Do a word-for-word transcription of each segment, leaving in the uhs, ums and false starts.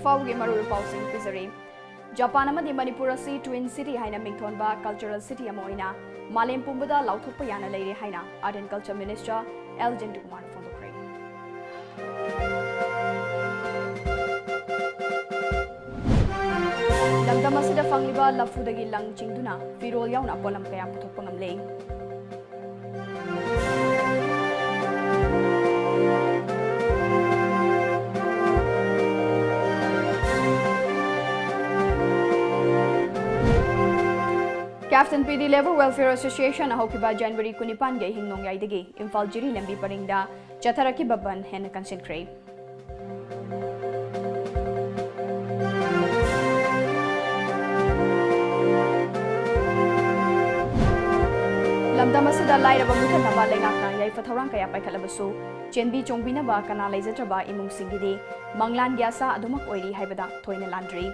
ꯐꯥꯎꯕꯒꯤ ꯃꯔꯨꯑꯣꯏꯕ ꯄꯥꯎꯁꯤꯡ ꯄꯤꯖꯔꯤ꯫ ꯖꯄꯥꯟ ꯑꯃꯗꯤ ꯃꯅꯤꯄꯨꯔ ꯑꯁꯤ Twin City ꯍꯥꯏꯅ ꯃꯤꯡꯊꯣꯟꯕ cultural city ꯑꯃ ꯑꯣꯏꯅ ꯃꯥꯂꯦꯝ ꯄꯨꯝꯕꯗ ꯂꯥꯎꯊꯣꯛꯄ ꯌꯥꯅ ꯂꯩꯔꯦ ꯍꯥꯏꯅ Art and Culture Minister L ꯖꯌꯟꯇꯀꯨꯃꯥꯔꯅ ꯐꯣꯡꯗꯣꯛꯈ꯭ꯔꯦ꯫ ꯂꯝꯗꯝ ꯑꯁꯤꯗ ꯐꯪꯂꯤꯕ ꯂꯐꯨꯗꯒꯤ ꯂꯪ ꯆꯤꯡꯗꯨꯅ ꯐꯤꯔꯣꯜ ꯌꯥꯎꯅ ꯄꯣꯠꯂꯝ ꯀꯌꯥ ꯄꯨꯊꯣꯛꯄ ꯉꯝꯂꯦ꯫ Captain P D Labour Welfare Association ꯍꯧꯈꯤꯕ January ꯀꯨꯟꯅꯤꯄꯥꯟꯒꯤ ꯑꯍꯤꯡ ꯅꯣꯡꯌꯥꯏꯗꯒꯤ ꯏꯝꯐꯥꯜ ꯖꯤꯔꯤ ꯂꯝꯕꯤ ꯄꯔꯤꯡꯗ ꯆꯠꯊꯔꯛꯈꯤꯕ ꯕꯟ ꯍꯦꯟꯅ ꯀꯟꯁꯤꯟꯈ꯭ꯔꯦ꯫ ꯂꯝꯗꯝ ꯑꯁꯤꯗ ꯂꯥꯏꯔꯕ ꯃꯨꯊꯠꯅꯕ ꯂꯩꯉꯥꯛꯅ ꯌꯥꯏꯐ ꯊꯧꯔꯥꯡ ꯀꯌꯥ ꯄꯥꯏꯈꯠꯂꯕꯁꯨ, ꯆꯦꯟꯕꯤ ꯆꯣꯡꯕꯤꯅꯕ ꯀꯅꯥ ꯂꯩꯖꯗ꯭ꯔꯕ ꯏꯃꯨꯡꯁꯤꯡꯒꯤꯗꯤ ꯃꯪꯂꯥꯟꯒꯤ ꯑꯁꯥ ꯑꯗꯨꯃꯛ ꯑꯣꯏꯔꯤ ꯍꯥꯏꯕꯗ ꯊꯣꯏꯅ ꯂꯥꯟꯗ꯭ꯔꯤ꯫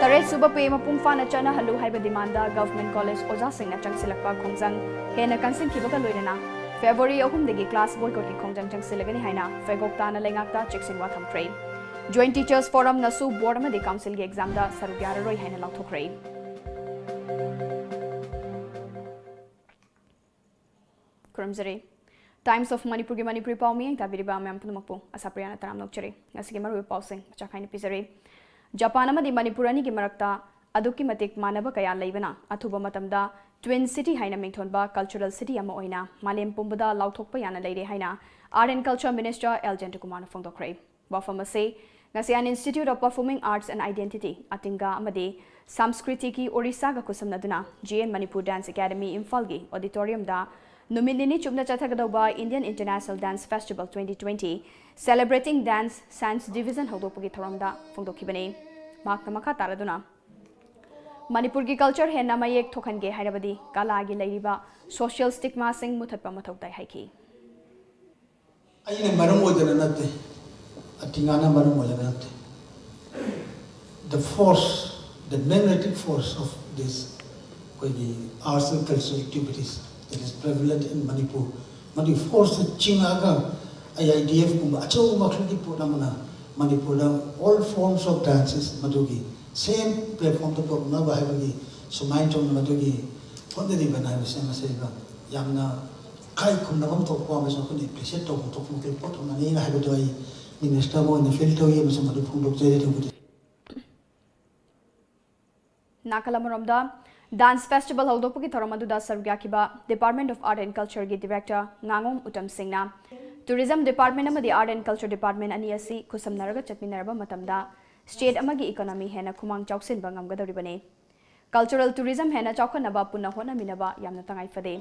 ꯇꯔꯦꯠ ꯁꯨꯕ pay ꯃꯄꯨꯡ ꯐꯥꯅ ꯆꯠꯅꯍꯜꯂꯨ ꯍꯥꯏꯕ demandꯗ Government College ꯑꯣꯖꯥꯁꯤꯡꯅ ꯆꯪꯁꯤꯜꯂꯛꯄ ꯈꯣꯡꯖꯪ ꯍꯦꯟꯅ ꯀꯟꯁꯤꯟꯈꯤꯕꯒ ꯂꯣꯏꯅꯅ February ꯑꯍꯨꯝꯗꯒꯤ class boycottꯀꯤ ꯈꯣꯡꯖꯪ ꯆꯪꯁꯤꯜꯂꯒꯅꯤ ꯍꯥꯏꯅ ꯐꯦꯒꯣꯛ ꯇꯥꯅ ꯂꯩꯉꯥꯛꯇ ꯆꯦꯛꯁꯤꯟꯋꯥ ꯊꯝꯈ꯭ꯔꯦ꯫ Joint Teachers Forumꯅꯁꯨ board ꯑꯃꯗꯤ councilꯒꯤ examꯗ ꯁꯔꯨꯛ ꯌꯥꯔꯔꯣꯏ ꯍꯥꯏꯅ ꯂꯥꯎꯊꯣꯛꯈ꯭ꯔꯦ꯫ ꯈꯨꯔꯨꯝꯖꯔꯤ꯫ Times of Manipurꯒꯤ ꯃꯅꯤꯄꯨꯔꯤ ꯄꯥꯎ ꯃꯤꯠꯌꯦꯡ ꯇꯥꯕꯤꯔꯤꯕ ꯃꯌꯥꯝ ꯄꯨꯝꯅꯃꯛꯄꯨ ꯑꯁꯥꯄ꯭ꯔꯤꯌꯥꯅ ꯇꯔꯥꯝꯅ ꯑꯣꯛꯆꯔꯤ꯫ ꯉꯁꯤꯒꯤ ꯃꯔꯨꯑꯣꯏꯕ ꯄꯥꯎꯁꯤꯡ ꯃꯆꯥ ꯈꯥꯏꯅ ꯄꯤꯖꯔꯤ꯫ ꯖꯄꯥꯟ ꯑꯃꯗꯤ ꯃꯅꯤꯄꯨꯔ ꯑꯅꯤꯒꯤ ꯃꯔꯛꯇ ꯑꯗꯨꯛꯀꯤ ꯃꯇꯤꯛ ꯃꯥꯟꯅꯕ ꯀꯌꯥ ꯂꯩꯕꯅ ꯑꯊꯨꯕ ꯃꯇꯝꯗ Twin City ꯍꯥꯏꯅ ꯃꯤꯡꯊꯣꯟꯕ cultural city ꯑꯃ ꯑꯣꯏꯅ ꯃꯥꯂꯦꯝ ꯄꯨꯝꯕꯗ ꯂꯥꯎꯊꯣꯛꯄ ꯌꯥꯅ ꯂꯩꯔꯦ ꯍꯥꯏꯅ Art and Culture Minister L ꯖꯌꯟꯇꯀꯨꯃꯥꯔꯅ ꯐꯣꯡꯗꯣꯛꯈ꯭ꯔꯦ꯫ ꯋꯥꯐꯝ ꯑꯁꯤ ꯉꯁꯤ An Institute of Performing Arts and Identity, ꯑꯇꯤꯡꯒꯥ ꯑꯃꯗꯤ ꯁꯪꯁꯀ꯭ꯔꯤꯇꯤꯒꯤ ꯑꯣꯔꯤꯁꯥꯒ ꯈꯨꯠꯁꯝꯅꯗꯨꯅ G N Manipur Dance Academy ꯏꯝꯐꯥꯜꯒꯤ auditoriumꯗ ꯅꯨꯃꯤꯠ ꯅꯤꯅꯤ ꯆꯨꯞꯅ ꯆꯠꯊꯒꯗꯧꯕ Indian International Dance Festival twenty twenty Celebrating Dance Science Division ꯍꯧꯗꯣꯛꯄꯒꯤ ꯊꯧꯔꯝꯗ ꯐꯣꯡꯗꯣꯛꯈꯤꯕꯅꯤ꯫ ꯃꯍꯥꯛꯅ ꯃꯈꯥ ꯇꯥꯔꯗꯨꯅ, ꯃꯅꯤꯄꯨꯔꯒꯤ culture ꯍꯦꯟꯅ ꯃꯌꯦꯛ ꯊꯣꯛꯍꯟꯒꯦ ꯍꯥꯏꯔꯕꯗꯤ ꯀꯂꯥꯒꯤ ꯂꯩꯔꯤꯕ social stigmaꯁꯤꯡ ꯃꯨꯊꯠꯄ ꯃꯊꯧ ꯇꯥꯏ ꯍꯥꯏꯈꯤ꯫ ꯑꯩꯅ ꯃꯔꯝ ꯑꯣꯏꯗꯅ ꯅꯠꯇꯦ, ꯑꯇꯤꯡꯒꯥꯅ ꯃꯔꯝ ꯑꯣꯏꯗꯅ ꯅꯠꯇꯦ꯫ The force, the magnetic force of this ꯑꯩꯈꯣꯏꯒꯤ arts and cultural activities, Is prevalent in Manipur. ꯃꯗꯨꯒꯤ ꯐꯣꯔꯁꯇ ꯆꯤꯡꯉꯛꯑꯒ ꯑꯥꯏ ꯑꯥꯏ ꯗꯤ ꯑꯦꯐ ꯀꯨꯝꯕ ꯑꯆꯧꯕ ꯃꯈꯜꯒꯤ ꯄꯣꯠ ꯑꯃꯅ ꯃꯅꯤꯄꯨꯔꯗ all forms of dances ꯃꯗꯨꯒꯤ same platformꯗ ꯄꯨꯔꯛꯅꯕ ꯍꯥꯏꯕꯒꯤ ꯁꯨꯃꯥꯏꯅ ꯇꯧꯅ ꯃꯗꯨꯒꯤ ꯍꯣꯠꯅꯔꯤꯕꯅꯤ ꯍꯥꯏꯕꯁꯦ ꯃꯁꯤꯗ ꯌꯥꯝꯅ ꯏꯀꯥꯏ ꯈꯨꯝꯅꯐꯝ ꯊꯣꯛꯄ ꯑꯃꯁꯨꯡ ꯑꯩꯈꯣꯏꯅ appreciate ꯇꯧꯐꯝ ꯊꯣꯛꯄ ꯃꯈꯩ ꯄꯣꯠ ꯑꯃꯅꯤꯅ ꯍꯥꯏꯕꯗꯣ ꯑꯩ ꯃꯤꯅꯤꯁꯇꯔ ꯑꯃ ꯑꯣꯏꯅ ꯐꯤꯜ ꯇꯧꯏ ꯑꯃꯁꯨꯡ ꯃꯗꯨ ꯐꯣꯡꯗꯣꯛꯆꯔꯤ꯫ ꯑꯗꯨꯕꯨꯗꯤ ꯅꯥꯀꯜ ꯑꯃꯔꯣꯝꯗ, ꯗꯥꯟꯁ ꯐꯦꯁꯇꯤꯚꯦꯜ ꯍꯧꯗꯣꯛꯄꯒꯤ ꯊꯧꯔꯝ ꯑꯗꯨꯗ ꯁꯔꯨꯛ ꯌꯥꯈꯤꯕ Department of Art and Cultureꯒꯤ Director ꯉꯥꯉꯣꯝ Uttam ꯁꯤꯡꯅ, Tourism Department ꯑꯃꯗꯤ Art and Culture Department ꯑꯅꯤ ꯑꯁꯤ ꯈꯨꯠꯁꯝꯅꯔꯒ ꯆꯠꯃꯤꯟꯅꯔꯕ ꯃꯇꯝꯗ state ꯑꯃꯒꯤ economy ꯍꯦꯟꯅ ꯈꯨꯃꯥꯡ ꯆꯥꯎꯁꯤꯟꯕ ꯉꯝꯒꯗꯧꯔꯤꯕꯅꯤ꯫ Cultural tourism ꯍꯦꯟꯅ ꯆꯥꯎꯈꯠꯅꯕ ꯄꯨꯟꯅ ꯍꯣꯠꯅꯃꯤꯟꯅꯕ ꯌꯥꯝꯅ ꯇꯉꯥꯏ ꯐꯗꯦ꯫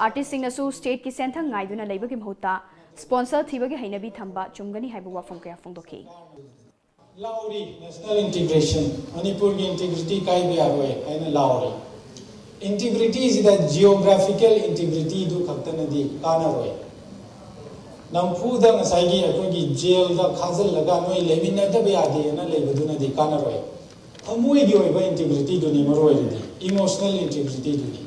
Artistꯁꯤꯡꯅꯁꯨ stateꯀꯤ ꯁꯦꯟꯊꯪ ꯉꯥꯏꯗꯨꯅ ꯂꯩꯕꯒꯤ ꯃꯍꯨꯠꯇ sponsor ꯊꯤꯕꯒꯤ ꯍꯩꯅꯕꯤ ꯊꯝꯕ ꯆꯨꯝꯒꯅꯤ ꯍꯥꯏꯕ ꯋꯥꯐꯝ ꯀꯌꯥ ꯐꯣꯡꯗꯣꯛꯈꯤ꯫ ꯂꯥꯎꯔꯤ, national integration, ꯃꯅꯤꯄꯨꯔꯒꯤ integrity ꯀꯥꯏꯕ ꯌꯥꯔꯣꯏ ꯍꯥꯏꯅ ꯂꯥꯎꯔꯤ꯫ Integrityꯁꯤꯗ geographical integrityꯗꯨ ꯈꯛꯇꯅꯗꯤ ꯀꯥꯟꯅꯔꯣꯏ꯫ ꯅꯝꯐꯨꯗ ꯉꯁꯥꯏꯒꯤ ꯑꯩꯈꯣꯏꯒꯤ jailꯗ ꯈꯥꯖꯤꯜꯂꯒ ꯅꯣꯏ ꯂꯩꯃꯤꯟꯅꯗꯕ ꯌꯥꯗꯦꯅ ꯂꯩꯕꯗꯨꯅꯗꯤ ꯀꯥꯟꯅꯔꯣꯏ꯫ ꯊꯃꯣꯏꯒꯤ ꯑꯣꯏꯕ integrityꯗꯨꯅꯤ ꯃꯔꯨ ꯑꯣꯏꯔꯤꯗꯤ, emotional integrityꯗꯨꯅꯤ꯫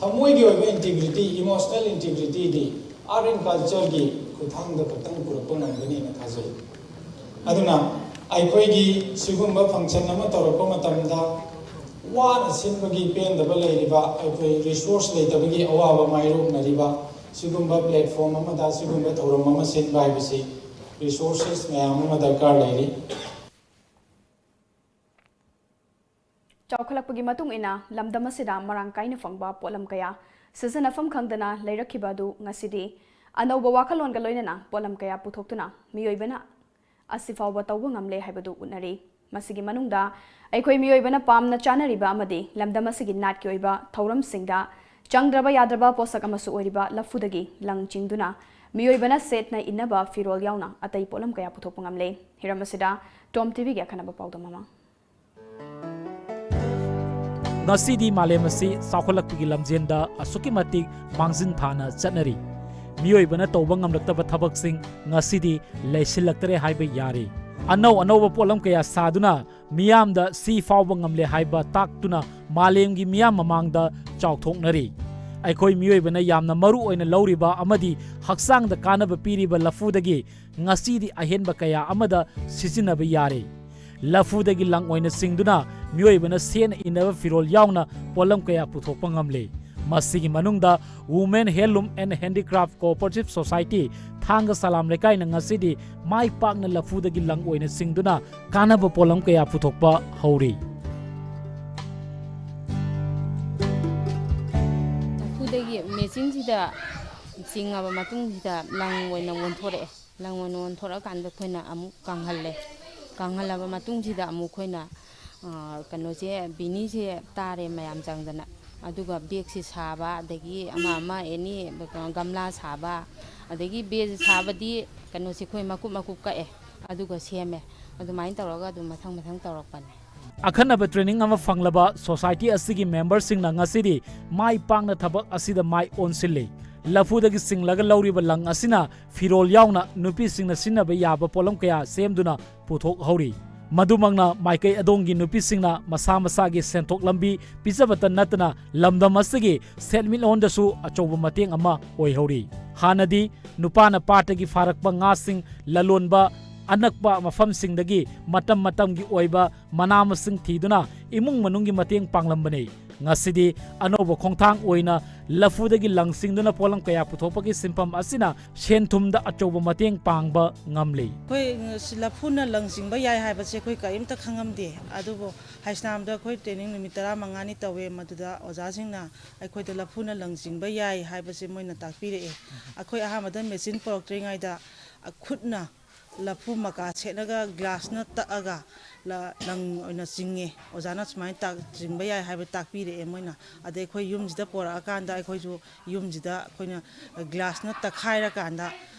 ꯊꯃꯣꯏꯒꯤ ꯑꯣꯏꯕ integrity, emotional integrityꯗꯤ art and cultureꯒꯤ ꯈꯨꯠꯊꯥꯡꯗ ꯈꯛꯇꯪ ꯄꯨꯔꯛꯄ ꯉꯝꯒꯅꯤꯅ ꯊꯥꯖꯩ꯫ ꯑꯗꯨꯅ ꯑꯩꯈꯣꯏꯒꯤ ꯁꯤꯒꯨꯝꯕ function ꯑꯃ ꯇꯧꯔꯛꯄ ꯃꯇꯝꯗ ꯋꯥꯅ ꯁꯤꯟꯕꯒꯤ ꯄꯦꯟꯗꯕ ꯂꯩꯔꯤꯕ, ꯑꯩꯈꯣꯏ resource ꯂꯩꯇꯕꯒꯤ ꯑꯋꯥꯕ ꯃꯥꯌꯣꯛꯅꯔꯤꯕ ꯁꯤꯒꯨꯝꯕ platform ꯑꯃꯗ ꯁꯤꯒꯨꯝꯕ ꯊꯧꯔꯝ ꯑꯃ ꯁꯤꯟꯕ ꯍꯥꯏꯕꯁꯤ resources ꯃꯌꯥꯝ ꯑꯃ ꯗꯔꯀꯥꯔ ꯂꯩꯔꯤ꯫ ꯆꯥꯎꯈꯠꯂꯛꯄꯒꯤ ꯃꯇꯨꯡ ꯏꯟꯅ ꯂꯝꯗꯝ ꯑꯁꯤꯗ ꯃꯔꯥꯡ ꯀꯥꯏꯅ ꯐꯪꯕ ꯄꯣꯠꯂꯝ ꯀꯌꯥ ꯁꯤꯖꯤꯟꯅꯐꯝ ꯈꯪꯗꯅ ꯂꯩꯔꯛꯈꯤꯕ ꯑꯗꯨ ꯉꯁꯤꯗꯤ ꯑꯅꯧꯕ ꯋꯥꯈꯜꯂꯣꯟꯒ ꯂꯣꯏꯅꯅ ꯄꯣꯠꯂꯝ ꯀꯌꯥ ꯄꯨꯊꯣꯛꯇꯨꯅ ꯃꯤꯑꯣꯏꯕꯅ ꯑꯁꯤ ꯐꯥꯎꯕ ꯇꯧꯕ ꯉꯝꯂꯦ ꯍꯥꯏꯕꯗꯨ ꯎꯠꯅꯔꯤ꯫ ꯃꯁꯤꯒꯤ ꯃꯅꯨꯡꯗ ꯑꯩꯈꯣꯏ ꯃꯤꯑꯣꯏꯕꯅ ꯄꯥꯝꯅ ꯆꯥꯅꯔꯤꯕ ꯑꯃꯗꯤ ꯂꯝꯗꯝ ꯑꯁꯤꯒꯤ ꯅꯥꯠꯀꯤ ꯑꯣꯏꯕ ꯊꯧꯔꯝꯁꯤꯡꯗ ꯆꯪꯗ꯭ꯔꯕ ꯌꯥꯗ꯭ꯔꯕ ꯄꯣꯠꯁꯛ ꯑꯃꯁꯨ ꯑꯣꯏꯔꯤꯕ ꯂꯐꯨꯗꯒꯤ ꯂꯪ ꯆꯤꯡꯗꯨꯅ ꯃꯤꯑꯣꯏꯕꯅ ꯁꯦꯠꯅ ꯏꯟꯅꯕ ꯐꯤꯔꯣꯜ ꯌꯥꯎꯅ ꯑꯇꯩ ꯄꯣꯠꯂꯝ ꯀꯌꯥ ꯄꯨꯊꯣꯛꯄ ꯉꯝꯂꯦ꯫ ꯍꯤꯔꯝ ꯑꯁꯤꯗ Tom TVꯒꯤ ꯑꯈꯟꯅꯕ ꯄꯥꯎꯗꯝ ꯑꯃ꯫ ꯉꯁꯤꯗꯤ ꯃꯥꯂꯦꯝ ꯑꯁꯤ ꯆꯥꯎꯈꯠꯂꯛꯄꯒꯤ ꯂꯝꯖꯦꯟꯗ ꯑꯁꯨꯛꯀꯤ ꯃꯇꯤꯛ ꯃꯥꯡꯖꯤꯟ ꯊꯥꯅ ꯆꯠꯅꯔꯤ꯫ ꯃꯤꯑꯣꯏꯕꯅ ꯇꯧꯕ ꯉꯝꯂꯛꯇꯕ ꯊꯕꯛꯁꯤꯡ ꯉꯁꯤꯗꯤ ꯂꯩꯁꯤꯜꯂꯛꯇꯔꯦ ꯍꯥꯏꯕ ꯌꯥꯔꯦ꯫ ꯑꯅꯧ ꯑꯅꯧꯕ ꯄꯣꯠꯂꯝ ꯀꯌꯥ ꯁꯥꯗꯨꯅ ꯃꯤꯌꯥꯝꯗ ꯁꯤ ꯐꯥꯎꯕ ꯉꯝꯂꯦ ꯍꯥꯏꯕ ꯇꯥꯛꯇꯨꯅ ꯃꯥꯂꯦꯝꯒꯤ ꯃꯤꯌꯥꯝ ꯃꯃꯥꯡꯗ ꯆꯥꯎꯊꯣꯛꯅꯔꯤ꯫ ꯑꯩꯈꯣꯏ ꯃꯤꯑꯣꯏꯕꯅ ꯌꯥꯝꯅ ꯃꯔꯨ ꯑꯣꯏꯅ ꯂꯧꯔꯤꯕ ꯑꯃꯗꯤ ꯍꯛꯆꯥꯡꯗ ꯀꯥꯟꯅꯕ ꯄꯤꯔꯤꯕ ꯂꯐꯨꯗꯒꯤ ꯉꯁꯤꯗꯤ ꯑꯍꯦꯟꯕ ꯀꯌꯥ ꯑꯃꯗ ꯁꯤꯖꯤꯟꯅꯕ ꯌꯥꯔꯦ꯫ ꯂꯐꯨꯗꯒꯤ ꯂꯪ ꯑꯣꯏꯅ ꯆꯤꯡꯗꯨꯅ ꯃꯤꯑꯣꯏꯕꯅ ꯁꯦꯠꯅ ꯏꯟꯅꯕ ꯐꯤꯔꯣꯜ ꯌꯥꯎꯅ ꯄꯣꯠꯂꯝ ꯀꯌꯥ ꯄꯨꯊꯣꯛꯄ ꯉꯝꯂꯦ꯫ ꯃꯁꯤꯒꯤ ꯃꯅꯨꯡꯗ Women Handloom and Handicraft Cooperative Society, ꯊꯥꯡꯒ ꯁꯂꯥꯝ ꯂꯩꯀꯥꯏꯅ ꯉꯁꯤꯗꯤ ꯃꯥꯏ ꯄꯥꯛꯅ ꯂꯐꯨꯗꯒꯤ ꯂꯪ ꯑꯣꯏꯅ ꯆꯤꯡꯗꯨꯅ ꯀꯥꯟꯅꯕ ꯄꯣꯠꯂꯝ ꯀꯌꯥ ꯄꯨꯊꯣꯛꯄ ꯍꯧꯔꯤ꯫ ꯂꯐꯨꯗꯒꯤ ꯃꯦꯆꯤꯟꯁꯤꯗ ꯆꯤꯡꯉꯕ ꯃꯇꯨꯡꯁꯤꯗ ꯂꯪ ꯑꯣꯏꯅ ꯑꯣꯟꯊꯣꯔꯛꯑꯦ꯫ ꯂꯪ ꯑꯣꯏꯅ ꯑꯣꯟꯊꯣꯔꯛꯑꯀꯥꯟꯗ ꯑꯩꯈꯣꯏꯅ ꯑꯃꯨꯛ ꯀꯪꯍꯜꯂꯦ꯫ ꯀꯪꯍꯜꯂꯕ ꯃꯇꯨꯡꯁꯤꯗ ꯑꯃꯨꯛ ꯑꯩꯈꯣꯏꯅ, ꯑ, ꯀꯩꯅꯣꯁꯦ, ꯕꯤꯅꯤꯁꯦ ꯇꯥꯔꯦ ꯃꯌꯥꯝ ꯆꯪꯗꯅ꯫ ꯑꯗꯨꯒ ꯕꯦꯒꯁꯦ ꯁꯥꯕ, ꯑꯗꯒꯤ ꯑꯃ ꯑꯃ ꯑꯦꯅꯤ ꯒꯝꯂꯥ ꯁꯥꯕ, ꯑꯗꯒꯤ ꯕꯦꯒ ꯁꯥꯕꯗꯤ ꯀꯩꯅꯣꯁꯦ ꯑꯩꯈꯣꯏ ꯃꯀꯨꯞ ꯃꯀꯨꯞ ꯀꯛꯑꯦ, ꯑꯗꯨꯒ ꯁꯦꯝꯃꯦ꯫ ꯑꯗꯨꯃꯥꯏꯅ ꯇꯧꯔꯒ ꯑꯗꯨꯝ ꯃꯊꯪ ꯃꯊꯪ ꯇꯧꯔꯛꯄꯅꯦ꯫ ꯑꯈꯟꯅꯕ training ꯑꯃ ꯐꯪꯂꯕ society ꯑꯁꯤꯒꯤ memberꯁꯤꯡꯅ ꯉꯁꯤꯗꯤ ꯃꯥꯏ ꯄꯥꯛꯅ ꯊꯕꯛ ꯑꯁꯤꯗ ꯃꯥꯏ ꯑꯣꯟꯁꯤꯜꯂꯤ꯫ ꯂꯐꯨꯗꯒꯤ ꯆꯤꯡꯂꯒ ꯂꯧꯔꯤꯕ ꯂꯪ ꯑꯁꯤꯅ ꯐꯤꯔꯣꯜ ꯌꯥꯎꯅ ꯅꯨꯄꯤꯁꯤꯡꯅ ꯁꯤꯖꯤꯟꯅꯕ ꯌꯥꯕ ꯄꯣꯠꯂꯝ ꯀꯌꯥ ꯁꯦꯝꯗꯨꯅ ꯄꯨꯊꯣꯛꯍꯧꯔꯤ꯫ ꯃꯗꯨꯃꯛꯅ ꯃꯥꯏꯀꯩ ꯑꯗꯣꯝꯒꯤ ꯅꯨꯄꯤꯁꯤꯡꯅ ꯃꯁꯥ ꯃꯁꯥꯒꯤ ꯁꯦꯟꯊꯣꯛ ꯂꯝꯕꯤ ꯄꯤꯖꯕꯇ ꯅꯠꯇꯅ ꯂꯝꯗꯝ ꯑꯁꯤꯒꯤ ꯁꯦꯟꯃꯤꯠꯂꯣꯟꯗꯁꯨ ꯑꯆꯧꯕ ꯃꯇꯦꯡ ꯑꯃ ꯑꯣꯏꯍꯧꯔꯤ꯫ ꯍꯥꯟꯅꯗꯤ ꯅꯨꯄꯥꯅ ꯄꯥꯠꯇꯒꯤ ꯐꯥꯔꯛꯄ ꯉꯥꯁꯤꯡ ꯂꯂꯣꯟꯕ ꯑꯅꯛꯄ ꯃꯐꯝꯁꯤꯡꯗꯒꯤ ꯃꯇꯝ ꯃꯇꯝꯒꯤ ꯑꯣꯏꯕ ꯃꯅꯥ ꯃꯁꯤꯡ ꯊꯤꯗꯨꯅ ꯏꯃꯨꯡ ꯃꯅꯨꯡꯒꯤ ꯃꯇꯦꯡ ꯄꯥꯡꯂꯝꯕꯅꯤ꯫ ꯉꯁꯤꯗꯤ ꯑꯅꯧꯕ ꯈꯣꯡꯊꯥꯡ ꯑꯣꯏꯅ ꯂꯐꯨꯗꯒꯤ ꯂꯪ ꯆꯤꯡꯗꯨꯅ ꯄꯣꯠꯂꯝ ꯀꯌꯥ ꯄꯨꯊꯣꯛꯄꯒꯤ ꯁꯤꯟꯐꯝ ꯑꯁꯤꯅ ꯁꯦꯟ ꯊꯨꯝꯗ ꯑꯆꯧꯕ ꯃꯇꯦꯡ ꯄꯥꯡꯕ ꯉꯝꯂꯤ꯫ ꯑꯩꯈꯣꯏ ꯂꯐꯨꯅ ꯂꯪ ꯆꯤꯡꯕ ꯌꯥꯏ ꯍꯥꯏꯕꯁꯦ ꯑꯩꯈꯣꯏ ꯀꯔꯤꯝꯇ ꯈꯪꯉꯝꯗꯦ꯫ ꯑꯗꯨꯕꯨ ꯍꯥꯏꯁꯅꯥꯝꯗ ꯑꯩꯈꯣꯏ training ꯅꯨꯃꯤꯠ ꯇꯔꯥꯃꯉꯥꯅꯤ ꯇꯧꯋꯦ꯫ ꯃꯗꯨꯗ ꯑꯣꯖꯥꯁꯤꯡꯅ ꯑꯩꯈꯣꯏꯗ ꯂꯐꯨꯅ ꯂꯪ ꯆꯤꯡꯕ ꯌꯥꯏ ꯍꯥꯏꯕꯁꯦ ꯃꯣꯏꯅ ꯇꯥꯛꯄꯤꯔꯛꯑꯦ꯫ ꯑꯩꯈꯣꯏ ꯑꯍꯥꯟꯕꯗ ꯃꯦꯆꯤꯟ ꯄꯨꯔꯛꯇ꯭ꯔꯤꯉꯩꯗ ꯈꯨꯠꯅ ꯂꯐꯨ ꯃꯀꯥ ꯁꯦꯠꯂꯒ ꯒ꯭ꯂꯥꯁꯅ ꯇꯛꯑꯒ ꯂ-, ꯂꯪ ꯑꯣꯏꯅ ꯆꯤꯡꯉꯦ꯫ ꯑꯣꯖꯥꯅ ꯁꯨꯃꯥꯏꯅ ꯇꯥꯛ-, ꯆꯤꯡꯕ ꯌꯥꯏ ꯍꯥꯏꯕ ꯇꯥꯛꯄꯤꯔꯛꯑꯦ ꯃꯣꯏꯅ꯫ ꯑꯗꯩ ꯑꯩꯈꯣꯏ ꯌꯨꯝꯁꯤꯗ ꯄꯣꯔꯛꯑꯀꯥꯟꯗ ꯑꯩꯈꯣꯏꯁꯨ ꯌꯨꯝꯁꯤꯗ ꯑꯩꯈꯣꯏꯅ ꯒ꯭ꯂꯥꯁꯅ ꯇꯛꯈꯥꯏꯔꯀꯥꯟꯗ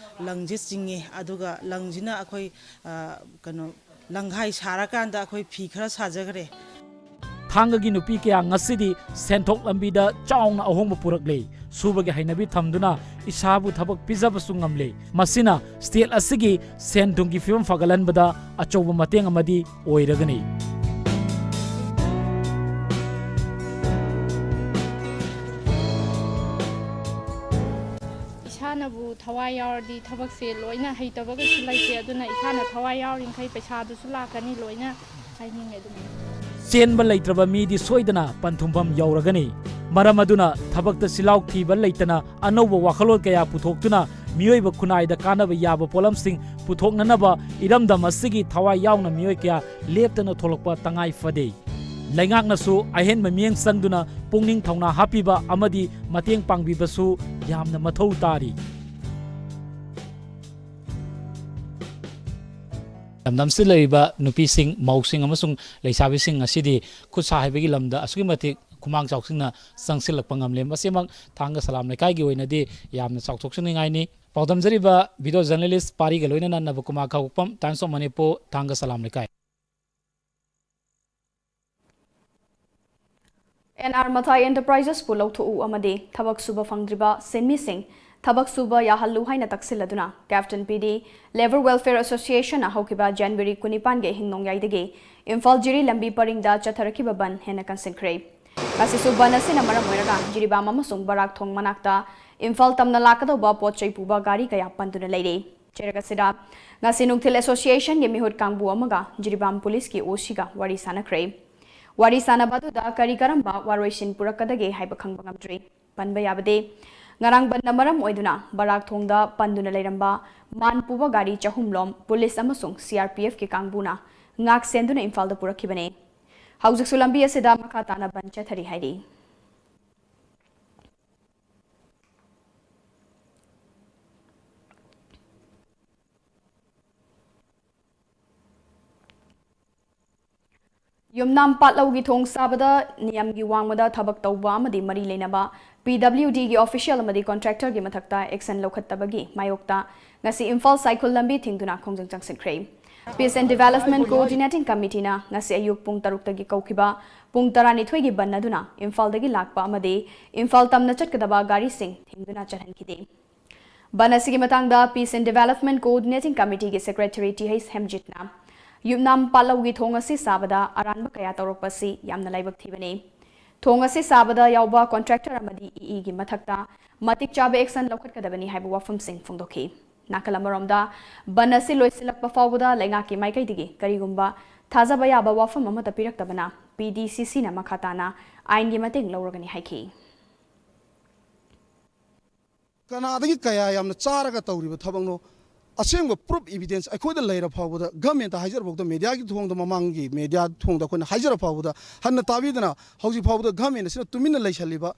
ꯂꯪꯁꯦ ꯆꯤꯡꯉꯦ꯫ ꯑꯗꯨꯒ ꯂꯪꯁꯤꯅ ꯑꯩꯈꯣꯏ, ꯑ, ꯀꯩꯅꯣ, ꯂꯪꯈꯥꯏ ꯁꯥꯔꯀꯥꯟꯗ ꯑꯩꯈꯣꯏ ꯐꯤ ꯈꯔ ꯁꯥꯖꯈ꯭ꯔꯦ꯫ ꯊꯥꯡꯒꯒꯤ ꯅꯨꯄꯤ ꯀꯌꯥ ꯉꯁꯤꯗꯤ ꯁꯦꯟꯊꯣꯛ ꯂꯝꯕꯤꯗ ꯆꯥꯎꯅ ꯑꯍꯣꯡꯕ ꯄꯨꯔꯛꯂꯦ꯫ ꯁꯨꯕꯒꯤ ꯍꯩꯅꯕꯤ ꯊꯝꯗꯨꯅ ꯏꯁꯥꯕꯨ ꯊꯕꯛ ꯄꯤꯖꯕꯁꯨ ꯉꯝꯂꯦ꯫ ꯃꯁꯤꯅ state ꯑꯁꯤꯒꯤ ꯁꯦꯟ ꯊꯨꯝꯒꯤ ꯐꯤꯕꯝ ꯐꯒꯠꯍꯟꯕꯗ ꯑꯆꯧꯕ ꯃꯇꯦꯡ ꯑꯃꯗꯤ ꯑꯣꯏꯔꯒꯅꯤ꯫ ꯊꯋꯥꯏ ꯌꯥꯎꯔꯗꯤ ꯊꯕꯛꯁꯦ ꯂꯣꯏꯅ ꯍꯩꯇꯕꯒꯁꯨ ꯂꯩꯇꯦ, ꯑꯗꯨꯅ ꯏꯁꯥꯅ ꯊꯋꯥꯏ ꯌꯥꯎꯔꯤꯈꯩ ꯄꯩꯁꯥꯗꯨꯁꯨ ꯂꯥꯛꯀꯅꯤ ꯂꯣꯏꯅ ꯍꯥꯏꯅꯤꯡꯉꯦ꯫ ꯑꯗꯨꯝ ꯆꯦꯟꯕ ꯂꯩꯇ꯭ꯔꯕ ꯃꯤꯗꯤ ꯁꯣꯏꯗꯅ ꯄꯟꯊꯨꯡꯐꯝ ꯌꯧꯔꯒꯅꯤ꯫ ꯃꯔꯝ ꯑꯗꯨꯅ ꯊꯕꯛꯇ ꯆꯤꯜꯍꯥꯎ ꯊꯤꯕ ꯂꯩꯇꯅ ꯑꯅꯧꯕ ꯋꯥꯈꯜꯂꯣꯟ ꯀꯌꯥ ꯄꯨꯊꯣꯛꯇꯨꯅ ꯃꯤꯑꯣꯏꯕ ꯈꯨꯟꯅꯥꯏꯗ ꯀꯥꯟꯅꯕ ꯌꯥꯕ ꯄꯣꯠꯂꯝꯁꯤꯡ ꯄꯨꯊꯣꯛꯅꯅꯕ ꯏꯔꯝꯗꯝ ꯑꯁꯤꯒꯤ ꯊꯋꯥꯏ ꯌꯥꯎꯅ ꯃꯤꯑꯣꯏ ꯀꯌꯥ ꯂꯦꯞꯇꯅ ꯊꯣꯛꯂꯛꯄ ꯇꯉꯥꯏ ꯐꯗꯦ꯫ ꯂꯩꯉꯥꯛꯅꯁꯨ ꯑꯍꯦꯟꯕ ꯃꯤꯠꯌꯦꯡ ꯆꯪꯗꯨꯅ ꯄꯨꯛꯅꯤꯡ ꯊꯧꯅꯥ ꯍꯥꯞꯄꯤꯕ ꯑꯃꯗꯤ ꯃꯇꯦꯡ ꯄꯥꯡꯕꯤꯕꯁꯨ ꯌꯥꯝꯅ ꯃꯊꯧ ꯇꯥꯔꯤ꯫ ꯂꯝꯗꯝꯁꯤꯗ ꯂꯩꯔꯤꯕ ꯅꯨꯄꯤꯁꯤꯡ, ꯃꯧꯁꯤꯡ ꯑꯃꯁꯨꯡ ꯂꯩꯁꯥꯕꯤꯁꯤꯡ ꯉꯁꯤꯗꯤ ꯈꯨꯠ ꯁꯥ ꯍꯩꯕꯒꯤ ꯂꯝꯗ ꯑꯁꯨꯛꯀꯤ ꯃꯇꯤꯛ ꯈꯨꯃꯥꯡ ꯆꯥꯎꯁꯤꯟꯅ ꯆꯪꯁꯤꯜꯂꯛꯄ ꯉꯝꯂꯦ꯫ ꯃꯁꯤꯃꯛ ꯊꯥꯡꯒ ꯁꯂꯥꯝ ꯂꯩꯀꯥꯏꯒꯤ ꯑꯣꯏꯅꯗꯤ ꯌꯥꯝꯅ ꯆꯥꯎꯊꯣꯛꯆꯅꯤꯡꯉꯥꯏꯅꯤ꯫ ꯄꯥꯎꯗꯝꯖꯔꯤꯕ video journalist ꯄꯥꯔꯤꯒ ꯂꯣꯏꯅꯅ ꯅꯕꯀꯨꯃꯥꯔ ꯈꯥꯎꯕꯣꯛꯄꯝ, Times of Manipur, ꯊꯥꯡꯒ ꯁꯂꯥꯝ ꯂꯩꯀꯥꯏ꯫ ꯑꯦꯟ ꯑꯥꯔ ꯃꯊꯥꯏ ꯑꯦꯟꯇꯔꯄ꯭ꯔꯥꯏꯖꯦꯁꯄꯨ ꯂꯧꯊꯣꯛꯎ ꯑꯃꯗꯤ ꯊꯕꯛ ꯁꯨꯕ ꯐꯪꯗ꯭ꯔꯤꯕ ꯁꯤꯟꯃꯤꯁꯤꯡ ꯊꯕꯛ ꯁꯨꯕ ꯌꯥꯍꯜꯂꯨ ꯍꯥꯏꯅ ꯇꯛꯁꯤꯜꯂꯗꯨꯅ ꯀꯦꯞꯇꯟ ꯄꯤ ꯗꯤ ꯂꯦꯕꯔ ꯋꯦꯜꯐꯤꯌꯔ ꯑꯦꯁꯣꯁꯤꯌꯦꯁꯟꯅ ꯍꯧꯈꯤꯕ ꯖꯅꯋꯥꯔꯤ ꯀꯨꯟꯅꯤꯄꯥꯟꯒꯤ ꯑꯍꯤꯡ ꯅꯣꯡꯌꯥꯏꯗꯒꯤ ꯏꯝꯐꯥꯜ ꯖꯤꯔꯤ ꯂꯝꯕꯤ ꯄꯔꯤꯡꯗ ꯆꯠꯊꯔꯛꯈꯤꯕ ꯕꯟ ꯍꯦꯟꯅ ꯀꯟꯁꯤꯟꯈ꯭ꯔꯦ꯫ ꯃꯁꯤꯁꯨ ꯕꯟ ꯑꯁꯤꯅ ꯃꯔꯝ ꯑꯣꯏꯔꯒ ꯖꯤꯔꯤꯕꯥꯝ ꯑꯃꯁꯨꯡ ꯕꯔꯥꯛꯊꯣꯡ ꯃꯅꯥꯛꯇ ꯏꯝꯐꯥꯜ ꯇꯝꯅ ꯂꯥꯛꯀꯗꯧꯕ ꯄꯣꯠ ꯆꯩ ꯄꯨꯕ ꯒꯥꯔꯤ ꯀꯌꯥ ꯄꯟꯗꯨꯅ ꯂꯩꯔꯦ꯫ ꯆꯩꯔꯛ ꯑꯁꯤꯗ ꯉꯁꯤ ꯅꯨꯡꯊꯤꯜ ꯑꯦꯁꯣꯁꯤꯌꯦꯁꯟꯒꯤ ꯃꯤꯍꯨꯠ ꯀꯥꯡꯕꯨ ꯑꯃꯒ ꯖꯤꯔꯤꯕꯥꯝ ꯄꯨꯂꯤꯁꯀꯤ ꯑꯣ ꯁꯤꯒ ꯋꯥꯔꯤ ꯁꯥꯅꯈ꯭ꯔꯦ꯫ ꯋꯥꯔꯤ ꯁꯥꯅꯕ ꯑꯗꯨꯗ ꯀꯔꯤ ꯀꯔꯝꯕ ꯋꯥꯔꯣꯏꯁꯤꯟ ꯄꯨꯔꯛꯀꯗꯒꯦ ꯍꯥꯏꯕ ꯈꯪꯕ ꯉꯝꯗ꯭ꯔꯤ꯫ ꯄꯟꯕ ꯌꯥꯕꯗꯤ, ꯉꯔꯥꯡ ꯕꯟꯗ ꯃꯔꯝ ꯑꯣꯏꯗꯨꯅ ꯕꯔꯥꯛꯊꯣꯡꯗ ꯄꯟꯗꯨꯅ ꯂꯩꯔꯝꯕ ꯃꯥꯟ ꯄꯨꯕ ꯒꯥꯔꯤ ꯆꯍꯨꯝ ꯂꯣꯝ ꯄꯨꯂꯤꯁ ꯑꯃꯁꯨꯡ ꯁꯤ ꯑꯥꯔ ꯄꯤ ꯑꯦꯐꯀꯤ ꯀꯥꯡꯕꯨꯅ ꯉꯥꯛ ꯁꯦꯟꯗꯨꯅ ꯏꯝꯐꯥꯜꯗ ꯄꯨꯔꯛꯈꯤꯕꯅꯤ꯫ ꯍꯧꯖꯤꯛꯁꯨ ꯂꯝꯕꯤ ꯑꯁꯤꯗ ꯃꯈꯥ ꯇꯥꯅ ꯕꯟ ꯆꯠꯊꯔꯤ ꯍꯥꯏꯔꯤ꯫ ꯌꯨꯝꯅꯥꯝ ꯄꯥꯠꯂꯧꯒꯤ ꯊꯣꯡ ꯁꯥꯕꯗ ꯅꯤꯌꯝꯒꯤ ꯋꯥꯡꯃꯗ ꯊꯕꯛ ꯇꯧꯕ ꯑꯃꯗꯤ ꯃꯔꯤ ꯂꯩꯅꯕ ꯄꯤ ꯗꯕ꯭ꯂꯤꯎ ꯗꯤꯒꯤ ꯑꯣꯐꯤꯁꯤꯌꯦꯜ ꯑꯃꯗꯤ ꯀꯣꯟꯇ꯭ꯔꯦꯛꯇꯔꯒꯤ ꯃꯊꯛꯇ ꯑꯦꯛꯁꯟ ꯂꯧꯈꯠꯇꯕꯒꯤ ꯃꯥꯌꯣꯛꯇ ꯉꯁꯤ ꯏꯝꯐꯥꯜ ꯁꯥꯏꯈꯨꯜ ꯂꯝꯕꯤ ꯊꯤꯡꯗꯨꯅ ꯈꯣꯡꯖꯪ ꯆꯪꯁꯤꯟꯈ꯭ꯔꯦ꯫ Peace and Development Coordinating Committeeꯅ ꯉꯁꯤ ꯑꯌꯨꯛ ꯄꯨꯡ ꯇꯔꯨꯛꯇꯒꯤ ꯀꯧꯈꯤꯕ ꯄꯨꯡ ꯇꯔꯥꯅꯤꯊꯣꯏꯒꯤ ꯕꯟ ꯑꯗꯨꯅ ꯏꯝꯐꯥꯜꯗꯒꯤ ꯂꯥꯛꯄ ꯑꯃꯗꯤ ꯏꯝꯐꯥꯜ ꯇꯝꯅ ꯆꯠꯀꯗꯕ ꯒꯥꯔꯤꯁꯤꯡ ꯊꯤꯡꯗꯨꯅ ꯆꯠꯍꯟꯈꯤꯗꯦ꯫ ꯕꯟ ꯑꯁꯤꯒꯤ ꯃꯇꯥꯡꯗ Peace and Development Coordinating Committeeꯒꯤ ꯁꯦꯀ꯭ꯔꯦꯇꯔꯤ ꯇꯤ ꯍꯩꯆ ꯍꯦꯝꯖꯤꯠꯅ ꯌꯨꯝꯅꯥꯝ ꯄꯥꯠꯂꯧꯒꯤ ꯊꯣꯡ ꯑꯁꯤ ꯁꯥꯕꯗ ꯑꯔꯥꯟꯕ ꯀꯌꯥ ꯇꯧꯔꯛꯄ ꯑꯁꯤ ꯌꯥꯝꯅ ꯂꯥꯏꯕꯛ ꯊꯤꯕꯅꯤ꯫ ꯊꯣꯡ ꯑꯁꯤ ꯁꯥꯕꯗ ꯌꯥꯎꯕ contractor ꯑꯃꯗꯤ ꯏ ꯏꯒꯤ ꯃꯊꯛꯇ ꯃꯇꯤꯛ ꯆꯥꯕ action ꯂꯧꯈꯠꯀꯗꯕꯅꯤ ꯍꯥꯏꯕ ꯋꯥꯐꯝꯁꯤꯡ ꯐꯣꯡꯗꯣꯛꯈꯤ꯫ ꯅꯥꯀꯜ ꯑꯃꯔꯣꯝꯗ, ꯕꯟ ꯑꯁꯤ ꯂꯣꯏꯁꯤꯜꯂꯛꯄ ꯐꯥꯎꯕꯗ ꯂꯩꯉꯥꯛꯀꯤ ꯃꯥꯏꯀꯩꯗꯒꯤ ꯀꯔꯤꯒꯨꯝꯕ ꯊꯥꯖꯕ ꯌꯥꯕ ꯋꯥꯐꯝ ꯑꯃꯠꯇ ꯄꯤꯔꯛꯇꯕꯅ P D C C ꯅ ꯃꯈꯥ ꯇꯥꯅ ꯑꯥꯏꯟꯒꯤ ꯃꯇꯦꯡ ꯂꯧꯔꯒꯅꯤ ꯍꯥꯏꯈꯤ꯫ ꯀꯅꯥꯗꯒꯤ ꯀꯌꯥ ꯌꯥꯝꯅ ꯆꯥꯔꯒ ꯇꯧꯔꯤꯕ ꯊꯕꯛꯅꯣ? ꯑꯁꯦꯡꯕ proof evidence ꯑꯩꯈꯣꯏꯗ ꯂꯩꯔ ꯐꯥꯎꯕꯗ, government ꯇ ꯍꯥꯏꯖꯔ ꯐꯥꯎꯕꯗ, media ꯒꯤ ꯊꯣꯡꯗ, ꯃꯃꯥꯡꯒꯤ media ꯊꯣꯡꯗ ꯑꯩꯈꯣꯏꯅ ꯍꯥꯏꯖꯔ ꯐꯥꯎꯕꯗ, ꯍꯟꯅ ꯇꯥꯕꯤꯗꯅ ꯍꯧꯖꯤꯛ ꯐꯥꯎꯕꯗ government ꯑꯁꯤꯅ ꯇꯨꯃꯤꯟꯅ ꯂꯩꯁꯜꯂꯤꯕ,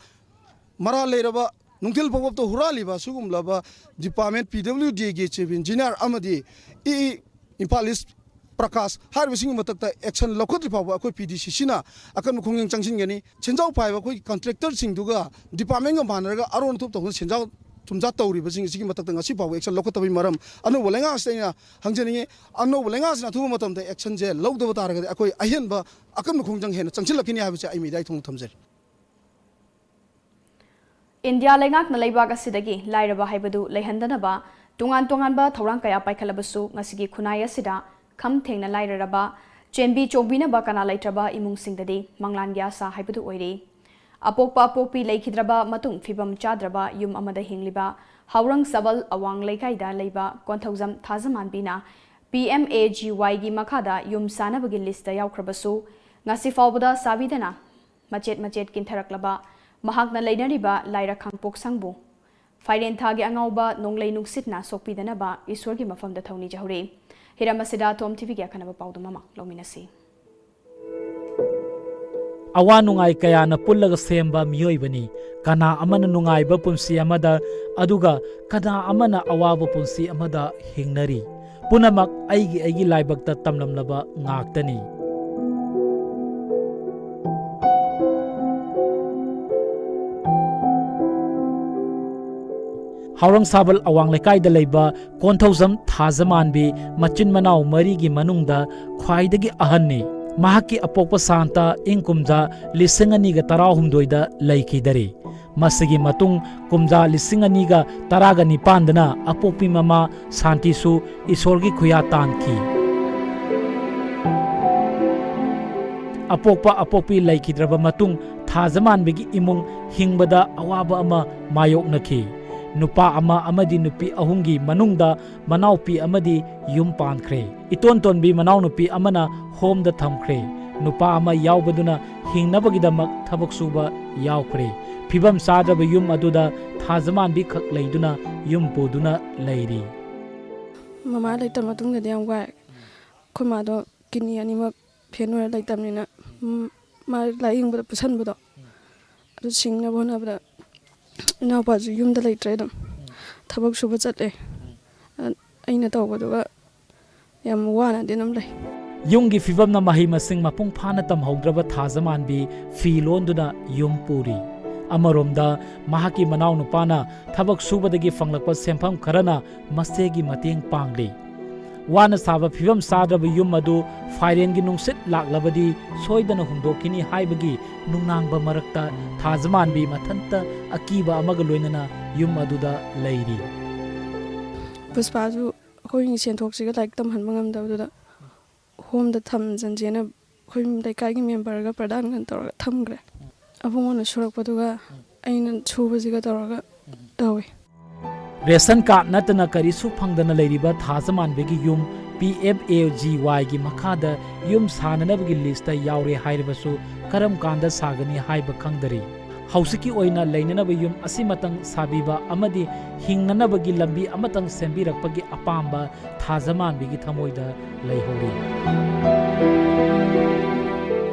ꯃꯔꯥꯜ ꯂꯩꯔꯕ, ꯅꯨꯡꯊꯤꯜ ꯐꯥꯎꯕꯗ ꯍꯨꯔꯥꯜꯂꯤꯕ ꯁꯤꯒꯨꯝꯂꯕ department, P W D ꯒꯤ chief engineer ꯑꯃꯗꯤ E E Imphal East Prakash ꯍꯥꯏꯔꯤꯕꯁꯤꯡꯒꯤ ꯃꯊꯛꯇ action ꯂꯧꯈꯠꯇ꯭ꯔꯤ ꯐꯥꯎꯕ ꯑꯩꯈꯣꯏ P D C C ꯅ ꯑꯀꯟꯕ ꯈꯣꯡꯖꯪ ꯆꯪꯁꯤꯟꯒꯅꯤ꯫ ꯁꯦꯟꯖꯥꯎ ꯄꯥꯏꯕ ꯑꯩꯈꯣꯏꯒꯤ contractor ꯁꯤꯡꯗꯨꯒ department ꯒ ꯃꯥꯟꯅꯔꯒ ꯑꯔꯣꯟ ꯑꯊꯨꯞ ꯇꯧꯗꯨꯅ ꯁꯦꯟꯖꯥꯎ ꯊꯨꯝꯖꯥ ꯇꯧꯔꯤꯕꯁꯤꯡ ꯑꯁꯤꯒꯤ ꯃꯊꯛꯇ ꯉꯁꯤ ꯐꯥꯎꯕ action ꯂꯧꯈꯠꯇꯕꯒꯤ ꯃꯔꯝ ꯑꯅꯧꯕ ꯂꯩꯉꯥꯛ ꯑꯁꯤꯗ ꯑꯩꯅ ꯍꯪꯖꯅꯤꯡꯉꯤ꯫ ꯑꯅꯧꯕ ꯂꯩꯉꯥꯛ ꯑꯁꯤꯅ ꯑꯊꯨꯕ ꯃꯇꯝꯗ action ꯁꯦ ꯂꯧꯗꯕ ꯇꯥꯔꯒꯗꯤ ꯑꯩꯈꯣꯏ ꯑꯍꯦꯟꯕ ꯑꯀꯟꯕ ꯈꯣꯡꯖꯪ ꯍꯦꯟꯅ ꯆꯪꯁꯤꯜꯂꯛꯀꯅꯤ ꯍꯥꯏꯕꯁꯦ ꯑꯩ media ꯒꯤ ꯊꯣꯡꯗ ꯊꯝꯖꯔꯤ꯫ ꯏꯟꯗꯤꯌꯥ ꯂꯩꯉꯥꯛꯅ ꯂꯩꯕꯥꯛ ꯑꯁꯤꯗꯒꯤ ꯂꯥꯏꯔꯕ ꯍꯥꯏꯕꯗꯨ ꯂꯩꯍꯟꯗꯅꯕ ꯇꯣꯉꯥꯟ ꯇꯣꯉꯥꯟꯕ ꯊꯧꯔꯥꯡ ꯀꯌꯥ ꯄꯥꯏꯈꯠꯂꯕꯁꯨ, ꯉꯁꯤꯒꯤ ꯈꯨꯟꯅꯥꯏ ꯑꯁꯤꯗ ꯈꯝ ꯊꯦꯡꯅ ꯂꯥꯏꯔꯔꯕ, ꯆꯦꯟꯕꯤ ꯆꯣꯡꯕꯤꯅꯕ ꯀꯅꯥ ꯂꯩꯇ꯭ꯔꯕ ꯏꯃꯨꯡꯁꯤꯡꯗꯗꯤ ꯃꯪꯂꯥꯟꯒꯤ ꯑꯥꯁꯥ ꯍꯥꯏꯕꯗꯨ ꯑꯣꯏꯔꯤ꯫ ꯑꯄꯣꯛꯄ ꯑꯄꯣꯛꯄꯤ ꯂꯩꯈꯤꯗ꯭ꯔꯕ ꯃꯇꯨꯡ ꯐꯤꯕꯝ ꯆꯥꯗ꯭ꯔꯕ ꯌꯨꯝ ꯑꯃꯗ ꯍꯤꯡꯂꯤꯕ ꯍꯥꯎꯔꯪ ꯁꯕꯜ ꯑꯋꯥꯡ ꯂꯩꯀꯥꯏꯗ ꯂꯩꯕ Konthoujam ꯊꯥꯖꯃꯥꯟꯕꯤꯅ P M A G Y ꯒꯤ ꯃꯈꯥꯗ ꯌꯨꯝ ꯁꯥꯅꯕꯒꯤ list ꯇ ꯌꯥꯎꯈ꯭ꯔꯕꯁꯨ, ꯉꯁꯤ ꯐꯥꯎꯕꯗ ꯁꯥꯕꯤꯗꯅ ꯃꯆꯦꯠ ꯃꯆꯦꯠ ꯀꯤꯟꯊꯔꯛꯂꯕ ꯃꯍꯥꯛꯅ ꯂꯩꯅꯔꯤꯕ ꯂꯥꯏꯔ ꯈꯥꯡꯄꯣꯛꯁꯪꯕꯨ ꯐꯥꯏꯔꯦꯟ ꯊꯥꯒꯤ ꯑꯉꯥꯎꯕ ꯅꯣꯡꯂꯩ ꯅꯨꯡꯁꯤꯠꯅ ꯁꯣꯛꯄꯤꯗꯅꯕ ꯏꯁꯣꯔꯒꯤ ꯃꯐꯝꯗ ꯊꯧꯅꯤꯖꯍꯧꯔꯤ꯫ ꯍꯤꯔꯝ ꯑꯁꯤꯗ ꯇꯣꯝ ꯇꯤꯚꯤꯒꯤ ꯑꯈꯟꯅꯕ ꯄꯥꯎꯗꯝ ꯑꯃ ꯂꯧꯃꯤꯟꯅꯁꯤ꯫ ꯑꯋꯥ ꯅꯨꯡꯉꯥꯏ ꯀꯌꯥꯅ ꯄꯨꯜꯂꯒ ꯁꯦꯝꯕ ꯃꯤꯑꯣꯏꯕꯅꯤ꯫ ꯀꯅꯥ ꯑꯃꯅ ꯅꯨꯡꯉꯥꯏꯕ ꯄꯨꯟꯁꯤ ꯑꯃꯗ, ꯑꯗꯨꯒ ꯀꯅꯥ ꯑꯃꯅ ꯑꯋꯥꯕ ꯄꯨꯟꯁꯤ ꯑꯃꯗ ꯍꯤꯡꯅꯔꯤ꯫ ꯄꯨꯝꯅꯃꯛ ꯑꯩꯒꯤ ꯑꯩꯒꯤ ꯂꯥꯏꯕꯛꯇ ꯇꯝꯂꯝꯂꯕ ꯉꯥꯛꯇꯅꯤ꯫ ꯍꯥꯎꯔꯪ ꯁꯥꯕꯜ ꯑꯋꯥꯡ ꯂꯩꯀꯥꯏꯗ ꯂꯩꯕ ꯀꯣꯟꯊꯧꯖꯝ ꯊꯥꯖꯃꯥꯟꯕꯤ ꯃꯆꯤꯟ ꯃꯅꯥꯎ ꯃꯔꯤꯒꯤ ꯃꯅꯨꯡꯗ ꯈ꯭ꯋꯥꯏꯗꯒꯤ ꯑꯍꯟꯅꯤ꯫ ꯃꯍꯥꯛꯀꯤ ꯑꯄꯣꯛꯄ ꯁꯥꯟꯇ ꯏꯪ ꯀꯨꯝꯖꯥ ꯂꯤꯁꯤꯡ ꯑꯅꯤꯒ ꯇꯔꯥꯍꯨꯝꯗꯣꯏꯗ ꯂꯩꯈꯤꯗꯔꯦ꯫ ꯃꯁꯤꯒꯤ ꯃꯇꯨꯡ ꯀꯨꯝꯖꯥ ꯂꯤꯁꯤꯡ ꯑꯅꯤꯒ ꯇꯔꯥꯒ ꯅꯤꯄꯥꯟꯗꯅ ꯑꯄꯣꯛꯄꯤ ꯃꯃꯥ ꯁꯥꯟꯇꯤꯁꯨ ꯏꯁꯣꯔꯒꯤ ꯈꯨꯌꯥ ꯇꯥꯟꯈꯤ꯫ ꯑꯄꯣꯛꯄ ꯑꯄꯣꯛꯄꯤ ꯂꯩꯈꯤꯗ꯭ꯔꯕ ꯃꯇꯨꯡ ꯊꯥꯖꯃꯥꯟꯕꯤꯒꯤ ꯏꯃꯨꯡ ꯍꯤꯡꯕꯗ ꯑꯋꯥꯕ ꯑꯃ ꯃꯥꯌꯣꯛꯅꯈꯤ꯫ ꯅꯨꯄꯥ ꯑꯃ ꯑꯃꯗꯤ ꯅꯨꯄꯤ ꯑꯍꯨꯝꯒꯤ ꯃꯅꯨꯡꯗ ꯃꯅꯥꯎꯄꯤ ꯑꯃꯗꯤ ꯌꯨꯝ ꯄꯥꯟꯈ꯭ꯔꯦ꯫ ꯏꯇꯣꯟ ꯇꯣꯟꯕꯤ ꯃꯅꯥꯎꯅꯨꯄꯤ ꯑꯃꯅ ꯍꯣꯝꯗ ꯊꯝꯈ꯭ꯔꯦ꯫ ꯅꯨꯄꯥ ꯑꯃ ꯌꯥꯎꯕꯗꯨꯅ ꯍꯤꯡꯅꯕꯒꯤꯗꯃꯛ ꯊꯕꯛ ꯁꯨꯕ ꯌꯥꯎꯈ꯭ꯔꯦ꯫ ꯐꯤꯕꯝ ꯆꯥꯗ꯭ꯔꯕ ꯌꯨꯝ ꯑꯗꯨꯗ ꯊꯥꯖꯃꯥꯟꯕꯤ ꯈꯛ ꯂꯩꯗꯨꯅ ꯌꯨꯝ ꯄꯨꯗꯨꯅ ꯂꯩꯔꯤ꯫ ꯃꯃꯥ ꯂꯩꯇ꯭ꯔ ꯃꯇꯨꯡꯗꯗꯤ ꯌꯥꯝ ꯋꯥꯏ꯫ ꯑꯩꯈꯣꯏ ꯃꯥꯗꯣ ꯀꯤꯗꯅꯤ ꯑꯅꯤꯃꯛ ꯐꯦꯜ ꯑꯣꯏꯔ ꯂꯩꯇꯕꯅꯤꯅ, ꯎꯝ, ꯃꯥ ꯂꯥꯏꯌꯦꯡꯕꯗ ꯄꯨꯁꯟꯕꯗꯣ, ꯑꯗꯨ ꯁꯤꯡꯅꯕ ꯍꯣꯠꯅꯕꯗ ꯏꯅꯥꯎꯄꯥꯁꯨ ꯌꯨꯝꯗ ꯂꯩꯇ꯭ꯔꯦ꯫ ꯑꯗꯨꯝ ꯊꯕꯛ ꯁꯨꯕ ꯆꯠꯂꯦ꯫ ꯑ-, ꯑꯩꯅ ꯇꯧꯕꯗꯨꯒ ꯌꯥꯝ ꯋꯥꯅꯗꯤ ꯑꯗꯨꯝ ꯂꯩ꯫ ꯌꯨꯝꯒꯤ ꯐꯤꯕꯝꯅ ꯃꯍꯩ ꯃꯁꯤꯡ ꯃꯄꯨꯡ ꯐꯥꯅ ꯇꯝꯍꯧꯗ꯭ꯔꯕ ꯊꯥꯖꯃꯥꯟꯕꯤ ꯐꯤ ꯂꯣꯟꯗꯨꯅ ꯌꯨꯝ ꯄꯨꯔꯤ꯫ ꯑꯃꯔꯣꯝꯗ ꯃꯍꯥꯛꯀꯤ ꯃꯅꯥꯎꯅꯨꯄꯥꯅ ꯊꯕꯛ ꯁꯨꯕꯗꯒꯤ ꯐꯪꯂꯛꯄ ꯁꯦꯟꯐꯝ ꯈꯔꯅ ꯃꯆꯦꯒꯤ ꯃꯇꯦꯡ ꯄꯥꯡꯂꯤ꯫ ꯋꯥꯅ ꯁꯥꯕ ꯐꯤꯕꯝ ꯆꯥꯗ꯭ꯔꯕ ꯌꯨꯝ ꯑꯗꯨ ꯐꯥꯏꯔꯦꯟꯒꯤ ꯅꯨꯡꯁꯤꯠ ꯂꯥꯛꯂꯕꯗꯤ ꯁꯣꯏꯗꯅ ꯍꯨꯝꯗꯣꯛꯈꯤꯅꯤ ꯍꯥꯏꯕꯒꯤ ꯅꯨꯡꯅꯥꯡꯕ ꯃꯔꯛꯇ ꯊꯥꯖꯃꯥꯟꯕꯤ ꯃꯊꯟꯇ ꯑꯀꯤꯕ ꯑꯃꯒ ꯂꯣꯏꯅꯅ ꯌꯨꯝ ꯑꯗꯨꯗ ꯂꯩꯔꯤ꯫ ꯄꯨꯁꯄꯥꯁꯨ ꯑꯩꯈꯣꯏꯒꯤ ꯁꯦꯟꯊꯣꯛꯁꯤꯒ ꯂꯥꯏꯔꯤꯛ ꯇꯝꯍꯟꯕ ꯉꯝꯗꯕꯗꯨꯗ ꯍꯣꯝꯗ ꯊꯝꯖꯟꯁꯦꯅ ꯑꯩꯈꯣꯏ ꯂꯩꯀꯥꯏꯒꯤ ꯃꯦꯝꯕꯔꯒ ꯄ꯭ꯔꯙꯥꯟꯒ ꯇꯧꯔꯒ ꯊꯝꯈ꯭ꯔꯦ꯫ ꯑꯕꯨꯡꯉꯣꯅ ꯁꯨꯔꯛꯄꯗꯨꯒ ꯑꯩꯅ ꯁꯨꯕꯁꯤꯒ ꯇꯧꯔꯒ ꯇꯧꯋꯤ꯫ ꯔꯦꯁꯟ ꯀꯥꯔꯗ ꯅꯠꯇꯅ ꯀꯔꯤꯁꯨ ꯐꯪꯗꯅ ꯂꯩꯔꯤꯕ ꯊꯥꯖꯃꯥꯟꯕꯤꯒꯤ ꯌꯨꯝ ꯄꯤ ꯑꯦꯐ ꯑꯦ ꯖꯤ ꯋꯥꯏꯒꯤ ꯃꯈꯥꯗ ꯌꯨꯝ ꯁꯥꯅꯅꯕꯒꯤ ꯂꯤꯁꯇ ꯌꯥꯎꯔꯦ ꯍꯥꯏꯔꯕꯁꯨ ꯀꯔꯝ ꯀꯥꯟꯗ ꯁꯥꯒꯅꯤ ꯍꯥꯏꯕ ꯈꯪꯗꯔꯤ꯫ ꯍꯧꯖꯤꯛꯀꯤ ꯑꯣꯏꯅ ꯂꯩꯅꯅꯕ ꯌꯨꯝ ꯑꯁꯤꯃꯇꯪ ꯁꯥꯕꯤꯕ ꯑꯃꯗꯤ ꯍꯤꯡꯅꯅꯕꯒꯤ ꯂꯝꯕꯤ ꯑꯃꯇꯪ ꯁꯦꯝꯕꯤꯔꯛꯄꯒꯤ ꯑꯄꯥꯝꯕ ꯊꯥꯖꯃꯥꯟꯕꯤꯒꯤ ꯊꯃꯣꯏꯗ ꯂꯩꯍꯧꯔꯤ꯫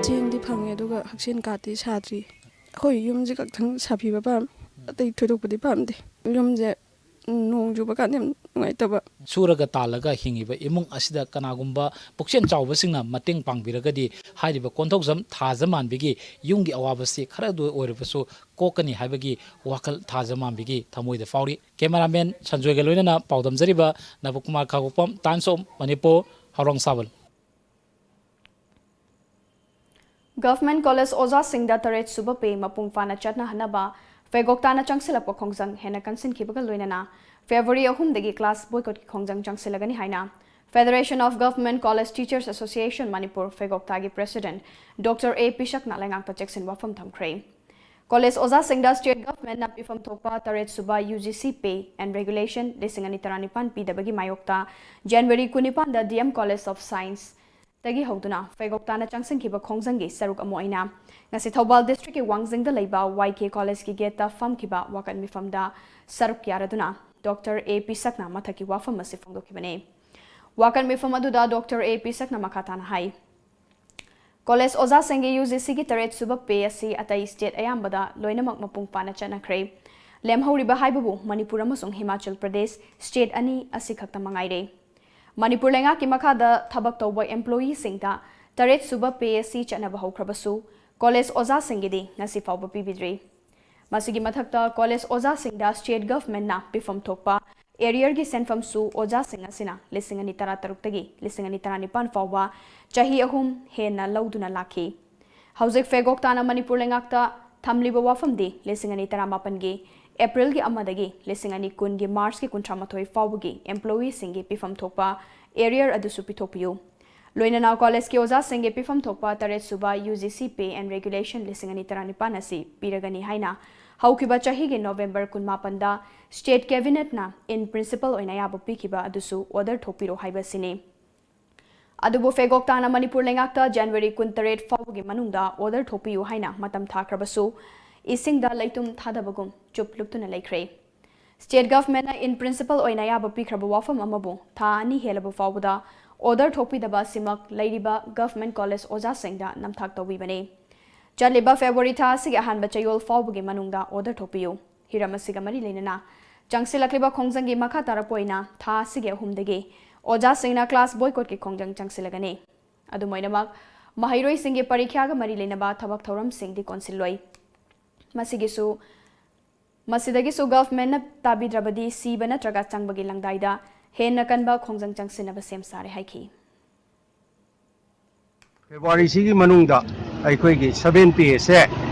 ꯆꯦꯡꯗꯤ ꯐꯪꯉꯦ, ꯑꯗꯨꯒ ꯍꯛꯁꯦꯜ ꯀꯥꯔꯗꯇꯤ ꯁꯥꯗ꯭ꯔꯤ꯫ ꯑꯩꯈꯣꯏ ꯌꯨꯝꯁꯦ ꯈꯛꯇꯪ ꯁꯥꯕꯤꯕ ꯄꯥꯝꯃꯤ, ꯑꯇꯩ ꯊꯣꯏꯗꯣꯛꯄꯗꯤ ꯄꯥꯝꯗꯦ꯫ ꯌꯨꯝꯁꯦ ꯅꯣꯡ ꯆꯨꯕ ꯀꯥꯟꯗ ꯌꯥꯝ ꯅꯨꯡꯉꯥꯏꯇꯕ꯫ ꯁꯨꯔꯒ ꯇꯥꯜꯂꯒ ꯍꯤꯡꯉꯤꯕ ꯏꯃꯨꯡ ꯑꯁꯤꯗ ꯀꯅꯥꯒꯨꯝꯕ ꯄꯨꯛꯆꯦꯜ ꯆꯥꯎꯕꯁꯤꯡꯅ ꯃꯇꯦꯡ ꯄꯥꯡꯕꯤꯔꯒꯗꯤ ꯍꯥꯏꯔꯤꯕ ꯀꯣꯟꯊꯧꯖꯝ ꯊꯥꯖꯃꯥꯟꯕꯤꯒꯤ ꯌꯨꯝꯒꯤ ꯑꯋꯥꯕꯁꯤ ꯈꯔꯗ ꯑꯣꯏꯔꯕꯁꯨ ꯀꯣꯛꯀꯅꯤ ꯍꯥꯏꯕꯒꯤ ꯋꯥꯈꯜ ꯊꯥꯖꯃꯥꯟꯕꯤꯒꯤ ꯊꯃꯣꯏꯗ ꯐꯥꯎꯔꯤ꯫ ꯀꯦꯃꯦꯔꯥꯃꯦꯟ ꯁꯟꯖꯣꯏꯒ ꯂꯣꯏꯅꯅ ꯄꯥꯎꯗꯝꯖꯔꯤꯕ Nabakumar Khangbokpam, Times of Manipur, ꯍꯥꯎꯔꯥꯡꯁꯥꯕꯜ꯫ ꯒꯚꯔꯟꯃꯦꯟꯠ ꯀꯣꯂꯦꯖ ꯑꯣꯖꯥꯁꯤꯡꯗ ꯇꯔꯦꯠ ꯁꯨꯕ ꯄꯦ ꯃꯄꯨꯡ ꯐꯥꯅ ꯆꯠꯅꯍꯟꯅꯕ ꯐꯦꯒꯣꯛ ꯇꯥꯅ ꯆꯪꯁꯤꯜꯂꯛꯄ ꯈꯣꯡꯖꯪ ꯍꯦꯟꯅ ꯀꯟꯁꯤꯟꯈꯤꯕꯒ ꯂꯣꯏꯅꯅ ꯐꯦꯕ꯭ꯔꯨꯋꯥꯔꯤ ꯑꯍꯨꯝꯗꯒꯤ ꯀ꯭ꯂꯥꯁ ꯕꯣꯏꯀꯣꯠꯀꯤ ꯈꯣꯡꯖꯪ ꯆꯪꯁꯤꯜꯂꯒꯅꯤ ꯍꯥꯏꯅ Federation of Government College Teachers Association Manipur, ꯐꯦꯒꯣꯛꯇꯥꯒꯤ president Doctor A ꯄꯤꯁꯛꯅ ꯂꯩꯉꯥꯛꯇ ꯆꯦꯛꯁꯤꯟ ꯋꯥꯐꯝ ꯊꯝꯈ꯭ꯔꯦ꯫ ꯀꯣꯂꯦꯖ ꯑꯣꯖꯥꯁꯤꯡꯗ state governmentꯅ ꯄꯤꯐꯝ ꯊꯣꯛꯄ ꯇꯔꯦꯠ ꯁꯨꯕ UGC Pay and Regulation ꯂꯤꯁꯤꯡ ꯑꯅꯤ ꯇꯔꯥꯅꯤꯄꯥꯟ ꯄꯤꯗꯕꯒꯤ ꯃꯥꯌꯣꯛꯇ January ꯀꯨꯟꯅꯤꯄꯥꯟꯗ DM College of Science ꯇꯒꯤ ꯍꯧꯗꯨꯅ ꯐꯦꯒꯣꯛꯇꯥꯅ ꯆꯪꯁꯤꯟꯈꯤꯕ ꯈꯣꯡꯖꯪꯒꯤ ꯁꯔꯨꯛ ꯑꯃ ꯑꯣꯏꯅ ꯉꯁꯤ ꯊꯧꯕꯥꯜ districtꯀꯤ ꯋꯥꯡꯖꯤꯡꯗ ꯂꯩꯕ YK Collegeꯀꯤ gateꯇ ꯐꯝꯈꯤꯕ ꯋꯥꯀꯠ ꯃꯤꯐꯝꯗ ꯁꯔꯨꯛ ꯌꯥꯔꯗꯨꯅ Doctor A ꯄꯤꯁꯛꯅ ꯃꯊꯛꯀꯤ ꯋꯥꯐꯝ ꯑꯁꯤ ꯐꯣꯡꯗꯣꯛꯈꯤꯕꯅꯤ꯫ ꯋꯥꯀꯠ ꯃꯤꯐꯝ ꯑꯗꯨꯗ Doctor A ꯄꯤꯁꯛꯅ ꯃꯈꯥ ꯇꯥꯅ ꯍꯥꯏ, ꯀꯣꯂꯦꯖ ꯑꯣꯖꯥꯁꯤꯡꯒꯤ UGCꯒꯤ ꯇꯔꯦꯠ ꯁꯨꯕ pay ꯑꯁꯤ ꯑꯇꯩ state ꯑꯌꯥꯝꯕꯗ ꯂꯣꯏꯅꯃꯛ ꯃꯄꯨꯡ ꯐꯥꯅ ꯆꯠꯅꯈ꯭ꯔꯦ꯫ ꯂꯦꯝꯍꯧꯔꯤꯕ ꯍꯥꯏꯕꯕꯨ ꯃꯅꯤꯄꯨꯔ ꯑꯃꯁꯨꯡ ꯍꯤꯃꯥꯆꯜ ꯄ꯭ꯔꯗꯦꯁ, state ꯑꯅꯤ ꯑꯁꯤꯈꯛꯇ ꯃꯉꯥꯏꯔꯦ꯫ ꯃꯅꯤꯄꯨꯔ ꯂꯩꯉꯥꯛꯀꯤ ꯃꯈꯥꯗ ꯊꯕꯛ ꯇꯧꯕ employeeꯁꯤꯡꯗ ꯇꯔꯦꯠ ꯁꯨꯕ pay ꯑꯁꯤ ꯆꯠꯅꯕ ꯍꯧꯈ꯭ꯔꯕꯁꯨ, ꯀꯣꯂꯦꯖ ꯑꯣꯖꯥꯁꯤꯡꯒꯤꯗꯤ ꯉꯁꯤ ꯐꯥꯎꯕ ꯄꯤꯕꯤꯗ꯭ꯔꯤ꯫ ꯃꯁꯤꯒꯤ ꯃꯊꯛꯇ, ꯀꯣꯂꯦꯖ ꯑꯣꯖꯥꯁꯤꯡꯗ state governmentꯅ ꯄꯤꯐꯝ ꯊꯣꯛꯄ arrearꯒꯤ ꯁꯦꯟꯐꯝꯁꯨ ꯑꯣꯖꯥꯁꯤꯡ ꯑꯁꯤꯅ ꯂꯤꯁꯤꯡ ꯑꯅꯤ ꯇꯔꯥꯇꯔꯨꯛꯇꯒꯤ ꯂꯤꯁꯤꯡ ꯑꯅꯤ ꯇꯔꯥꯅꯤꯄꯥꯟ ꯐꯥꯎꯕ ꯆꯍꯤ ꯑꯍꯨꯝ ꯍꯦꯟꯅ ꯂꯧꯗꯨꯅ ꯂꯥꯛꯈꯤ꯫ ꯍꯧꯖꯤꯛ ꯐꯦꯒꯣꯛꯇꯥꯅ ꯃꯅꯤꯄꯨꯔ ꯂꯩꯉꯥꯛꯇ ꯊꯝꯂꯤꯕ ꯋꯥꯐꯝꯗꯤ ꯂꯤꯁꯤꯡ ꯑꯅꯤ ꯇꯔꯥꯃꯥꯄꯟꯒꯤ Aprilꯒꯤ ꯑꯃꯗꯒꯤ ꯂꯤꯁꯤꯡ ꯑꯅꯤ ꯀꯨꯟꯒꯤ Marchꯀꯤ ꯀꯨꯟꯊ꯭ꯔꯥ ꯃꯥꯊꯣꯏ ꯐꯥꯎꯕꯒꯤ employeeꯁꯤꯡꯒꯤ ꯄꯤꯐꯝ ꯊꯣꯛꯄ arrear ꯑꯗꯨꯁꯨ ꯄꯤꯊꯣꯛꯄꯤꯌꯨ꯫ ꯂꯣꯏꯅꯅ ꯀꯣꯂꯦꯖꯀꯤ ꯑꯣꯖꯥꯁꯤꯡꯒꯤ ꯄꯤꯐꯝ ꯊꯣꯛꯄ ꯇꯔꯦꯠ ꯁꯨꯕ UGC Pay and Regulation ꯂꯤꯁꯤꯡ ꯑꯅꯤ ꯇꯔꯥꯅꯤꯄꯥꯟ ꯑꯁꯤ ꯄꯤꯔꯒꯅꯤ ꯍꯥꯏꯅ ꯍꯧꯈꯤꯕ ꯆꯍꯤꯒꯤ November ꯀꯨꯟꯃꯥꯄꯟꯗ state cabinetꯅ in principle ꯑꯣꯏꯅ ꯑꯌꯥꯕ ꯄꯤꯈꯤꯕ ꯑꯗꯨꯁꯨ order ꯊꯣꯛꯄꯤꯔꯣ ꯍꯥꯏꯕ ꯑꯁꯤꯅꯤ꯫ ꯑꯗꯨꯕꯨ ꯐꯦꯒꯣꯛꯇꯥꯅ ꯃꯅꯤꯄꯨꯔ ꯂꯩꯉꯥꯛꯇ January ꯀꯨꯟꯇꯔꯦꯠ ꯐꯥꯎꯕꯒꯤ ꯃꯅꯨꯡꯗ order ꯊꯣꯛꯄꯤꯌꯨ ꯍꯥꯏꯅ ꯃꯇꯝ ꯊꯥꯈ꯭ꯔꯕꯁꯨ, ꯏꯁꯤꯡꯗ ꯂꯩꯇꯨꯝ ꯊꯥꯗꯕꯒꯨꯝ ꯆꯨꯞ ꯂꯨꯞꯇꯨꯅ ꯂꯩꯈ꯭ꯔꯦ꯫ State governmentꯅ in principle ꯑꯣꯏꯅ ꯑꯌꯥꯕ ꯄꯤꯈ꯭ꯔꯕ ꯋꯥꯐꯝ ꯑꯃꯕꯨ ꯊꯥ ꯑꯅꯤ ꯍꯦꯜꯂꯕ ꯐꯥꯎꯕꯗ order ꯊꯣꯛꯄꯤꯗꯕ ꯑꯁꯤꯃꯛ ꯂꯩꯔꯤꯕ government college ꯑꯣꯖꯥꯁꯤꯡꯗ ꯅꯝꯊꯥꯛ ꯇꯧꯕꯤꯕꯅꯤ꯫ ꯆꯠꯂꯤꯕ February ꯊꯥ ꯑꯁꯤꯒꯤ ꯑꯍꯥꯟꯕ ꯆꯌꯣꯜ ꯐꯥꯎꯕꯒꯤ ꯃꯅꯨꯡꯗ order ꯊꯣꯛꯄꯤꯌꯨ꯫ ꯍꯤꯔꯝ ꯑꯁꯤꯒ ꯃꯔꯤ ꯂꯩꯅꯅ ꯆꯪꯁꯤꯜꯂꯛꯂꯤꯕ ꯈꯣꯡꯖꯪꯒꯤ ꯃꯈꯥ ꯇꯥꯔꯛꯄ ꯑꯣꯏꯅ ꯊꯥ ꯑꯁꯤꯒꯤ ꯑꯍꯨꯝꯗꯒꯤ ꯑꯣꯖꯥꯁꯤꯡꯅ class boycottꯀꯤ ꯈꯣꯡꯖꯪ ꯆꯪꯁꯤꯜꯂꯒꯅꯤ꯫ ꯑꯗꯨꯝ ꯑꯣꯏꯅꯃꯛ, ꯃꯍꯩꯔꯣꯏꯁꯤꯡꯒꯤ ꯄꯔꯤꯈ꯭ꯌꯥꯒ ꯃꯔꯤ ꯂꯩꯅꯕ ꯊꯕꯛ ꯊꯧꯔꯝꯁꯤꯡꯗꯤ ꯀꯣꯟꯁꯤꯜꯂꯣꯏ꯫ ꯃꯁꯤꯒꯤꯁꯨ, ꯃꯁꯤꯗꯒꯤꯁꯨ governmentꯅ ꯇꯥꯕꯤꯗ꯭ꯔꯕꯗꯤ ꯁꯤꯕ ꯅꯠꯇ꯭ꯔꯒ ꯆꯪꯕꯒꯤ ꯂꯪꯗꯥꯏꯗ ꯍꯦꯟꯅ ꯀꯟꯕ ꯈꯣꯡꯖꯪ ꯆꯪꯁꯤꯟꯅꯕ ꯁꯦꯝ ꯁꯥꯔꯦ ꯍꯥꯏꯈꯤ꯫ Februaryꯁꯤꯒꯤ ꯃꯅꯨꯡꯗ ꯑꯩꯈꯣꯏꯒꯤ seven pay ꯑꯁꯦ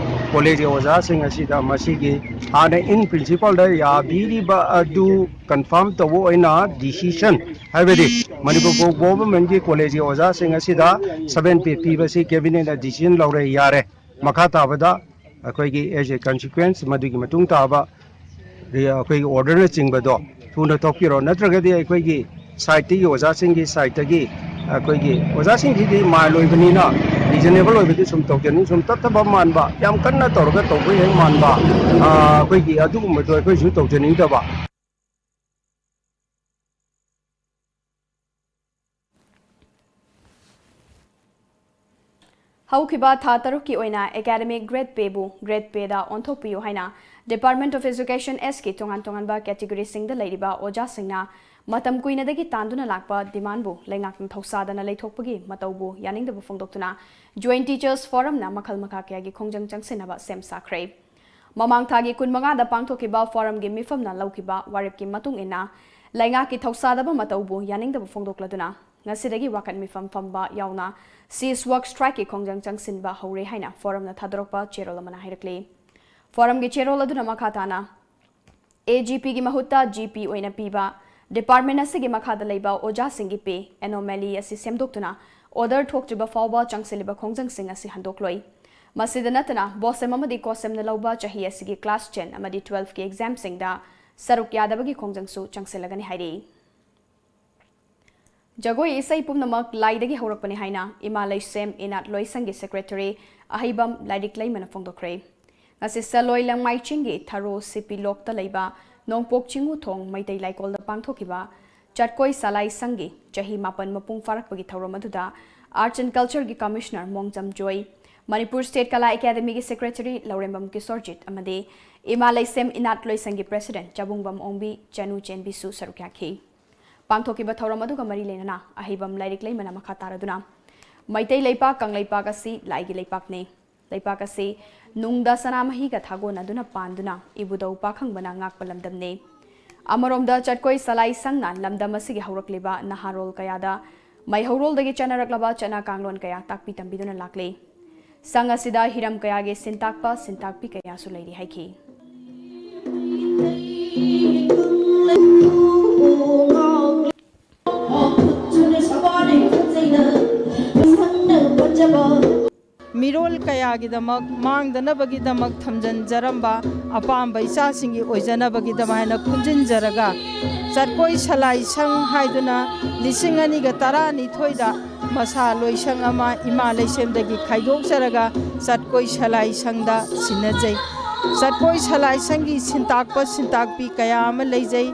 ꯀꯣꯂꯦꯖꯀꯤ ꯑꯣꯖꯥꯁꯤꯡ ꯑꯁꯤꯗ ꯃꯁꯤꯒꯤ ꯍꯥꯟꯅ in principleꯗ ꯌꯥꯕꯤꯔꯤꯕ ꯑꯗꯨ confirm ꯇꯧꯕ ꯑꯣꯏꯅ decision ꯍꯥꯏꯕꯗꯤ ꯃꯅꯤꯄꯨꯔ ꯒꯣ-, ꯒꯣꯚꯔꯟꯃꯦꯟꯠꯀꯤ ꯀꯣꯂꯦꯖꯀꯤ ꯑꯣꯖꯥꯁꯤꯡ ꯑꯁꯤꯗ ꯁꯚꯦꯟ ꯄꯦ ꯄꯤꯕꯁꯤ ꯀꯦꯕꯤꯅꯦꯠꯅ ꯗꯤꯁꯤꯖꯟ ꯂꯧꯔꯦ, ꯌꯥꯔꯦ꯫ ꯃꯈꯥ ꯇꯥꯕꯗ ꯑꯩꯈꯣꯏꯒꯤ as a consequence, ꯃꯗꯨꯒꯤ ꯃꯇꯨꯡ ꯇꯥꯕ ꯔꯤ-, ꯑꯩꯈꯣꯏꯒꯤ ꯑꯣꯔꯗꯔꯅꯆꯤꯡꯕꯗꯣ ꯊꯨꯅ ꯊꯣꯛꯄꯤꯔꯣ, ꯅꯠꯇ꯭ꯔꯒꯗꯤ ꯑꯩꯈꯣꯏꯒꯤ ꯁꯥꯏꯠꯇꯒꯤ, ꯑꯣꯖꯥꯁꯤꯡꯒꯤ ꯁꯥꯏꯠꯇꯒꯤ ꯑꯩꯈꯣꯏꯒꯤ ꯑꯣꯖꯥꯁꯤꯡꯁꯤꯗꯤ ꯃꯥꯏꯜ ꯑꯣꯏꯕꯅꯤꯅ, ꯔꯤꯖꯅꯦꯕꯜ ꯑꯣꯏꯕꯗꯤ ꯁꯨꯝ ꯇꯧꯖꯅꯤꯡ, ꯁꯨꯝ ꯇꯠꯊꯕ ꯃꯥꯟꯕ, ꯌꯥꯝ ꯀꯟꯅ ꯇꯧꯔꯒ ꯇꯧꯕ ꯍꯦꯛ ꯃꯥꯟꯕ, ꯑ, ꯑꯩꯈꯣꯏꯒꯤ ꯑꯗꯨꯒꯨꯝꯕꯗꯣ ꯑꯩꯈꯣꯏꯁꯨ ꯇꯧꯖꯅꯤꯡꯗꯕ꯫ ꯍꯧꯈꯤꯕ ꯊꯥ ꯇꯔꯨꯛꯀꯤ ꯑꯣꯏꯅ academic grade payꯕꯨ grade payꯗ ꯑꯣꯟꯊꯣꯛꯄꯤꯌꯨ ꯍꯥꯏꯅ Department of Education Sꯀꯤ ꯇꯣꯉꯥꯟ ꯇꯣꯉꯥꯟꯕ categoryꯁꯤꯡꯗ ꯂꯩꯔꯤꯕ ꯑꯣꯖꯥꯁꯤꯡꯅ ꯃꯇꯝ ꯀꯨꯏꯅꯗꯒꯤ ꯇꯥꯟꯗꯨꯅ ꯂꯥꯛꯄ demandꯕꯨ ꯂꯩꯉꯥꯛꯅ ꯊꯧꯁꯥꯗꯅ ꯂꯩꯊꯣꯛꯄꯒꯤ ꯃꯇꯧꯕꯨ ꯌꯥꯅꯤꯡꯗꯕ ꯐꯣꯡꯗꯣꯛꯇꯨꯅ Joint Teachers Forumꯅ ꯃꯈꯜ ꯃꯈꯥ ꯀꯌꯥꯒꯤ ꯈꯣꯡꯖꯪ ꯆꯪꯁꯤꯟꯅꯕ ꯁꯦꯝ ꯁꯥꯈ꯭ꯔꯦ꯫ ꯃꯃꯥꯡ ꯊꯥꯒꯤ ꯀꯨꯟꯃꯉꯥꯗ ꯄꯥꯡꯊꯣꯛꯈꯤꯕ forumꯒꯤ ꯃꯤꯐꯝꯅ ꯂꯧꯈꯤꯕ ꯋꯥꯔꯦꯞꯀꯤ ꯃꯇꯨꯡ ꯏꯟꯅ, ꯂꯩꯉꯥꯛꯀꯤ ꯊꯧꯁꯥꯗꯕ ꯃꯇꯧꯕꯨ ꯌꯥꯅꯤꯡꯗꯕ ꯐꯣꯡꯗꯣꯛꯂꯗꯨꯅ, ꯉꯁꯤꯗꯒꯤ ꯋꯥꯀꯠ ꯃꯤꯐꯝ ꯐꯝꯕ ꯌꯥꯎꯅ cease work strikeꯀꯤ ꯈꯣꯡꯖꯪ ꯆꯪꯁꯤꯟꯕ ꯍꯧꯔꯦ ꯍꯥꯏꯅ forumꯅ ꯊꯥꯗꯣꯔꯛꯄ ꯆꯦꯔꯣꯜ ꯑꯃꯅ ꯍꯥꯏꯔꯛꯂꯤ꯫ Forumꯒꯤ ꯆꯦꯔꯣꯜ ꯑꯗꯨꯅ ꯃꯈꯥ ꯇꯥꯅ, AGPꯒꯤ ꯃꯍꯨꯠꯇ GP ꯑꯣꯏꯅ ꯄꯤꯕ, department ꯑꯁꯤꯒꯤ ꯃꯈꯥꯗ ꯂꯩꯕ ꯑꯣꯖꯥꯁꯤꯡꯒꯤ pay anomaly ꯑꯁꯤ ꯁꯦꯝꯗꯣꯛꯇꯨꯅ order ꯊꯣꯛꯇ꯭ꯔꯤꯕ ꯐꯥꯎꯕ ꯆꯪꯁꯤꯜꯂꯤꯕ ꯈꯣꯡꯖꯪꯁꯤꯡ ꯑꯁꯤ ꯍꯟꯗꯣꯛꯂꯣꯏ꯫ ꯃꯁꯤꯗ ꯅꯠꯇꯅ, BOSEM ꯑꯃꯗꯤ COHSEMꯅ ꯂꯧꯕ ꯆꯍꯤ ꯑꯁꯤꯒꯤ class ten ꯑꯃꯗꯤ twelveꯀꯤ examꯁꯤꯡꯗ ꯁꯔꯨꯛ ꯌꯥꯗꯕꯒꯤ ꯈꯣꯡꯖꯪꯁꯨ ꯆꯪꯁꯤꯜꯂꯒꯅꯤ ꯍꯥꯏꯔꯤ꯫ ꯖꯒꯣꯏ ꯏꯁꯩ ꯄꯨꯝꯅꯃꯛ ꯂꯥꯏꯗꯒꯤ ꯍꯧꯔꯛꯄꯅꯤ ꯍꯥꯏꯅ ꯏꯃꯥ ꯂꯩꯁꯦꯝ ꯏꯅꯥꯠ ꯂꯣꯏꯁꯪꯒꯤ secretary ꯑꯍꯩꯕꯝ ꯂꯥꯏꯔꯤꯛ ꯂꯩꯃꯅ ꯐꯣꯡꯗꯣꯛꯈ꯭ꯔꯦ꯫ ꯉꯁꯤ ꯁꯂꯣꯏ ꯂꯪꯃꯥꯏ ꯆꯤꯡꯒꯤ ꯊꯔꯣ ꯁꯤꯄꯤ ꯂꯣꯛꯇ ꯂꯩꯕ ꯅꯣꯡꯄꯣꯛ ꯆꯤꯡꯉꯨ ꯊꯣꯡ ꯃꯩꯇꯩ ꯂꯥꯏꯀꯣꯜꯗ ꯄꯥꯡꯊꯣꯛꯈꯤꯕ ꯆꯠꯀꯣꯏ ꯁꯂꯥꯏ ꯁꯪꯒꯤ ꯆꯍꯤ ꯃꯥꯄꯟ ꯃꯄꯨꯡ ꯐꯥꯔꯛꯄꯒꯤ ꯊꯧꯔꯝ ꯑꯗꯨꯗ Arts and Cultureꯒꯤ Commissioner ꯃꯣꯡꯖꯝ joy, Manipur State ꯀꯂꯥ Academyꯒꯤ secretary ꯂꯧꯔꯦꯝꯕꯝ ꯀꯤꯁꯣꯔꯖꯤꯠ ꯑꯃꯗꯤ ꯏꯃꯥ ꯂꯩꯁꯦꯝ ꯏꯅꯥꯠ ꯂꯣꯏꯁꯪꯒꯤ president ꯆꯥꯕꯨꯡꯕꯝ ꯑꯣꯡꯕꯤ ꯆꯅꯨ ꯆꯦꯟꯕꯤꯁꯨ ꯁꯔꯨꯛ ꯌꯥꯈꯤ꯫ ꯄꯥꯡꯊꯣꯛꯈꯤꯕ ꯊꯧꯔꯝ ꯑꯗꯨꯒ ꯃꯔꯤ ꯂꯩꯅꯅ ꯑꯍꯩꯕꯝ ꯂꯥꯏꯔꯤꯛ ꯂꯩꯃꯅ ꯃꯈꯥ ꯇꯥꯔꯗꯨꯅ, ꯃꯩꯇꯩ ꯂꯩꯄꯥꯛ ꯀꯪꯂꯩꯄꯥꯛ ꯑꯁꯤ ꯂꯥꯏꯒꯤ ꯂꯩꯄꯥꯛꯅꯤ꯫ ꯂꯩꯄꯥꯛ ꯑꯁꯤ ꯅꯨꯡꯗ ꯁꯅꯥꯃꯍꯤꯒ ꯊꯥꯒꯣꯟꯅꯗꯨꯅ ꯄꯥꯟꯗꯨꯅ ꯏꯕꯨꯙꯧ ꯄꯥꯈꯪꯕꯅ ꯉꯥꯛꯄ ꯂꯝꯗꯝꯅꯤ꯫ ꯑꯃꯔꯣꯝꯗ ꯆꯠꯀꯣꯏ ꯁꯂꯥꯏ ꯁꯪꯅ ꯂꯝꯗꯝ ꯑꯁꯤꯒꯤ ꯍꯧꯔꯛꯂꯤꯕ ꯅꯍꯥꯔꯣꯜ ꯀꯌꯥꯗ ꯃꯩꯍꯧꯔꯣꯜꯗꯒꯤ ꯆꯠꯅꯔꯛꯂꯕ ꯆꯠꯅ ꯀꯥꯡꯂꯣꯟ ꯀꯌꯥ ꯇꯥꯛꯄꯤ ꯇꯝꯕꯤꯗꯨꯅ ꯂꯥꯛꯂꯤ꯫ ꯁꯪ ꯑꯁꯤꯗ ꯍꯤꯔꯝ ꯀꯌꯥꯒꯤ ꯁꯤꯟꯇꯥꯛꯄ ꯁꯤꯟꯇꯥꯛꯄꯤ ꯀꯌꯥꯁꯨ ꯂꯩꯔꯤ ꯍꯥꯏꯈꯤ꯫ ꯃꯤꯔꯣꯜ ꯀꯌꯥꯒꯤꯗꯃꯛ ꯃꯥꯡꯗꯅꯕꯒꯤꯗꯃꯛ ꯊꯝꯖꯤꯟꯖꯔꯝꯕ ꯑꯄꯥꯝꯕ ꯏꯆꯥꯁꯤꯡꯒꯤ ꯑꯣꯏꯖꯅꯕꯒꯤꯗꯃꯛ ꯍꯥꯏꯅ ꯈꯨꯟꯖꯤꯟꯖꯔꯒ ꯆꯠꯀꯣꯏ ꯁꯂꯥꯏ ꯁꯪ ꯍꯥꯏꯗꯨꯅ ꯂꯤꯁꯤꯡ ꯑꯅꯤꯒ ꯇꯔꯥꯅꯤꯊꯣꯏꯗ ꯃꯁꯥ ꯂꯣꯏꯁꯪ ꯑꯃ ꯏꯃꯥ ꯂꯩꯁꯦꯝꯗꯒꯤ ꯈꯥꯏꯗꯣꯛꯆꯔꯒ ꯆꯠꯀꯣꯏ ꯁꯂꯥꯏ ꯁꯪꯗ ꯁꯤꯟꯅꯖꯩ꯫ ꯆꯠꯀꯣꯏ ꯁꯂꯥꯏ ꯁꯪꯒꯤ ꯁꯤꯟꯇꯥꯛꯄ ꯁꯤꯟꯇꯥꯛꯄꯤ ꯀꯌꯥ ꯑꯃ ꯂꯩꯖꯩ꯫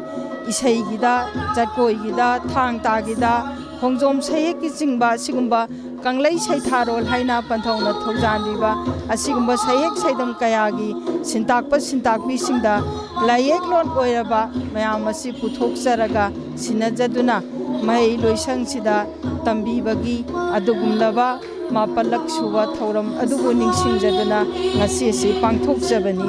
ꯏꯁꯩꯒꯤꯗ, ꯆꯠꯀꯣꯏꯒꯤꯗ, ꯊꯥꯡ ꯇꯥꯒꯤꯗ, ꯈꯣꯡꯖꯣꯝ ꯁꯩꯍꯦꯛꯀꯤ ꯆꯤꯡꯕ ꯑꯁꯤꯒꯨꯝꯕ ꯀꯪꯂꯩ ꯁꯩꯊꯥꯔꯣꯜ ꯍꯥꯏꯅ ꯄꯟꯊꯧꯅ ꯊꯧꯖꯥꯟꯕꯤꯕ ꯑꯁꯤꯒꯨꯝꯕ ꯁꯩꯍꯦꯛ ꯁꯩꯗꯝ ꯀꯌꯥꯒꯤ ꯁꯤꯟꯇꯥꯛꯄ ꯁꯤꯟꯇꯥꯛꯄꯤꯁꯤꯡꯗ ꯂꯥꯏꯌꯦꯛꯂꯣꯟ ꯑꯣꯏꯔꯕ ꯃꯌꯥꯝ ꯑꯁꯤ ꯄꯨꯊꯣꯛꯆꯔꯒ ꯁꯤꯟꯅꯖꯗꯨꯅ ꯃꯍꯩ ꯂꯣꯏꯁꯪꯁꯤꯗ ꯇꯝꯕꯤꯕꯒꯤ ꯑꯗꯨꯒꯨꯝꯂꯕ ꯃꯥꯄꯜꯂꯛ ꯁꯨꯕ ꯊꯧꯔꯝ ꯑꯗꯨꯕꯨ ꯅꯤꯡꯁꯤꯡꯖꯗꯨꯅ ꯉꯁꯤ ꯑꯁꯤ ꯄꯥꯡꯊꯣꯛꯆꯕꯅꯤ꯫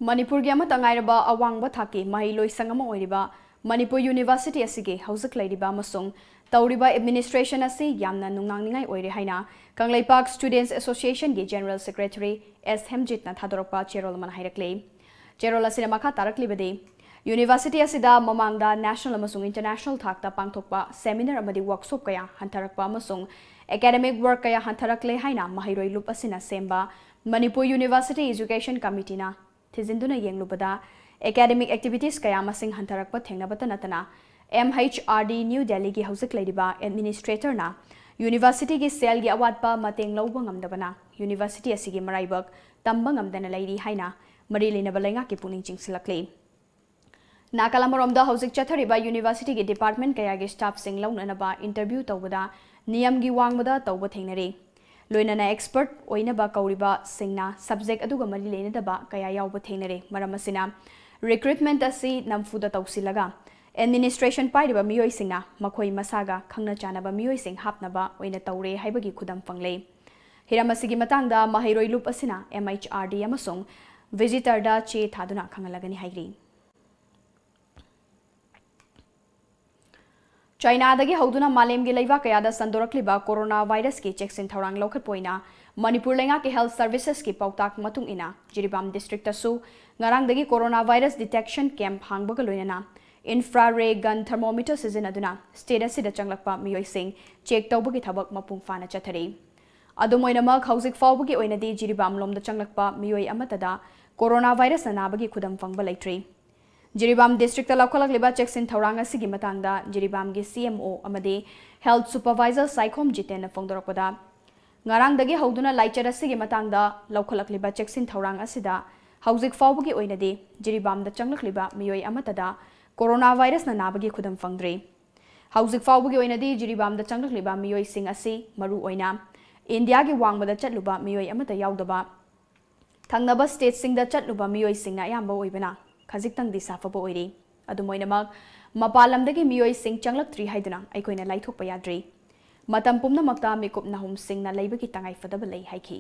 ꯃꯅꯤꯄꯨꯔꯒꯤ ꯑꯃꯠꯇ ꯉꯥꯏꯔꯕ ꯑꯋꯥꯡꯕ ꯊꯥꯛꯀꯤ ꯃꯍꯩ ꯂꯣꯏꯁꯪ ꯑꯃ ꯑꯣꯏꯔꯤꯕ ꯃꯅꯤꯄꯨꯔ ꯌꯨꯅꯤꯚꯔꯁꯤꯇꯤ ꯑꯁꯤꯒꯤ ꯍꯧꯖꯤꯛ ꯂꯩꯔꯤꯕ ꯑꯃꯁꯨꯡ ꯇꯧꯔꯤꯕ ꯑꯦꯗꯃꯤꯅꯤꯁꯇ꯭ꯔꯦꯁꯟ ꯑꯁꯤ ꯌꯥꯝꯅ ꯅꯨꯡꯅꯥꯡꯅꯤꯡꯉꯥꯏ ꯑꯣꯏꯔꯦ ꯍꯥꯏꯅ ꯀꯪꯂꯩꯄꯥꯛ ꯁ꯭ꯇꯨꯗꯦꯟꯠꯁ ꯑꯦꯁꯣꯁꯤꯌꯦꯁꯟꯒꯤ ꯖꯦꯅꯔꯦꯜ ꯁꯦꯀ꯭ꯔꯦꯇꯔꯤ ꯑꯦꯁ ꯍꯦꯝꯖꯤꯠꯅ ꯊꯥꯗꯣꯔꯛꯄ ꯆꯦꯔꯣꯜ ꯑꯃꯅ ꯍꯥꯏꯔꯛꯂꯤ꯫ ꯆꯦꯔꯣꯜ ꯑꯁꯤꯅ ꯃꯈꯥ ꯇꯥꯔꯛꯂꯤꯕꯗꯤ, ꯌꯨꯅꯤꯚꯔꯁꯤꯇꯤ ꯑꯁꯤꯗ ꯃꯃꯥꯡꯗ ꯅꯦꯁꯅꯦꯜ ꯑꯃꯁꯨꯡ ꯏꯟꯇꯔꯅꯦꯁꯅꯦꯜ ꯊꯥꯛꯇ ꯄꯥꯡꯊꯣꯛꯄ ꯁꯦꯃꯤꯅꯥꯔ ꯑꯃꯗꯤ ꯋꯥꯔꯛꯁꯣꯞ ꯀꯌꯥ ꯍꯟꯊꯔꯛꯄ ꯑꯃꯁꯨꯡ ꯑꯦꯀꯥꯗꯦꯃꯤꯛ ꯋꯥꯔꯛ ꯀꯌꯥ ꯍꯟꯊꯔꯛꯂꯦ ꯍꯥꯏꯅ ꯃꯍꯩꯔꯣꯏ ꯂꯨꯞ ꯑꯁꯤꯅ ꯁꯦꯝꯕ ꯃꯅꯤꯄꯨꯔ ꯌꯨꯅꯤꯚꯔꯁꯤꯇꯤ ꯏꯖꯨꯀꯦꯁꯟ ꯀꯃꯤꯇꯤꯅ ꯊꯤꯖꯤꯟꯗꯨꯅ ꯌꯦꯡꯂꯨꯕꯗ, ꯑꯦꯀꯥꯗꯦꯃꯤꯛ ꯑꯦꯛꯇꯤꯚꯤꯇꯤꯁ ꯀꯌꯥ ꯃꯁꯤꯡ ꯍꯟꯊꯔꯛꯄ ꯊꯦꯡꯅꯕꯇ ꯅꯠꯇꯅ, M H R D new ꯗꯦꯜꯂꯤꯒꯤ ꯍꯧꯖꯤꯛ ꯂꯩꯔꯤꯕ ꯑꯦꯗꯃꯤꯅꯤꯁꯇ꯭ꯔꯦꯇꯔꯅ ꯌꯨꯅꯤꯚꯔꯁꯤꯇꯤꯒꯤ ꯁꯦꯜꯒꯤ ꯑꯋꯥꯠꯄ ꯃꯇꯦꯡ ꯂꯧꯕ ꯉꯝꯗꯕꯅ ꯌꯨꯅꯤꯚꯔꯁꯤꯇꯤ ꯑꯁꯤꯒꯤ ꯃꯔꯥꯏꯕꯛ ꯇꯝꯕ ꯉꯝꯗꯅ ꯂꯩꯔꯤ ꯍꯥꯏꯅ ꯃꯔꯤ ꯂꯩꯅꯕ ꯂꯩꯉꯥꯛꯀꯤ ꯄꯨꯛꯅꯤꯡ ꯆꯤꯡꯁꯤꯜꯂꯛꯂꯤ꯫ ꯅꯥꯀꯜ ꯑꯃꯔꯣꯝꯗ, ꯍꯧꯖꯤꯛ ꯆꯠꯊꯔꯤꯕ ꯌꯨꯅꯤꯚꯔꯁꯤꯇꯤꯒꯤ ꯗꯤꯄꯥꯔꯠꯃꯦꯟ ꯀꯌꯥꯒꯤ ꯁ꯭ꯇꯥꯐꯁꯤꯡ ꯂꯧꯅꯅꯕ ꯏꯟꯇꯔꯚ꯭ꯌꯨ ꯇꯧꯕꯗ ꯅꯤꯌꯝꯒꯤ ꯋꯥꯡꯃꯗ ꯇꯧꯕ ꯊꯦꯡꯅꯔꯤ꯫ ꯂꯣꯏꯅꯅ ꯑꯦꯛꯁꯄꯔꯠ ꯑꯣꯏꯅꯕ ꯀꯧꯔꯤꯕꯁꯤꯡꯅ ꯁꯕꯖꯦꯛ ꯑꯗꯨꯒ ꯃꯔꯤ ꯂꯩꯅꯗꯕ ꯀꯌꯥ ꯌꯥꯎꯕ ꯊꯦꯡꯅꯔꯦ꯫ ꯃꯔꯝ ꯑꯁꯤꯅ, ꯔꯤꯀ꯭ꯔꯨꯠꯃꯦꯟꯠ ꯑꯁꯤ ꯅꯝꯐꯨꯗ ꯇꯧꯁꯤꯜꯂꯒ, ꯑꯦꯗꯃꯤꯅꯤꯁꯇ꯭ꯔꯦꯁꯟ ꯄꯥꯏꯔꯤꯕ ꯃꯤꯑꯣꯏꯁꯤꯡꯅ ꯃꯈꯣꯏ ꯃꯁꯥꯒ ꯈꯪꯅ ꯆꯥꯟꯅꯕ ꯃꯤꯑꯣꯏꯁꯤꯡ ꯍꯥꯞꯅꯕ ꯑꯣꯏꯅ ꯇꯧꯔꯦ ꯍꯥꯏꯕꯒꯤ ꯈꯨꯗꯝ ꯐꯪꯂꯦ꯫ ꯍꯤꯔꯝ ꯑꯁꯤꯒꯤ ꯃꯇꯥꯡꯗ ꯃꯍꯩꯔꯣꯏ ꯂꯨꯞ ꯑꯁꯤꯅ ꯑꯦꯝ ꯑꯩꯆ ꯑꯥꯔ ꯗꯤ ꯑꯃꯁꯨꯡ ꯚꯤꯖꯤꯇꯔꯗ ꯆꯦ ꯊꯥꯗꯨꯅ ꯈꯪꯍꯜꯂꯒꯅꯤ ꯍꯥꯏꯔꯤ꯫ ꯆꯥꯏꯅꯥꯗꯒꯤ ꯍꯧꯗꯨꯅ ꯃꯥꯂꯦꯝꯒꯤ ꯂꯩꯕꯥꯛ ꯀꯌꯥꯗ ꯁꯟꯗꯣꯔꯛꯂꯤꯕ ꯀꯣꯔꯣꯅꯥ ꯚꯥꯏꯔꯁꯀꯤ ꯆꯦꯛꯁꯤꯟ ꯊꯧꯔꯥꯡ ꯂꯧꯈꯠꯄ ꯑꯣꯏꯅ ꯃꯅꯤꯄꯨꯔ ꯂꯩꯉꯥꯛꯀꯤ ꯍꯦꯜꯊ ꯁꯔꯚꯤꯁꯦꯁꯀꯤ ꯄꯥꯎꯇꯥꯛ ꯃꯇꯨꯡ ꯏꯟꯅ ꯖꯤꯔꯤꯕꯥꯝ ꯗꯤꯁꯇ꯭ꯔꯤꯛꯇꯁꯨ ꯉꯔꯥꯡꯗꯒꯤ ꯀꯣꯔꯣꯅꯥ ꯚꯥꯏꯔꯁ ꯗꯤꯇꯦꯛꯁꯟ ꯀꯦꯝꯞ ꯍꯥꯡꯕꯒ ꯂꯣꯏꯅꯅ Infrared gun thermometer ꯁꯤꯖꯤꯟꯅꯗꯨꯅ state ꯑꯁꯤꯗ ꯆꯪꯂꯛꯄ ꯃꯤꯑꯣꯏꯁꯤꯡ check ꯇꯧꯕꯒꯤ ꯊꯕꯛ ꯃꯄꯨꯡ ꯐꯥꯅ ꯆꯠꯊꯔꯤ꯫ ꯑꯗꯨꯝ ꯑꯣꯏꯅꯃꯛ, ꯍꯧꯖꯤꯛ ꯐꯥꯎꯕꯒꯤ ꯑꯣꯏꯅꯗꯤ ꯖꯤꯔꯤꯕꯥꯝ ꯂꯣꯝꯗ ꯆꯪꯂꯛꯄ ꯃꯤꯑꯣꯏ ꯑꯃꯠꯇꯗ corona virus ꯅ ꯅꯥꯕꯒꯤ ꯈꯨꯗꯝ ꯐꯪꯕ ꯂꯩꯇ꯭ꯔꯤ꯫ ꯖꯤꯔꯤꯕꯥꯝ district ꯇ ꯂꯧꯈꯠꯂꯛꯂꯤꯕ ꯆꯦꯛꯁꯤꯟ ꯊꯧꯔꯥꯡ ꯑꯁꯤꯒꯤ ꯃꯇꯥꯡꯗ ꯖꯤꯔꯤꯕꯥꯝꯒꯤ C M O ꯑꯃꯗꯤ health supervisor ꯁꯥꯏꯈꯣꯝ ꯖꯤꯇꯦꯟꯅ ꯐꯣꯡꯗꯣꯔꯛꯄꯗ, ꯉꯔꯥꯡꯗꯒꯤ ꯍꯧꯗꯨꯅ ꯂꯥꯏꯆꯠ ꯑꯁꯤꯒꯤ ꯃꯇꯥꯡꯗ ꯂꯧꯈꯠꯂꯛꯂꯤꯕ ꯆꯦꯛꯁꯤꯟ ꯊꯧꯔꯥꯡ ꯑꯁꯤꯗ ꯍꯧꯖꯤꯛ ꯐꯥꯎꯕꯒꯤ ꯑꯣꯏꯅꯗꯤ ꯖꯤꯔꯤꯕꯥꯝꯗ ꯆꯪꯂꯛꯂꯤꯕ ꯃꯤꯑꯣꯏ ꯑꯃꯠꯇꯗ corona virus ꯅ ꯅꯥꯕꯒꯤ ꯈꯨꯗꯝ ꯐꯪꯗ꯭ꯔꯤ꯫ ꯍꯧꯖꯤꯛ ꯐꯥꯎꯕꯒꯤ ꯑꯣꯏꯅꯗꯤ ꯖꯤꯔꯤꯕꯥꯝꯗ ꯆꯪꯂꯛꯂꯤꯕ ꯃꯤꯑꯣꯏꯁꯤꯡ ꯑꯁꯤ ꯃꯔꯨ ꯑꯣꯏꯅ ꯏꯟꯗꯤꯌꯥꯒꯤ ꯋꯥꯡꯃꯗ ꯆꯠꯂꯨꯕ ꯃꯤꯑꯣꯏ ꯑꯃꯠꯇ ꯌꯥꯎꯗꯕ, ꯊꯪꯅꯕ state ꯁꯤꯡꯗ ꯆꯠꯂꯨꯕ ꯃꯤꯑꯣꯏꯁꯤꯡꯅ ꯑꯌꯥꯝꯕ ꯑꯣꯏꯕꯅ ꯈꯖꯤꯛꯇꯪꯗꯤ ꯁꯥꯐꯕ ꯑꯣꯏꯔꯤ꯫ ꯑꯗꯨꯝ ꯑꯣꯏꯅꯃꯛ, ꯃꯄꯥꯟ ꯂꯝꯗꯒꯤ ꯃꯤꯑꯣꯏꯁꯤꯡ ꯆꯪꯂꯛꯇ꯭ꯔꯤ ꯍꯥꯏꯗꯨꯅ ꯑꯩꯈꯣꯏꯅ ꯂꯥꯏꯊꯣꯛꯄ ꯌꯥꯗ꯭ꯔꯤ꯫ ꯃꯇꯝ ꯄꯨꯝꯅꯃꯛꯇ ꯃꯤꯀꯨꯞ ꯅꯥꯍꯨꯝꯁꯤꯡꯅ ꯂꯩꯕꯒꯤ ꯇꯉꯥꯏ ꯐꯗꯕ ꯂꯩ ꯍꯥꯏꯈꯤ꯫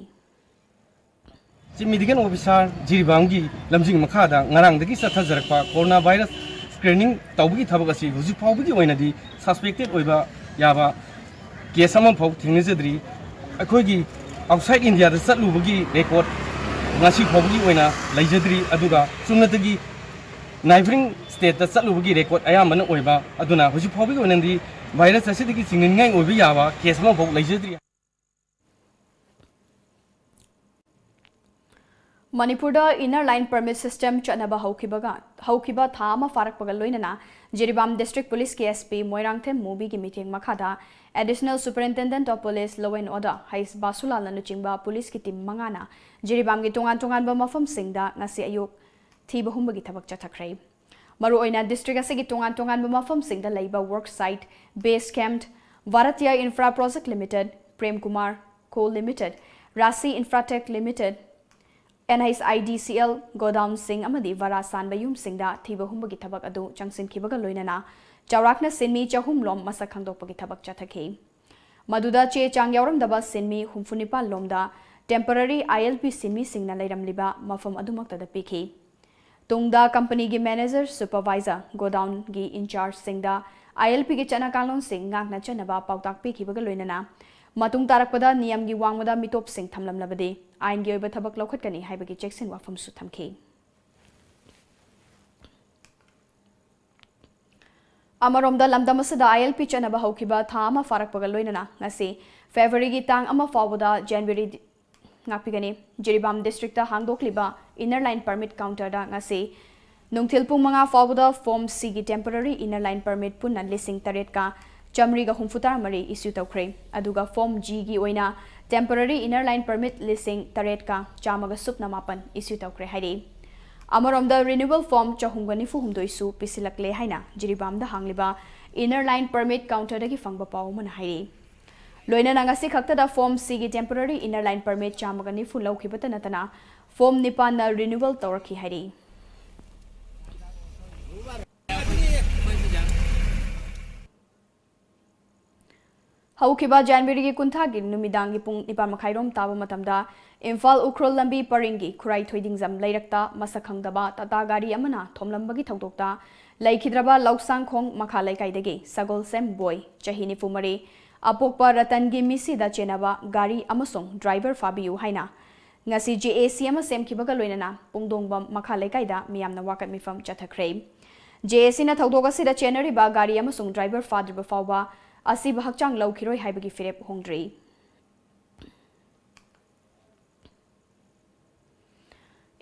Chief Medical Officer ꯖꯤꯔꯤꯕꯥꯝꯒꯤ ꯂꯝꯖꯤꯡ ꯃꯈꯥꯗ ꯉꯔꯥꯡꯗꯒꯤ ꯆꯠꯊꯖꯔꯛꯄ corona virus screening ꯇꯧꯕꯒꯤ ꯊꯕꯛ ꯑꯁꯤ ꯍꯧꯖꯤꯛ ꯐꯥꯎꯕꯒꯤ ꯑꯣꯏꯅꯗꯤ suspected ꯑꯣꯏꯕ ꯌꯥꯕ case ꯑꯃꯐꯥꯎ ꯊꯦꯡꯅꯖꯗ꯭ꯔꯤ꯫ ꯑꯩꯈꯣꯏꯒꯤ outside India ꯗ ꯆꯠꯂꯨꯕꯒꯤ record ꯉꯁꯤ ꯐꯥꯎꯕꯒꯤ ꯑꯣꯏꯅ ꯂꯩꯖꯗ꯭ꯔꯤ, ꯑꯗꯨꯒ ꯆꯨꯝꯅꯇꯒꯤ neighbouring state ꯇ ꯆꯠꯂꯨꯕꯒꯤ record ꯑꯌꯥꯝꯕꯅ ꯑꯣꯏꯕ ꯑꯗꯨꯅ ꯍꯧꯖꯤꯛ ꯐꯥꯎꯕꯒꯤ ꯑꯣꯏꯅꯗꯤ virus ꯑꯁꯤꯗꯒꯤ ꯆꯤꯡꯅꯅꯤꯡꯉꯥꯏ ꯑꯣꯏꯕ ꯌꯥꯕ case ꯑꯃꯐꯥꯎ ꯂꯩꯖꯗ꯭ꯔꯤ꯫ ꯃꯅꯤꯄꯨꯔꯗ Inner Line Permit System ꯆꯠꯅꯕ ꯍꯧꯈꯤꯕꯒ, ꯍꯧꯈꯤꯕ ꯊꯥ ꯑꯃ ꯐꯥꯔꯛꯄꯒ ꯂꯣꯏꯅꯅ ꯖꯤꯔꯤꯕꯥꯝ District Police ꯀꯤ S P ꯃꯣꯏꯔꯥꯡꯊꯦꯝ ꯃꯨꯕꯤꯒꯤ ꯃꯤꯠꯌꯦꯡ ꯃꯈꯥꯗ Additional Superintendent of Police Law and Order ꯍꯩꯁ ꯕꯥꯁꯨꯂꯥꯜꯅ ꯂꯨꯆꯤꯡꯕ police ꯀꯤ team ꯃꯉꯥꯅ ꯖꯤꯔꯤꯕꯥꯝꯒꯤ ꯇꯣꯉꯥꯟ ꯇꯣꯉꯥꯟꯕ ꯃꯐꯝꯁꯤꯡꯗ ꯉꯁꯤ ꯑꯌꯨꯛ ꯊꯤꯕ ꯍꯨꯝꯕꯒꯤ ꯊꯕꯛ ꯆꯠꯊꯈ꯭ꯔꯦ꯫ ꯃꯔꯨꯑꯣꯏꯅ district ꯑꯁꯤꯒꯤ ꯇꯣꯉꯥꯟ ꯇꯣꯉꯥꯟꯕ ꯃꯐꯝꯁꯤꯡꯗ ꯂꯩꯕ work site, base camp, Bharatiya Infra Project Limited, Prem Kumar Co Limited, Rasi Infratech Limited, N H I D C L godown ꯁꯤꯡ ꯑꯃꯗꯤ ꯚꯔꯥ ꯁꯥꯟꯕ ꯌꯨꯝꯁꯤꯡꯗ ꯊꯤꯕ ꯍꯨꯝꯕꯒꯤ ꯊꯕꯛ ꯑꯗꯨ ꯆꯪꯁꯤꯟꯈꯤꯕꯒ ꯂꯣꯏꯅꯅ ꯆꯥꯎꯔꯥꯛꯅ ꯁꯤꯟꯃꯤ ꯆꯍꯨꯝ ꯂꯣꯝ ꯃꯁꯛ ꯈꯪꯗꯣꯛꯄꯒꯤ ꯊꯕꯛ ꯆꯠꯊꯈꯤ꯫ ꯃꯗꯨꯗ ꯆꯦ ꯆꯥꯡ ꯌꯥꯎꯔꯝꯗꯕ ꯁꯤꯟꯃꯤ ꯍꯨꯝꯐꯨ ꯅꯤꯄꯥꯟ ꯂꯣꯝꯗ temporary I L P ꯁꯤꯟꯃꯤꯁꯤꯡꯅ ꯂꯩꯔꯝꯂꯤꯕ ꯃꯐꯝ ꯑꯗꯨꯃꯛꯇꯗ ꯄꯤꯈꯤ꯫ ꯇꯨꯡꯗ company ꯒꯤ manager, supervisor, godown ꯒꯤ in charge ꯁꯤꯡꯗ I L P ꯒꯤ ꯆꯠꯅ ꯀꯥꯡꯂꯣꯟꯁꯤꯡ ꯉꯥꯛꯅ ꯆꯠꯅꯕ ꯄꯥꯎꯇꯥꯛ ꯄꯤꯈꯤꯕꯒ ꯂꯣꯏꯅꯅ ꯃꯇꯨꯡ ꯇꯥꯔꯛꯄꯗ ꯅꯤꯌꯝꯒꯤ ꯋꯥꯡꯃꯗ ꯃꯤꯇꯣꯞꯁꯤꯡ ꯊꯝꯂꯝꯂꯕꯗꯤ ꯑꯥꯏꯟꯒꯤ ꯑꯣꯏꯕ ꯊꯕꯛ ꯂꯧꯈꯠꯀꯅꯤ ꯍꯥꯏꯕꯒꯤ ꯆꯦꯛꯁꯤꯟ ꯋꯥꯐꯝꯁꯨ ꯊꯝꯈꯤ꯫ ꯑꯃꯔꯣꯝꯗ, ꯂꯝꯗꯝ ꯑꯁꯤꯗ ILP ꯆꯠꯅꯕ ꯍꯧꯈꯤꯕ ꯊꯥ ꯑꯃ ꯐꯥꯔꯛꯄꯒ ꯂꯣꯏꯅꯅ ꯉꯁꯤ February ꯒꯤ ꯇꯥꯡ ꯑꯃ ꯐꯥꯎꯕꯗ ꯖꯦꯟꯕꯤꯔꯤ, ꯉꯥꯛꯄꯤꯒꯅꯤ, ꯖꯤꯔꯤꯕꯥꯝ district ꯇ ꯍꯥꯡꯗꯣꯛꯂꯤꯕ Inner Line Permit Counter ꯗ ꯉꯁꯤ ꯅꯨꯡꯊꯤꯜ ꯄꯨꯡ ꯃꯉꯥ ꯐꯥꯎꯕꯗ Form C ꯒꯤ temporary Inner Line Permit ꯄꯨꯟꯅ ꯂꯤꯁꯤꯡ ꯇꯔꯦꯠꯀ ꯆꯥꯃꯔꯤꯒ ꯍꯨꯝꯐꯨꯇꯔꯥ ꯃꯔꯤ issue ꯇꯧꯈ꯭ꯔꯦ꯫ ꯑꯗꯨꯒ Form G ꯒꯤ ꯑꯣꯏꯅ temporary Inner Line Permit ꯂꯤꯁꯤꯡ ꯇꯔꯦꯠꯀ ꯆꯥꯝꯃꯒ ꯁꯨꯞꯅ ꯃꯥꯄꯟ issue ꯇꯧꯈ꯭ꯔꯦ ꯍꯥꯏꯔꯤ꯫ ꯑꯃꯔꯣꯝꯗ, renewal form ꯆꯍꯨꯝꯒ ꯅꯤꯐꯨ ꯍꯨꯝꯗꯣꯏꯁꯨ ꯄꯤꯁꯤꯜꯂꯛꯂꯦ ꯍꯥꯏꯅ ꯖꯤꯔꯤꯕꯥꯝꯗ ꯍꯥꯡꯂꯤꯕ Inner Line Permit Counter ꯗꯒꯤ ꯐꯪꯕ ꯄꯥꯎ ꯑꯃꯅ ꯍꯥꯏꯔꯤ꯫ ꯂꯣꯏꯅꯅ ꯉꯁꯤ ꯈꯛꯇꯗ Form C ꯒꯤ temporary Inner Line Permit ꯆꯥꯝꯃꯒ ꯅꯤꯐꯨ ꯂꯧꯈꯤꯕꯇ ꯅꯠꯇꯅ Form ꯅꯤꯄꯥꯟꯅ renewal ꯇꯧꯔꯛꯈꯤ ꯍꯥꯏꯔꯤ꯫ ꯍꯧꯈꯤꯕ ꯖꯅꯋꯥꯔꯤꯒꯤ ꯀꯨꯟꯊ꯭ꯔꯥꯒꯤ ꯅꯨꯃꯤꯗꯥꯡꯒꯤ ꯄꯨꯡ ꯅꯤꯄꯥꯟ ꯃꯈꯥꯏꯔꯣꯝ ꯇꯥꯕ ꯃꯇꯝꯗ ꯏꯝꯐꯥꯜ ꯎꯈ꯭ꯔꯨꯜ ꯂꯝꯕꯤ ꯄꯔꯤꯡꯒꯤ ꯈꯨꯔꯥꯏ ꯊꯣꯏꯗꯤꯡꯖꯝ ꯂꯩꯔꯛꯇ ꯃꯁꯛ ꯈꯪꯗꯕ ꯇꯥꯇꯥ ꯒꯥꯔꯤ ꯑꯃꯅ ꯊꯣꯝꯂꯝꯕꯒꯤ ꯊꯧꯗꯣꯛꯇ ꯂꯩꯈꯤꯗ꯭ꯔꯕ ꯂꯧꯁꯥꯡꯈꯣꯡ ꯃꯈꯥ ꯂꯩꯀꯥꯏꯗꯒꯤ ꯁꯒꯣꯜꯁꯦꯝ ꯕꯣꯏ, ꯆꯍꯤ ꯅꯤꯐꯨ ꯃꯔꯤ, ꯑꯄꯣꯛꯄ ꯔꯇꯟꯒꯤ ꯃꯤꯁꯤꯗ ꯆꯦꯟꯅꯕ ꯒꯥꯔꯤ ꯑꯃꯁꯨꯡ driver ꯐꯥꯕꯤꯌꯨ ꯍꯥꯏꯅ ꯉꯁꯤ JAC ꯑꯃ ꯁꯦꯝꯈꯤꯕꯒ ꯂꯣꯏꯅꯅ ꯄꯨꯡꯗꯣꯡꯕꯝ ꯃꯈꯥ ꯂꯩꯀꯥꯏꯗ ꯃꯤꯌꯥꯝꯅ ꯋꯥꯀꯠ ꯃꯤꯐꯝ ꯆꯠꯊꯈ꯭ꯔꯦ꯫ JAC ꯅ ꯊꯧꯗꯣꯛ ꯑꯁꯤꯗ ꯆꯦꯟꯅꯔꯤꯕ ꯒꯥꯔꯤ ꯑꯃꯁꯨꯡ driver ꯐꯥꯗ꯭ꯔꯤꯕ ꯐꯥꯎꯕ ꯑꯁꯤꯕ ꯍꯛꯆꯥꯡ ꯂꯧꯈꯤꯔꯣꯏ ꯍꯥꯏꯕꯒꯤ ꯐꯤꯔꯦꯞ ꯍꯣꯡꯗ꯭ꯔꯤ꯫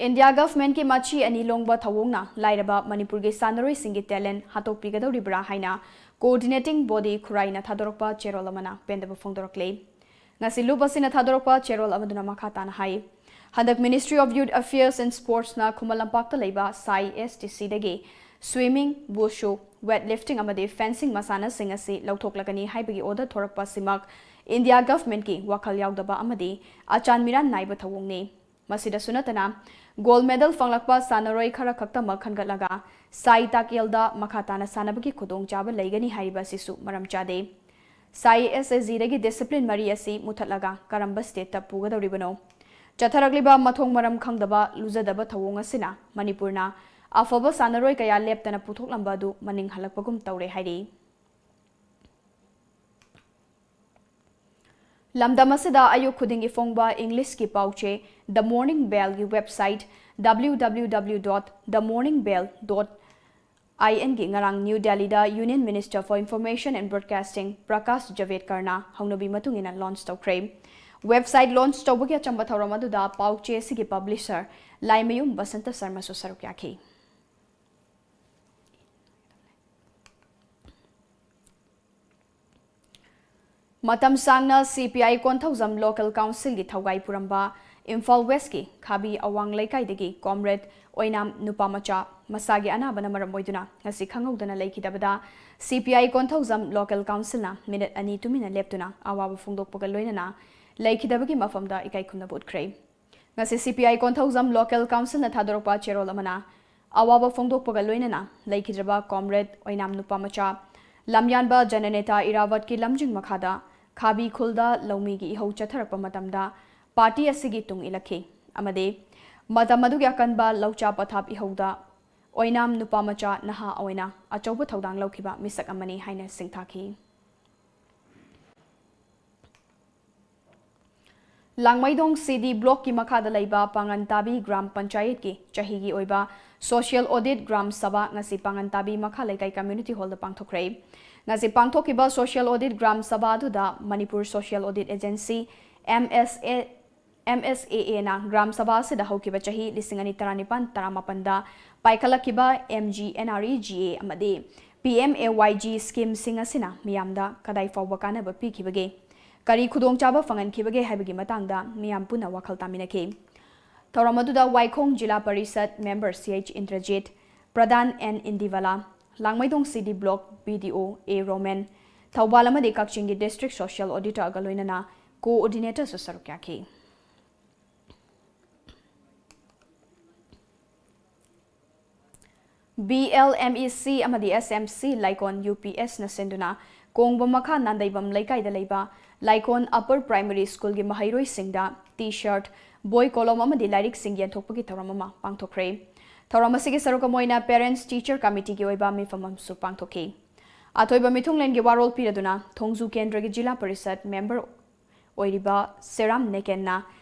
ꯏꯟꯗꯤꯌꯥ government ꯀꯤ ꯃꯆꯤ ꯑꯅꯤ ꯂꯣꯡꯕ ꯊꯧꯑꯣꯡꯅ ꯂꯥꯏꯔꯕ ꯃꯅꯤꯄꯨꯔꯒꯤ ꯁꯥꯟꯅꯔꯣꯏꯁꯤꯡꯒꯤ talent ꯍꯥꯠꯇꯣꯛꯄꯤꯒꯗꯧꯔꯤꯕ꯭ꯔꯥ ꯍꯥꯏꯅ coordinating body ꯈꯨꯔꯥꯏꯅ ꯊꯥꯗꯣꯔꯛꯄ ꯆꯦꯔꯣꯜ ꯑꯃꯅ ꯄꯦꯟꯗꯕ ꯐꯣꯡꯗꯣꯔꯛꯂꯦ꯫ ꯉꯁꯤ ꯂꯨꯞ ꯑꯁꯤꯅ ꯊꯥꯗꯣꯔꯛꯄ ꯆꯦꯔꯣꯜ ꯑꯃꯗꯨꯅ ꯃꯈꯥ ꯇꯥꯅ ꯍꯥꯏ, ꯍꯟꯗꯛ Ministry of Youth Affairs and Sports ꯅ ꯈꯨꯃꯟ ꯂꯝꯄꯥꯛꯇ ꯂꯩꯕ ꯁꯥꯏ STC ꯗꯒꯤ swimming, wushu, weightlifting ꯑꯃꯗꯤ fencing ꯃꯁꯥꯟꯅꯁꯤꯡ ꯑꯁꯤ ꯂꯧꯊꯣꯛꯂꯒꯅꯤ ꯍꯥꯏꯕꯒꯤ order ꯊꯣꯔꯛꯄ ꯑꯁꯤꯃꯛ ꯏꯟꯗꯤꯌꯥ government ꯀꯤ ꯋꯥꯈꯜ ꯌꯥꯎꯗꯕ ꯑꯃꯗꯤ ꯑꯆꯥꯟ ꯃꯤꯔꯥꯟ ꯅꯥꯏꯕ ꯊꯧꯑꯣꯡꯅꯤ꯫ ꯃꯁꯤꯗꯁꯨ ꯅꯠꯇꯅ, gold medal ꯐꯪꯂꯛꯄ ꯁꯥꯟꯅꯔꯣꯏ ꯈꯔ ꯈꯛꯇꯃꯛ ꯈꯟꯒꯠꯂꯒ ꯁꯥꯏ ꯇꯥꯛꯌꯦꯜꯗ ꯃꯈꯥ ꯇꯥꯅ ꯁꯥꯟꯅꯕꯒꯤ ꯈꯨꯗꯣꯡꯆꯥꯕ ꯂꯩꯒꯅꯤ ꯍꯥꯏꯔꯤꯕ ꯑꯁꯤꯁꯨ ꯃꯔꯝ ꯆꯥꯗꯦ꯫ ꯁꯥꯏ SSG ꯗꯒꯤ discipline ꯃꯔꯤ ꯑꯁꯤ ꯃꯨꯊꯠꯂꯒ ꯀꯔꯝꯕ state ꯇ ꯄꯨꯒꯗꯧꯔꯤꯕꯅꯣ? ꯆꯠꯊꯔꯛꯂꯤꯕ ꯃꯊꯣꯡ ꯃꯔꯝ ꯈꯪꯗꯕ ꯂꯨꯖꯗꯕ ꯊꯧꯑꯣꯡ ꯑꯁꯤꯅ ꯃꯅꯤꯄꯨꯔꯅ ꯑꯐꯕ ꯁꯥꯟꯅꯔꯣꯏ ꯀꯌꯥ ꯂꯦꯞꯇꯅ ꯄꯨꯊꯣꯛꯂꯝꯕ ꯑꯗꯨ ꯃꯅꯤꯡ ꯍꯜꯂꯛꯄꯒꯨꯝ ꯇꯧꯔꯦ ꯍꯥꯏꯔꯤ꯫ ꯂꯝꯗꯝ ꯑꯁꯤꯗ ꯑꯌꯨꯛ ꯈꯨꯗꯤꯡꯒꯤ ꯐꯣꯡꯕ English ꯀꯤ ꯄꯥꯎ ꯆꯦ The Morning Bell ꯒꯤ website W W W dot the morning bell dot ꯑꯥꯏ ꯑꯦꯟꯒꯤ ꯉꯔꯥꯡ ꯅ꯭ꯌꯨ ꯗꯦꯜꯂꯤꯗ Union Minister for Information and Broadcasting Prakash ꯖꯥꯚꯦꯗꯀꯔꯅ ꯍꯧꯅꯕꯤ ꯃꯇꯨꯡ ꯏꯟꯅ ꯂꯣꯟꯆ ꯇꯧꯈ꯭ꯔꯦ꯫ ꯋꯦꯕꯁꯥꯏꯠ ꯂꯣꯟꯆ ꯇꯧꯕꯒꯤ ꯑꯆꯝꯕ ꯊꯧꯔꯝ ꯑꯗꯨꯗ ꯄꯥꯎ ꯆꯦ ꯑꯁꯤꯒꯤ ꯄꯕ꯭ꯂꯤꯁꯔ ꯂꯥꯏꯃꯌꯨꯝ ꯕꯁꯟꯇ ꯁꯔꯃꯁꯨ ꯁꯔꯨꯛ ꯌꯥꯈꯤ꯫ ꯃꯇꯝ ꯁꯥꯡꯅ ꯁꯤ ꯄꯤ ꯑꯥꯏ ꯀꯣꯟꯊꯧꯖꯝ ꯂꯣꯀꯦꯜ ꯀꯥꯎꯟꯁꯤꯜꯒꯤ ꯊꯧꯒꯥꯏ ꯄꯨꯔꯝꯕ ꯏꯝꯐꯥꯜ ꯋꯦꯁꯀꯤ ꯈꯥꯕꯤ ꯑꯋꯥꯡ ꯂꯩꯀꯥꯏꯗꯒꯤ ꯀꯣꯝꯔꯦꯗ ꯑꯣꯏꯅꯥꯝ ꯅꯨꯄꯥ ꯃꯆꯥ ꯃꯁꯥꯒꯤ ꯑꯅꯥꯕꯅ ꯃꯔꯝ ꯑꯣꯏꯗꯨꯅ ꯉꯁꯤ ꯈꯪꯍꯧꯗꯅ ꯂꯩꯈꯤꯗꯕꯗ ꯁꯤ ꯄꯤ ꯑꯥꯏ ꯀꯣꯟꯊꯧꯖꯝ ꯂꯣꯀꯦꯜ ꯀꯥꯎꯟꯁꯤꯜꯅ ꯃꯤꯅꯤꯠ ꯑꯅꯤ ꯇꯨꯃꯤꯟꯅ ꯂꯦꯞꯇꯨꯅ ꯑꯋꯥꯕ ꯐꯣꯡꯗꯣꯛꯄꯒ ꯂꯣꯏꯅꯅ ꯂꯩꯈꯤꯗꯕꯒꯤ ꯃꯐꯝꯗ ꯏꯀꯥꯏ ꯈꯨꯝꯅꯕ ꯎꯠꯈ꯭ꯔꯦ꯫ ꯉꯁꯤ ꯁꯤ ꯄꯤ ꯑꯥꯏ ꯀꯣꯟꯊꯧꯖꯝ ꯂꯣꯀꯦꯜ ꯀꯥꯎꯟꯁꯤꯜꯅ ꯊꯥꯗꯣꯔꯛꯄ ꯆꯦꯔꯣꯜ ꯑꯃꯅ ꯑꯋꯥꯕ ꯐꯣꯡꯗꯣꯛꯄꯒ ꯂꯣꯏꯅꯅ ꯂꯩꯈꯤꯗ꯭ꯔꯕ ꯀꯣꯝꯔꯦꯗ ꯑꯣꯏꯅꯥꯝ ꯅꯨꯄꯥ ꯃꯆꯥ ꯂꯝꯌꯥꯟꯕ ꯖꯅꯅꯦꯇꯥ ꯏꯔꯥꯋꯠꯀꯤ ꯂꯝꯖꯤꯡ ꯃꯈꯥꯗ ꯈꯥꯕꯤ ꯈꯨꯜꯗ ꯂꯧꯃꯤꯒꯤ ꯏꯍꯧ ꯆꯠꯊꯔꯛꯄ ꯃꯇꯝꯗ ꯄꯥꯔꯇꯤ ꯑꯁꯤꯒꯤ ꯇꯨꯡ ꯏꯜꯂꯛꯈꯤ ꯑꯃꯗꯤ ꯃꯇꯝ ꯑꯗꯨꯒꯤ ꯑꯀꯟꯕ ꯂꯧꯆꯥ ꯄꯊꯥꯞ ꯏꯍꯧꯗ ꯑꯣꯏꯅꯥꯝ ꯅꯨꯄꯥ ꯃꯆꯥ ꯅꯍꯥ ꯑꯣꯏꯅ ꯑꯆꯧꯕ ꯊꯧꯗꯥꯡ ꯂꯧꯈꯤꯕ ꯃꯤꯁꯛ ꯑꯃꯅꯤ ꯍꯥꯏꯅ ꯁꯤꯡꯊꯥꯈꯤ꯫ ꯂꯥꯡꯃꯩꯗꯣꯡ ꯁꯤ ꯗꯤ ꯕ꯭ꯂꯣꯛꯀꯤ ꯃꯈꯥꯗ ꯂꯩꯕ ꯄꯥꯉꯟꯇꯥꯕꯤ ꯒ꯭ꯔꯥꯝ ꯄꯟꯆꯥꯌꯠꯀꯤ ꯆꯍꯤꯒꯤ ꯑꯣꯏꯕ ꯁꯣꯁꯤꯌꯦꯜ ꯑꯣꯗꯤꯠ ꯒ꯭ꯔꯥꯝ ꯁꯚꯥ ꯉꯁꯤ ꯄꯥꯉꯟꯇꯥꯕꯤ ꯃꯈꯥ ꯂꯩꯀꯥꯏ ꯀꯝꯃ꯭ꯌꯨꯅꯤꯇꯤ ꯍꯣꯜꯗ ꯄꯥꯡꯊꯣꯛꯈ꯭ꯔꯦ꯫ ꯉꯁꯤ ꯄꯥꯡꯊꯣꯛꯈꯤꯕ ꯁꯣꯁꯤꯌꯦꯜ ꯑꯣꯗꯤꯠ ꯒ꯭ꯔꯥꯝ ꯁꯚꯥ ꯑꯗꯨꯗ Manipur social audit agency, M S A, M S A ꯑꯦꯅ ꯒ꯭ꯔꯥꯝ ꯁꯚꯥ ꯑꯁꯤꯗ ꯍꯧꯈꯤꯕ ꯆꯍꯤ ꯂꯤꯁꯤꯡ ꯑꯅꯤ ꯇꯔꯥꯅꯤꯄꯥꯟ ꯇꯔꯥꯃꯥꯄꯟꯗ ꯄꯥꯏꯈꯠꯂꯛꯈꯤꯕ M G N R E G A ꯑꯃꯗꯤ P M A Y G ꯁ꯭ꯀꯤꯝꯁꯤꯡ ꯑꯁꯤꯅ ꯃꯤꯌꯥꯝꯗ ꯀꯗꯥꯏ ꯐꯥꯎꯕ ꯀꯥꯟꯅꯕ ꯄꯤꯈꯤꯕꯒꯦ, ꯀꯔꯤ ꯈꯨꯗꯣꯡꯆꯥꯕ ꯐꯪꯍꯟꯈꯤꯕꯒꯦ ꯍꯥꯏꯕꯒꯤ ꯃꯇꯥꯡꯗ ꯃꯤꯌꯥꯝ ꯄꯨꯟꯅ ꯋꯥꯈꯜ ꯇꯥꯃꯤꯟꯅꯈꯤ꯫ ꯊꯧꯔꯝ ꯑꯗꯨꯗ ꯋꯥꯏꯈꯣꯡ ꯖꯤꯂꯥ ꯄꯔꯤꯁꯠ ꯃꯦꯝꯕꯔ ꯁꯤ ꯑꯩꯆ ꯏꯟꯗ꯭ꯔꯖꯤꯠ, ꯄ꯭ꯔꯙꯥꯟ ꯑꯦꯟ ꯏꯟꯗꯤꯕꯂꯥ, ꯂꯥꯡꯃꯩꯗꯣꯡ ꯁꯤ ꯗꯤ ꯕ꯭ꯂꯣꯛ ꯕꯤ ꯗꯤ ꯑꯣ ꯑꯦ ꯔꯣꯃꯦꯟ, ꯊꯧꯕꯥꯜ ꯑꯃꯗꯤ ꯀꯛꯆꯤꯡꯒꯤ ꯗꯤꯁꯇ꯭ꯔꯤꯛ ꯁꯣꯁꯤꯌꯦꯜ ꯑꯣꯗꯤꯇꯔꯒ ꯂꯣꯏꯅꯅ ꯀꯣꯑꯣꯔꯗꯤꯅꯦꯇꯔꯁꯨ ꯁꯔꯨꯛ ꯌꯥꯈꯤ꯫ ꯕꯤ ꯑꯦꯜ ꯑꯦꯝ ꯏ ꯁꯤ ꯑꯃꯗꯤ ꯑꯦꯁ ꯑꯦꯝ ꯁꯤ ꯂꯥꯏꯀꯣꯟ ꯌꯨ ꯄꯤ ꯑꯦꯁꯅ ꯁꯤꯟꯗꯨꯅ ꯀꯣꯡꯕ ꯃꯈꯥ ꯅꯥꯟꯗꯩꯕꯝ ꯂꯩꯀꯥꯏꯗ ꯂꯩꯕ ꯂꯥꯏꯀꯣꯟ ꯑꯞꯄꯔ ꯄ꯭ꯔꯥꯏꯃꯔꯤ ꯁ꯭ꯀꯨꯜꯒꯤ ꯃꯍꯩꯔꯣꯏꯁꯤꯡꯗ ꯇꯤ ꯁꯔꯠ, ꯕꯣꯏ, ꯀꯣꯂꯣꯝ ꯑꯃꯗꯤ ꯂꯥꯏꯔꯤꯛꯁꯤꯡ ꯌꯦꯟꯊꯣꯛꯄꯒꯤ ꯊꯧꯔꯝ ꯑꯃ ꯄꯥꯡꯊꯣꯛꯈ꯭ꯔꯦ꯫ ꯊꯧꯔꯝ ꯑꯁꯤꯒꯤ ꯁꯔꯨꯛ ꯑꯃ ꯑꯣꯏꯅ ꯄꯦꯔꯦꯟꯠꯁ ꯇꯤꯆꯔ ꯀꯃꯤꯇꯤꯒꯤ ꯑꯣꯏꯕ ꯃꯤꯐꯝ ꯑꯃꯁꯨ ꯄꯥꯡꯊꯣꯛꯈꯤ꯫ ꯑꯊꯣꯏꯕ ꯃꯤꯊꯨꯡꯂꯦꯟꯒꯤ ꯋꯥꯔꯣꯜ ꯄꯤꯔꯗꯨꯅ ꯊꯣꯡꯖꯨ ꯀꯦꯟꯗ꯭ꯔꯒꯤ ꯖꯤꯂꯥ ꯄꯔꯤꯁꯠ ꯃꯦꯝꯕꯔ ꯑꯣꯏꯔꯤꯕ ꯁꯦꯔꯥꯝ ꯅꯦꯀꯦꯟꯅ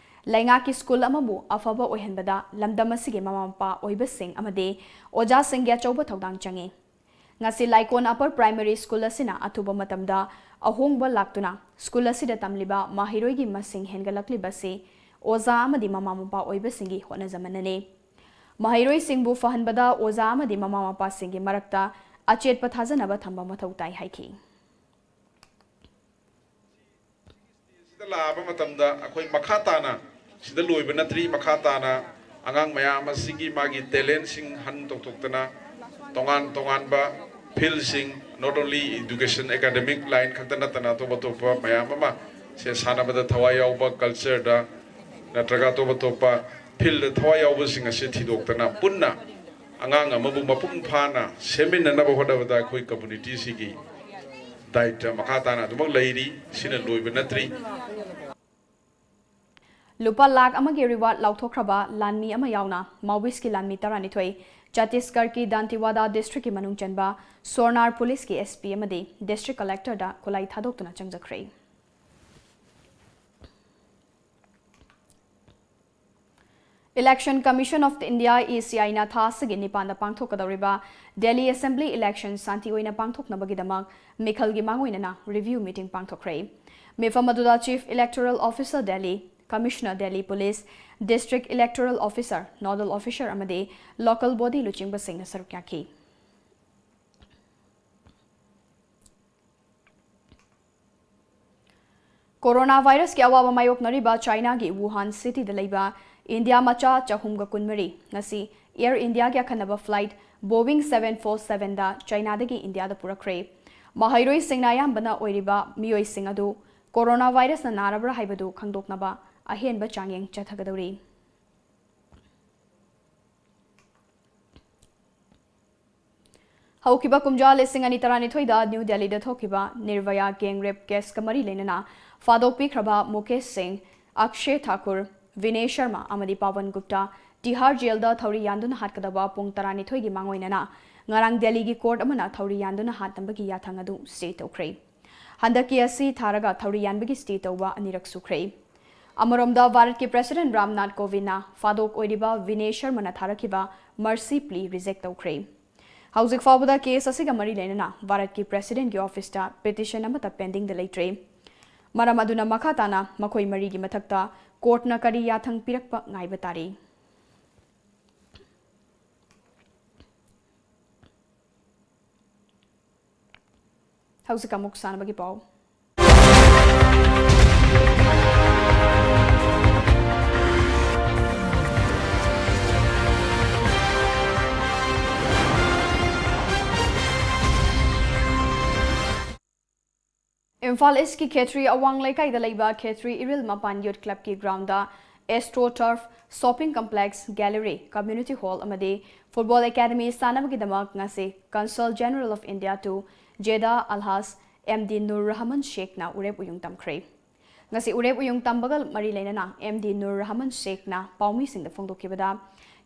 ꯂꯩꯉꯥꯛꯀꯤ ꯁ꯭ꯀꯨꯜ ꯑꯃꯕꯨ ꯑꯐꯕ ꯑꯣꯏꯍꯟꯕꯗ ꯂꯝꯗꯝ ꯑꯁꯤꯒꯤ ꯃꯃꯥ ꯃꯄꯥ ꯑꯣꯏꯕꯁꯤꯡ ꯑꯃꯗꯤ ꯑꯣꯖꯥꯁꯤꯡꯒꯤ ꯑꯆꯧꯕ ꯊꯧꯗꯥꯡ ꯆꯪꯏ꯫ ꯉꯁꯤ ꯂꯥꯏꯀꯣꯟ ꯑꯄꯔ ꯄ꯭ꯔꯥꯏꯃꯔꯤ ꯁ꯭ꯀꯨꯜ ꯑꯁꯤꯅ ꯑꯊꯨꯕ ꯃꯇꯝꯗ ꯑꯍꯣꯡꯕ ꯂꯥꯛꯇꯨꯅ ꯁ꯭ꯀꯨꯜ ꯑꯁꯤꯗ ꯇꯝꯂꯤꯕ ꯃꯍꯩꯔꯣꯏꯒꯤ ꯃꯁꯤꯡ ꯍꯦꯟꯒꯠꯂꯛꯂꯤꯕꯁꯤ ꯑꯣꯖꯥ ꯑꯃꯗꯤ ꯃꯃꯥ ꯃꯄꯥ ꯑꯣꯏꯕꯁꯤꯡꯒꯤ ꯍꯣꯠꯅꯖꯃꯟꯅꯅꯤ꯫ ꯃꯍꯩꯔꯣꯏꯁꯤꯡꯕꯨ ꯐꯍꯟꯕꯗ ꯑꯣꯖꯥ ꯑꯃꯗꯤ ꯃꯃꯥ ꯃꯄꯥꯁꯤꯡꯒꯤ ꯃꯔꯛꯇ ꯑꯆꯦꯠꯄ ꯊꯥꯖꯅꯕ ꯊꯝꯕ ꯃꯊꯧ ꯇꯥꯏ ꯍꯥꯏꯈꯤ꯫ ꯁꯤꯗ ꯂꯥꯛꯑꯕ ꯃꯇꯝꯗ ꯑꯩꯈꯣꯏ ꯃꯈꯥ ꯇꯥꯅ ꯁꯤꯗ ꯂꯣꯏꯕ ꯅꯠꯇ꯭ꯔꯤ, ꯃꯈꯥ ꯇꯥꯅ ꯑꯉꯥꯡ ꯃꯌꯥꯝ ꯑꯁꯤꯒꯤ ꯃꯥꯒꯤ ꯇꯦꯂꯦꯟꯁꯤꯡ ꯍꯟ ꯇꯧꯊꯣꯛꯇꯅ ꯇꯣꯉꯥꯟ ꯇꯣꯉꯥꯟꯕ ꯐꯤꯜꯁꯤꯡ, not only education, academic line ꯈꯛꯇ ꯅꯠꯇꯅ ꯑꯇꯣꯞ ꯑꯇꯣꯞꯄ ꯃꯌꯥꯝ ꯑꯃ ꯁꯦ ꯁꯥꯟꯅꯕꯗ ꯊꯋꯥꯏ ꯌꯥꯎꯕ, ꯀꯜꯆꯔꯗ ꯅꯠꯇ꯭ꯔꯒ ꯑꯇꯣꯞ ꯑꯇꯣꯞꯄ ꯐꯤꯜꯗ ꯊꯋꯥꯏ ꯌꯥꯎꯕꯁꯤꯡ ꯑꯁꯤ ꯊꯤꯗꯣꯛꯇꯅ ꯄꯨꯟꯅ ꯑꯉꯥꯡ ꯑꯃꯕꯨ ꯃꯄꯨꯡ ꯐꯥꯅ ꯁꯦꯝꯃꯤꯟꯅꯅꯕ ꯍꯣꯠꯅꯕꯗ ꯑꯩꯈꯣꯏ ꯀꯝꯃꯨꯅꯤꯇꯤꯁꯤꯒꯤ ꯗꯥꯏꯇ ꯃꯈꯥ ꯇꯥꯅ ꯑꯗꯨꯃꯛ ꯂꯩꯔꯤ꯫ ꯁꯤꯅ ꯂꯣꯏꯕ ꯅꯠꯇ꯭ꯔꯤ꯫ ꯂꯨꯄꯥ ꯂꯥꯈ ꯑꯃꯒꯤ ꯔꯤꯋꯥꯔꯗ ꯂꯥꯎꯊꯣꯛꯈ꯭ꯔꯕ ꯂꯥꯟꯃꯤ ꯑꯃ ꯌꯥꯎꯅ ꯃꯥꯋꯤꯁꯀꯤ ꯂꯥꯟꯃꯤ ꯇꯔꯥꯅꯤꯊꯣꯏ ꯆꯇꯤꯁꯒꯔꯒꯤ ꯗꯥꯟꯇꯤꯋꯥꯗꯥ ꯗꯤꯁꯇ꯭ꯔꯤꯛꯀꯤ ꯃꯅꯨꯡ ꯆꯟꯕ ꯁꯣꯔꯅꯥꯔ ꯄꯨꯂꯤꯁꯀꯤ SP ꯑꯃꯗꯤ ꯗꯤꯁꯇ꯭ꯔꯤꯛ ꯀꯂꯦꯛꯇꯔꯗ ꯈꯨꯠꯂꯥꯏ ꯊꯥꯗꯣꯛꯇꯨꯅ ꯆꯪꯖꯈ꯭ꯔꯦ꯫ Election Commission of India, ECI ꯅ ꯊꯥ ꯑꯁꯤꯒꯤ ꯅꯤꯄꯥꯟꯗ ꯄꯥꯡꯊꯣꯛꯀꯗꯧꯔꯤꯕ ꯗꯦꯜꯂꯤ ꯑꯦꯁꯦꯝꯕ꯭ꯂꯤ ꯏꯂꯦꯛꯁꯟ ꯁꯥꯟꯇꯤ ꯑꯣꯏꯅ ꯄꯥꯡꯊꯣꯛꯅꯕꯒꯤꯗꯃꯛ ꯃꯤꯈꯜꯒꯤ ꯃꯥꯡꯑꯣꯏꯅꯅ ꯔꯤꯚ꯭ꯌꯨ ꯃꯤꯇꯤꯡ ꯄꯥꯡꯊꯣꯛꯈ꯭ꯔꯦ꯫ ꯃꯤꯐꯝ ꯑꯗꯨꯗ Chief Electoral Officer Delhi, Commissioner Delhi Police, District Electoral Officer, Nodal Officer ꯑꯃꯗꯤ local body ꯂꯨꯆꯤꯡꯕꯁꯤꯡꯅ ꯁꯔꯨꯛ ꯌꯥꯈꯤ꯫ ꯀꯣꯔꯣꯅꯥ ꯚꯥꯏꯔꯁꯀꯤ ꯑꯋꯥꯕ ꯃꯥꯌꯣꯛꯅꯔꯤꯕ ꯆꯥꯏꯅꯥꯒꯤ ꯋꯨꯍꯥꯟ ꯁꯤꯇꯤꯗ ꯂꯩꯕ ꯏꯟꯗꯤꯌꯥ ꯃꯆꯥ ꯆꯍꯨꯝꯒ ꯀꯨꯟꯃꯔꯤ ꯉꯁꯤ ꯑꯦꯌꯔ ꯏꯟꯗꯤꯌꯥꯒꯤ ꯑꯈꯟꯅꯕ flight Boeing seven four seven ꯗ ꯆꯥꯏꯅꯥꯗꯒꯤ ꯏꯟꯗꯤꯌꯥꯗ ꯄꯨꯔꯛꯈ꯭ꯔꯦ꯫ ꯃꯍꯩꯔꯣꯏꯁꯤꯡꯅ ꯑꯌꯥꯝꯕꯅ ꯑꯣꯏꯔꯤꯕ ꯃꯤꯑꯣꯏꯁꯤꯡ ꯑꯗꯨ ꯀꯣꯔꯣꯅꯥ ꯚꯥꯏꯔꯁꯅ ꯅꯥꯔꯕ꯭ꯔꯥ ꯍꯥꯏꯕꯗꯨ ꯈꯪꯗꯣꯛꯅꯕ ꯑꯍꯦꯟꯕ ꯆꯥꯡꯌꯦꯡ ꯆꯠꯊꯒꯗꯧꯔꯤ꯫ ꯍꯧꯈꯤꯕ ꯀꯨꯝꯖꯥ ꯂꯤꯁꯤꯡ ꯑꯅꯤ ꯇꯔꯥꯅꯤꯊꯣꯏꯗ ꯅ꯭ꯌꯨ ꯗꯦꯜꯂꯤꯗ ꯊꯣꯛꯈꯤꯕ ꯅꯤꯔꯚꯌꯥ gang rape case ꯀ ꯃꯔꯤ ꯂꯩꯅꯅ ꯐꯥꯗꯣꯛꯄꯤꯈ꯭ꯔꯕ ꯃꯨꯀꯦꯁ ꯁꯤꯡ, ꯑꯛꯁꯦ ꯊꯥꯀꯨꯔ, ꯚꯤꯅꯦ ꯁꯔꯃ ꯑꯃꯗꯤ ꯄꯥꯋꯟ ꯒꯨꯞꯇꯥ ꯇꯤꯍꯥꯔ ꯖꯦꯜꯗ ꯊꯧꯔꯤ ꯌꯥꯟꯗꯨꯅ ꯍꯥꯠꯀꯗꯕ ꯄꯨꯡ ꯇꯔꯥꯅꯤꯊꯣꯏꯒꯤ ꯃꯥꯡꯑꯣꯏꯅꯅ ꯉꯔꯥꯡ ꯗꯦꯜꯂꯤꯒꯤ ꯀꯣꯔꯠ ꯑꯃꯅ ꯊꯧꯔꯤ ꯌꯥꯟꯗꯨꯅ ꯍꯥꯠꯅꯕꯒꯤ ꯌꯥꯊꯪ ꯑꯗꯨ stay ꯇꯧꯈ꯭ꯔꯦ꯫ ꯍꯟꯗꯛꯀꯤ ꯑꯁꯤ ꯊꯥꯔꯒ ꯊꯧꯔꯤ ꯌꯥꯟꯕꯒꯤ stay ꯇꯧꯕ ꯑꯅꯤꯔꯛ ꯁꯨꯈ꯭ꯔꯦ꯫ ꯑꯃꯔꯣꯝꯗ, ꯚꯥꯔꯠꯀꯤ ꯄ꯭ꯔꯦꯁꯤꯗꯦꯟꯠ ꯔꯥꯝꯅꯥꯊ ꯀꯣꯕꯤꯟꯗꯅ ꯐꯥꯗꯣꯛ ꯑꯣꯏꯔꯤꯕ ꯚꯤꯅꯦꯁ ꯁꯔꯃꯅ ꯊꯥꯔꯛꯈꯤꯕ ꯃꯔꯁꯤ ꯄ꯭ꯂꯤ ꯔꯤꯖꯦꯛ ꯇꯧꯈ꯭ꯔꯦ꯫ ꯍꯧꯖꯤꯛ ꯐꯥꯎꯕꯗ ꯀꯦꯁ ꯑꯁꯤꯒ ꯃꯔꯤ ꯂꯩꯅꯅ ꯚꯥꯔꯠꯀꯤ ꯄ꯭ꯔꯦꯁꯤꯗꯦꯟꯠꯀꯤ ꯑꯣꯐꯤꯁꯇ ꯄꯤꯇꯤꯁꯟ ꯑꯃꯠꯇ ꯄꯦꯟꯗꯤꯡꯗ ꯂꯩꯇ꯭ꯔꯦ꯫ ꯃꯔꯝ ꯑꯗꯨꯅ ꯃꯈꯥ ꯇꯥꯅ ꯃꯈꯣꯏ ꯃꯔꯤꯒꯤ ꯃꯊꯛꯇ ꯀꯣꯔꯠꯅ ꯀꯔꯤ ꯌꯥꯊꯪ ꯄꯤꯔꯛꯄ ꯉꯥꯏꯕ ꯇꯥꯔꯤ꯫ ꯍꯧꯖꯤꯛ ꯑꯃꯨꯛ ꯁꯥꯟꯅꯕꯒꯤ ꯄꯥꯎ꯫ ꯏꯝꯐꯥꯜ ꯏꯁꯀꯤ ꯈꯦꯇ꯭ꯔꯤ ꯑꯋꯥꯡ ꯂꯩꯀꯥꯏꯗ ꯂꯩꯕ ꯈꯦꯇ꯭ꯔꯤ ꯏꯔꯤꯜ ꯃꯄꯥꯟ ꯌꯨꯠ ꯀ꯭ꯂꯕꯀꯤ ground astro turf, shopping complex, gallery, community hall ꯑꯃꯗꯤ ꯐꯨꯠꯕꯣꯜ ꯑꯦꯀꯥꯗꯃꯤ ꯁꯥꯟꯅꯕꯒꯤꯗꯃꯛ ꯉꯁꯤ Consul General of India to Jeddah Alhaj M D Noor Rahman ꯁꯦꯈꯅ ꯎꯔꯦꯞ ꯎꯌꯨꯡ ꯇꯝꯈ꯭ꯔꯦ꯫ ꯉꯁꯤ ꯎꯔꯦꯞ ꯎꯌꯨꯡ ꯇꯝꯕꯒ ꯃꯔꯤ ꯂꯩꯅꯅ ꯑꯦꯝ ꯗꯤ ꯅꯨꯔ ꯔꯍꯃꯟ ꯁꯦꯈꯅ ꯄꯥꯎꯃꯤꯁꯤꯡꯗ ꯐꯣꯡꯗꯣꯛꯈꯤꯕꯗ,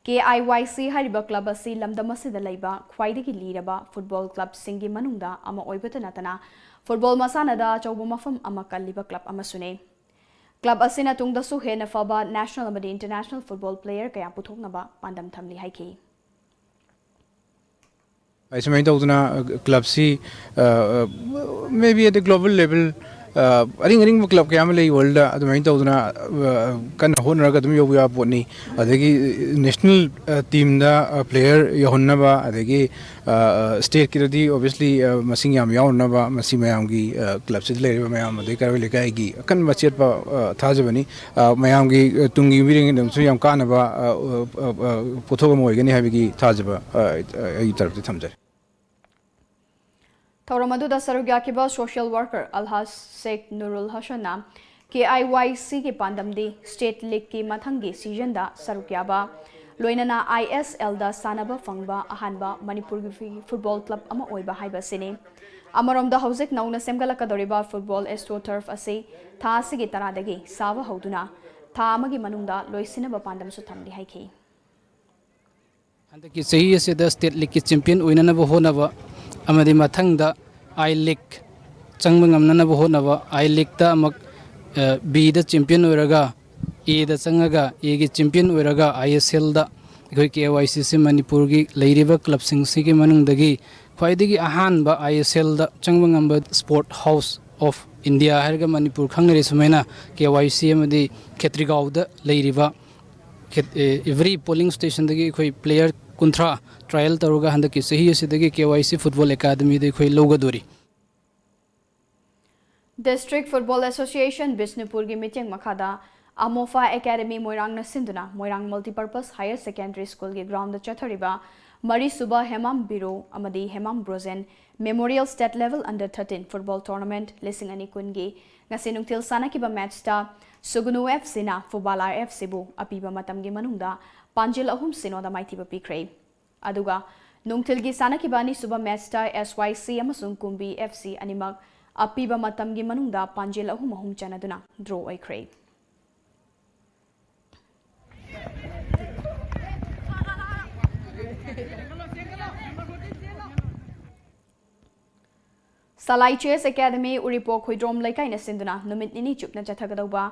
ꯀꯦ ꯑꯥꯏ ꯋꯥꯏ ꯁꯤ ꯍꯥꯏꯔꯤꯕ ꯀ꯭ꯂꯕ ꯑꯁꯤ ꯂꯝꯗꯝ ꯑꯁꯤꯗ ꯂꯩꯕ ꯈ꯭ꯋꯥꯏꯗꯒꯤ ꯂꯤꯔꯕ ꯐꯨꯠꯕꯣꯜ ꯀ꯭ꯂꯕꯁꯤꯡꯒꯤ ꯃꯅꯨꯡꯗ ꯑꯃ ꯑꯣꯏꯕꯇ ꯅꯠꯇꯅ ꯐꯨꯠꯕꯣꯜ ꯃꯁꯥꯟꯅꯗ ꯑꯆꯧꯕ ꯃꯐꯝ ꯑꯃ ꯀꯜꯂꯤꯕ ꯀ꯭ꯂꯕ ꯑꯃꯁꯨꯅꯤ꯫ ꯀ꯭ꯂꯕ ꯑꯁꯤꯅ ꯇꯨꯡꯗꯁꯨ ꯍꯦꯟꯅ ꯐꯕ ꯅꯦꯁꯅꯦꯜ ꯑꯃꯗꯤ ꯏꯟꯇꯔꯅꯦꯁꯅꯦꯜ ꯐꯨꯠꯕꯣꯜ ꯄ꯭ꯂꯦꯌꯔ ꯀꯌꯥ ꯄꯨꯊꯣꯛꯅꯕ ꯄꯥꯟꯗꯝ ꯊꯝꯂꯤ ꯍꯥꯏꯈꯤ꯫ ꯑꯩ ꯁꯨꯃꯥꯏꯅ ꯇꯧꯗꯅ, ꯑ, ꯀ꯭ꯂꯕꯁꯤ, ꯑ, ꯑ, maybe at the global level, ꯑ, ꯑꯔꯤꯡ ꯑꯔꯤꯡꯕ ꯀ꯭ꯂꯕ ꯀꯌꯥ ꯑꯃ ꯂꯩ ꯋꯥꯔꯜꯗ꯫ ꯑꯗꯨꯃꯥꯏꯅ ꯇꯧꯗꯅ, ꯑ, ꯀꯟꯅ ꯍꯣꯠꯅꯔꯒ ꯑꯗꯨꯝ ꯌꯧꯕ ꯌꯥꯕ ꯄꯣꯠꯅꯤ꯫ ꯑꯗꯒꯤ ꯅꯦꯁꯅꯦꯜ, ꯑ, ꯇꯤꯝꯗ, ꯑ, ꯄ꯭ꯂꯦꯌꯔ ꯌꯧꯍꯟꯅꯕ, ꯑꯗꯒꯤ, ꯑ, ꯑ, ꯁ꯭ꯇꯦꯠꯀꯤꯗꯗꯤ obviously, ꯑ, ꯃꯁꯤꯡ ꯌꯥꯝ ꯌꯥꯎꯅꯅꯕ ꯃꯁꯤ ꯃꯌꯥꯝꯒꯤ, ꯑ, ꯀ꯭ꯂꯕꯁꯤꯗ ꯂꯩꯔꯤꯕ ꯃꯌꯥꯝ ꯑꯗꯩ ꯀꯩꯔꯣꯏ ꯂꯩꯀꯥꯏꯒꯤ ꯑꯀꯟꯕ ꯑꯆꯦꯠꯄ, ꯑ, ꯊꯥꯖꯕꯅꯤ꯫ ꯑ, ꯃꯌꯥꯝꯒꯤ, ꯑ, ꯇꯨꯡꯒꯤ ꯃꯤꯔꯦꯟꯒꯤꯗꯃꯛꯁꯨ ꯌꯥꯝ ꯀꯥꯟꯅꯕ, ꯑ, ꯑ, ꯑ, ꯑ, ꯄꯣꯠꯊꯣꯛ ꯑꯃ ꯑꯣꯏꯒꯅꯤ ꯍꯥꯏꯕꯒꯤ ꯊꯥꯖꯕ, ꯑ, ꯑ, ꯑꯩꯒꯤ ꯇꯔꯐꯇ ꯊꯝꯖꯔꯤ꯫ ꯊꯧꯔꯝ ꯑꯗꯨꯗ ꯁꯔꯨꯛ ꯌꯥꯈꯤꯕ ꯁꯣꯁꯤꯌꯦꯜ ꯋꯥꯔꯀꯔ ꯑꯜꯍꯥꯖ ꯁꯦꯈ ꯅꯨꯔꯨꯜ ꯍꯁꯟꯅ ꯀꯦ ꯑꯥꯏ ꯋꯥꯏ ꯁꯤꯒꯤ ꯄꯥꯟꯗꯝꯗꯤ ꯁ꯭ꯇꯦꯠ ꯂꯤꯒꯀꯤ ꯃꯊꯪꯒꯤ ꯁꯤꯖꯟꯗ ꯁꯔꯨꯛ ꯌꯥꯕ, ꯂꯣꯏꯅꯅ ꯑꯥꯏ ꯑꯦꯁ ꯑꯦꯜꯗ ꯁꯥꯟꯅꯕ ꯐꯪꯕ ꯑꯍꯥꯟꯕ ꯃꯅꯤꯄꯨꯔꯒꯤ ꯐꯨꯠꯕꯣꯜ ꯀ꯭ꯂꯕ ꯑꯃ ꯑꯣꯏꯕ ꯍꯥꯏꯕ ꯑꯁꯤꯅꯤ꯫ ꯑꯃꯔꯣꯝꯗ, ꯍꯧꯖꯤꯛ ꯅꯧꯅ ꯁꯦꯝꯒꯠꯂꯛꯀꯗꯧꯔꯤꯕ ꯐꯨꯠꯕꯣꯜ ꯑꯦꯁꯇ꯭ꯔꯣ ꯇꯔꯐ ꯑꯁꯤ ꯊꯥ ꯑꯁꯤꯒꯤ ꯇꯔꯥꯗꯒꯤ ꯁꯥꯕ ꯍꯧꯗꯨꯅ ꯊꯥ ꯑꯃꯒꯤ ꯃꯅꯨꯡꯗ ꯂꯣꯏꯁꯤꯟꯅꯕ ꯄꯥꯟꯗꯝꯁꯨ ꯊꯝꯂꯤ ꯍꯥꯏꯈꯤ꯫ ꯍꯟꯗꯛꯀꯤ ꯆꯍꯤ ꯑꯁꯤꯗ ꯁ꯭ꯇꯦꯠ ꯂꯤꯒꯀꯤ ꯆꯦꯝꯄꯤꯌꯟ ꯑꯣꯏꯅꯅꯕ ꯍꯣꯠꯅꯕ ꯑꯃꯗꯤ ꯃꯊꯪꯗ ꯑꯥꯏ ꯂꯤꯒ ꯆꯪꯕ ꯉꯝꯅꯅꯕ ꯍꯣꯠꯅꯕ, ꯑꯥꯏ ꯂꯤꯒꯇ ꯑꯃꯨꯛ ꯕꯤꯗ ꯆꯦꯝꯄꯤꯌꯟ ꯑꯣꯏꯔꯒ ꯑꯦꯗ ꯆꯪꯉꯒ ꯑꯦꯒꯤ ꯆꯦꯝꯄꯤꯌꯟ ꯑꯣꯏꯔꯒ ꯑꯥꯏ ꯑꯦꯁ ꯑꯦꯜꯗ ꯑꯩꯈꯣꯏ ꯀꯦ ꯋꯥꯏ ꯁꯤꯁꯤ ꯃꯅꯤꯄꯨꯔꯒꯤ ꯂꯩꯔꯤꯕ ꯀ꯭ꯂꯕꯁꯤꯡꯁꯤꯒꯤ ꯃꯅꯨꯡꯗꯒꯤ ꯈ꯭ꯋꯥꯏꯗꯒꯤ ꯑꯍꯥꯟꯕ ꯑꯥꯏ ꯑꯦꯁ ꯑꯦꯜꯗ ꯆꯪꯕ ꯉꯝꯕ ꯁ꯭ꯄꯣꯔꯠ ꯍꯥꯎꯁ ꯑꯣꯐ ꯏꯟꯗꯤꯌꯥ ꯍꯥꯏꯔꯒ ꯃꯅꯤꯄꯨꯔ ꯈꯪꯅꯔꯤ꯫ ꯁꯨꯃꯥꯏꯅ ꯀꯦ ꯋꯥꯏ ꯁꯤ ꯑꯃꯗꯤ ꯈꯦꯇ꯭ꯔꯤꯒꯥꯎꯗ ꯂꯩꯔꯤꯕ ꯑꯦꯚ꯭ꯔꯤ ꯄꯣꯂꯤꯡ ꯁ꯭ꯇꯦꯁꯟꯗꯒꯤ ꯑꯩꯈꯣꯏ ꯄ꯭ꯂꯦꯌꯔ ꯀꯨꯟꯊ꯭ꯔꯥ ꯇ꯭ꯔꯥꯏꯌꯦꯜ ꯇꯧꯔꯒ ꯍꯟꯗꯛꯀꯤ ꯆꯍꯤ ꯑꯁꯤꯗꯒꯤ ꯀꯦ ꯋꯥꯏ ꯁꯤ ꯐꯨꯠꯕꯣꯜ ꯑꯦꯀꯥꯗꯃꯤꯗ ꯑꯩꯈꯣꯏ ꯂꯧꯒꯗꯣꯔꯤ꯫ District Football Association ꯕꯤꯁꯅꯨꯄꯨꯔꯒꯤ ꯃꯤꯠꯌꯦꯡ ꯃꯈꯥꯗ ꯑꯃꯣꯐꯥ ꯑꯦꯀꯥꯗꯃꯤ ꯃꯣꯏꯔꯥꯡꯅ ꯁꯤꯟꯗꯨꯅ ꯃꯣꯏꯔꯥꯡ Multipurpose Higher Secondary Schoolꯒꯤ groundꯗ ꯆꯠꯊꯔꯤꯕ ꯃꯔꯤꯁꯨꯕ ꯍꯦꯃꯥꯝ ꯕꯤꯔꯨ ꯑꯃꯗꯤ Hemam Brojen Memorial State Level Under thirteen Football Tournament ꯂꯤꯁꯤꯡ ꯑꯅꯤ ꯀꯨꯟꯒꯤ ꯉꯁꯤ ꯅꯨꯡꯊꯤꯜ ꯁꯥꯟꯅꯈꯤꯕ ꯃꯦꯠꯆꯇ ꯁꯨꯒꯨꯅꯨ ꯑꯦꯐ ꯁꯤꯅ ꯐꯨꯕꯥꯂꯥ ꯑꯦꯐ ꯁꯤꯕꯨ ꯑꯄꯤꯕ ꯃꯇꯝꯒꯤ ꯃꯅꯨꯡꯗ ꯄꯥꯟꯖꯤꯜ ꯑꯍꯨꯝ ꯁꯤꯅꯣꯗ ꯃꯥꯏꯊꯤꯕ ꯄꯤꯈ꯭ꯔꯦ꯫ ꯑꯗꯨꯒ ꯅꯨꯡꯊꯤꯜꯒꯤ ꯁꯥꯟꯅꯈꯤꯕ ꯑꯅꯤꯁꯨꯕ ꯃꯦꯠꯆꯇ ꯑꯦꯁ ꯋꯥꯏ ꯁꯤ ꯑꯃꯁꯨꯡ ꯀꯨꯝꯕꯤ ꯑꯦꯐ ꯁꯤ ꯑꯅꯤꯃꯛ ꯑꯄꯤꯕ ꯃꯇꯝꯒꯤ ꯃꯅꯨꯡꯗ ꯄꯥꯟꯖꯤꯜ ꯑꯍꯨꯝ ꯑꯍꯨꯝ ꯆꯟꯅꯗꯨꯅ ꯗ꯭ꯔꯣ ꯑꯣꯏꯈ꯭ꯔꯦ꯫ ꯁꯂꯥꯏ ꯆꯦꯁ ꯑꯦꯀꯥꯗꯃꯤ ꯎꯔꯤꯄꯣꯛ ꯍꯨꯏꯗ꯭ꯔꯣꯝ ꯂꯩꯀꯥꯏꯅ ꯁꯤꯟꯗꯨꯅ ꯅꯨꯃꯤꯠ ꯅꯤꯅꯤ ꯆꯨꯞꯅ ꯆꯠꯊꯒꯗꯧꯕ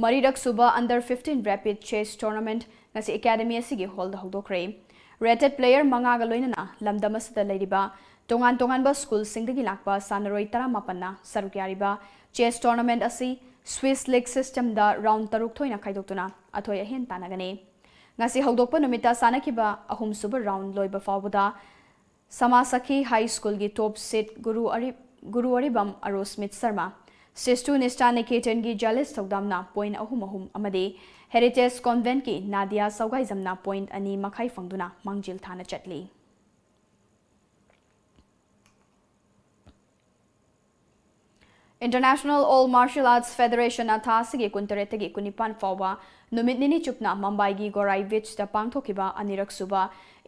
ꯃꯔꯤꯔꯛ ꯁꯨꯕ Under fifteen Rapid Chess Tournament ꯉꯁꯤ ꯑꯦꯀꯥꯗꯃꯤ ꯑꯁꯤꯒꯤ ꯍꯣꯜꯗ ꯍꯧꯗꯣꯛꯈ꯭ꯔꯦ꯫ Rated player ꯃꯉꯥꯒ ꯂꯣꯏꯅꯅ ꯂꯝꯗꯝ ꯑꯁꯤꯗ ꯂꯩꯔꯤꯕ ꯇꯣꯉꯥꯟ ꯇꯣꯉꯥꯟꯕ ꯁ꯭ꯀꯨꯜꯁꯤꯡꯗꯒꯤ ꯂꯥꯛꯄ ꯁꯥꯟꯅꯔꯣꯏ ꯇꯔꯥꯃꯥꯄꯟꯅ ꯁꯔꯨꯛ ꯌꯥꯔꯤꯕ ꯆꯦꯁ ꯇꯣꯔꯅꯥꯃꯦꯟꯠ ꯑꯁꯤ Swiss League systemꯗ round ꯇꯔꯨꯛ ꯊꯣꯏꯅ ꯈꯥꯏꯗꯣꯛꯇꯨꯅ ꯑꯊꯣꯏ ꯑꯍꯦꯟ ꯇꯥꯟꯅꯒꯅꯤ꯫ ꯉꯁꯤ ꯍꯧꯗꯣꯛꯄ ꯅꯨꯃꯤꯠꯇ ꯁꯥꯟꯅꯈꯤꯕ ꯑꯍꯨꯝꯁꯨꯕ round ꯂꯣꯏꯕ ꯐꯥꯎꯕꯗ ꯁꯃꯥꯁꯈꯤ ꯍꯥꯏ ꯁ꯭ꯀꯨꯜꯒꯤ top seed ꯒꯨꯔꯨ ꯑꯔꯤ-, ꯒꯨꯔꯨ ꯑꯔꯤꯕꯝ ꯑꯔꯣꯁꯃꯤꯠ ꯁꯔꯃ, ꯁꯤꯁꯇꯨ ꯅꯤꯁ꯭ꯇꯥ ꯅꯤꯀꯦꯇꯟꯒꯤ ꯖꯥꯂꯤꯁ ꯊꯧꯗꯥꯝꯅ point ꯑꯍꯨꯝ ꯑꯍꯨꯝ ꯑꯃꯗꯤ Heritage Conventꯀꯤ ꯅꯥꯗꯤꯌꯥ ꯁꯧꯒꯥꯏꯖꯝꯅ point ꯑꯅꯤ ꯃꯈꯥꯏ ꯐꯪꯗꯨꯅ ꯃꯥꯡꯖꯤꯜ ꯊꯥꯅ ꯆꯠꯂꯤ꯫ International All Martial Arts Federationꯅ ꯊꯥ ꯑꯁꯤꯒꯤ ꯀꯨꯟꯇꯔꯦꯠꯇꯒꯤ ꯀꯨꯟꯅꯤꯄꯥꯟ ꯐꯥꯎꯕ ꯅꯨꯃꯤꯠ ꯅꯤꯅꯤ ꯆꯨꯞꯅ ꯃꯝꯕꯥꯏꯒꯤ ꯒꯣꯔꯥꯏ ꯕꯤꯆꯇ ꯄꯥꯡꯊꯣꯛꯈꯤꯕ ꯑꯅꯤꯔꯛ ꯁꯨꯕ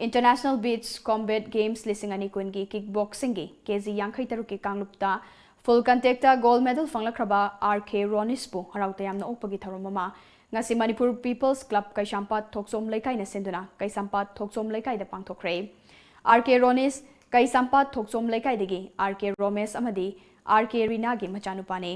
International Beach Combat Games ꯂꯤꯁꯤꯡ ꯑꯅꯤ ꯀꯨꯟꯒꯤ kickboxingꯒꯤ ꯀꯦ ꯖꯤ ꯌꯥꯡꯈꯩ ꯇꯔꯨꯛꯀꯤ ꯀꯥꯡꯂꯨꯞꯇ full contactꯇ gold medal ꯐꯪꯂꯛꯈ꯭ꯔꯕ ꯑꯥꯔ ꯀꯦ ꯔꯣꯅꯤꯁꯄꯨ ꯍꯔꯥꯎ ꯇꯌꯥꯝꯅ ꯑꯣꯛꯄꯒꯤ ꯊꯧꯔꯝ ꯑꯃ ꯉꯁꯤ ꯃꯅꯤꯄꯨꯔ People's Club ꯀꯩꯁꯥꯝꯄꯥꯠ ꯊꯣꯛꯆꯣꯝ ꯂꯩꯀꯥꯏꯅ ꯁꯤꯟꯗꯨꯅ ꯀꯩꯁꯥꯝꯄꯥꯠ ꯊꯣꯛꯆꯣꯝ ꯂꯩꯀꯥꯏꯗ ꯄꯥꯡꯊꯣꯛꯈ꯭ꯔꯦ꯫ ꯑꯥꯔ ꯀꯦ ꯔꯣꯅꯤꯁ ꯀꯩꯁꯥꯝꯄꯥꯠ ꯊꯣꯛꯆꯣꯝ ꯂꯩꯀꯥꯏꯗꯒꯤ ꯑꯥꯔ ꯀꯦ ꯔꯣꯃꯦꯁ ꯑꯃꯗꯤ ꯑꯥꯔ ꯀꯦ ꯔꯤꯅꯥꯒꯤ ꯃꯆꯥꯅꯨꯄꯥꯅꯤ꯫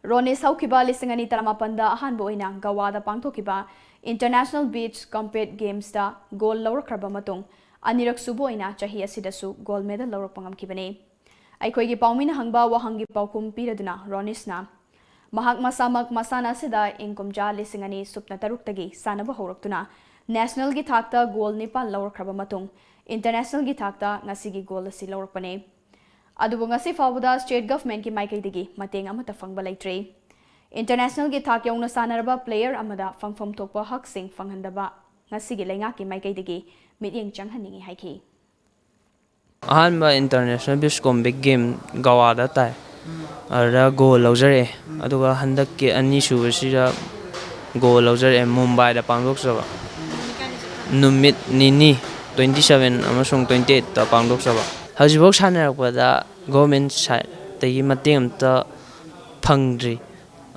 ꯔꯣꯅꯤꯁ ꯍꯧꯈꯤꯕ ꯂꯤꯁꯤꯡ ꯑꯅꯤ ꯇꯔꯥꯃꯥꯄꯟꯗ ꯑꯍꯥꯟꯕ ꯑꯣꯏꯅ ꯒꯋꯥꯗ ꯄꯥꯡꯊꯣꯛꯈꯤꯕ International Beach Combat Gamesꯇ ꯒꯣꯜ ꯂꯧꯔꯛꯈ꯭ꯔꯕ ꯃꯇꯨꯡ, ꯑꯅꯤꯔꯛ ꯁꯨꯕ ꯑꯣꯏꯅ ꯆꯍꯤ ꯑꯁꯤꯗꯁꯨ ꯒꯣꯜ ꯃꯦꯗꯜ ꯂꯧꯔꯛꯄ ꯉꯝꯈꯤꯕꯅꯤ꯫ ꯑꯩꯈꯣꯏꯒꯤ ꯄꯥꯎꯃꯤꯅ ꯍꯪꯕ ꯋꯥꯍꯪꯒꯤ ꯄꯥꯎꯈꯨꯝ ꯄꯤꯔꯗꯨꯅ ꯔꯣꯅꯤꯁꯅ ꯃꯍꯥꯛ ꯃꯁꯥꯃꯛ ꯃꯁꯥꯟꯅ ꯑꯁꯤꯗ ꯏꯪ ꯀꯨꯝꯖꯥ ꯂꯤꯁꯤꯡ ꯑꯅꯤ ꯁꯨꯞꯅ ꯇꯔꯨꯛꯇꯒꯤ ꯁꯥꯟꯅꯕ ꯍꯧꯔꯛꯇꯨꯅ nationalꯒꯤ ꯊꯥꯛꯇ ꯒꯣꯜ ꯅꯤꯄꯥꯟ ꯂꯧꯔꯛꯈ꯭ꯔꯕ ꯃꯇꯨꯡ, internationalꯒꯤ ꯊꯥꯛꯇ ꯉꯁꯤꯒꯤ ꯒꯣꯜ ꯑꯁꯤ ꯂꯧꯔꯛꯄꯅꯤ꯫ ꯑꯗꯨꯕꯨ ꯉꯁꯤ ꯐꯥꯎꯕꯗ state governmentꯀꯤ ꯃꯥꯏꯀꯩꯗꯒꯤ ꯃꯇꯦꯡ ꯑꯃꯠꯇ ꯐꯪꯕ ꯂꯩꯇ꯭ꯔꯤ꯫ Internationalꯒꯤ ꯊꯥꯛ ꯌꯧꯅ ꯁꯥꯟꯅꯔꯕ player ꯑꯃꯗ ꯐꯪꯐꯝ ꯊꯣꯛꯄ ꯍꯛꯁꯤꯡ ꯐꯪꯍꯟꯗꯕ ꯉꯁꯤꯒꯤ ꯂꯩꯉꯥꯛꯀꯤ ꯃꯥꯏꯀꯩꯗꯒꯤ ꯃꯤꯠꯌꯦꯡ ꯆꯪꯍꯟꯅꯤꯡꯏ ꯍꯥꯏꯈꯤ꯫ ꯑꯍꯥꯟꯕ International Beach Combat Game ꯒꯋꯥꯗ ꯇꯥꯏ꯫ ꯑꯗꯨꯗ ꯒꯣꯜ ꯂꯧꯖꯔꯛꯑꯦ꯫ ꯑꯗꯨꯒ ꯍꯟꯗꯛꯀꯤ ꯑꯅꯤꯁꯨꯕꯁꯤꯗ ꯒꯣꯜ ꯂꯧꯖꯔꯛꯑꯦ, ꯃꯨꯝꯕꯥꯏꯗ ꯄꯥꯡꯊꯣꯛꯆꯕ꯫ ꯅꯨꯃꯤꯠ ꯅꯤꯅꯤ, twenty seven ꯑꯃꯁꯨꯡ twenty eight ꯄꯥꯡꯊꯣꯛꯆꯕ꯫ ꯍꯧꯖꯤꯛꯐꯥꯎ ꯁꯥꯟꯅꯔꯛꯄꯗ government sideꯇꯒꯤ ꯃꯇꯦꯡ ꯑꯝꯇ ꯐꯪꯗ꯭ꯔꯤ꯫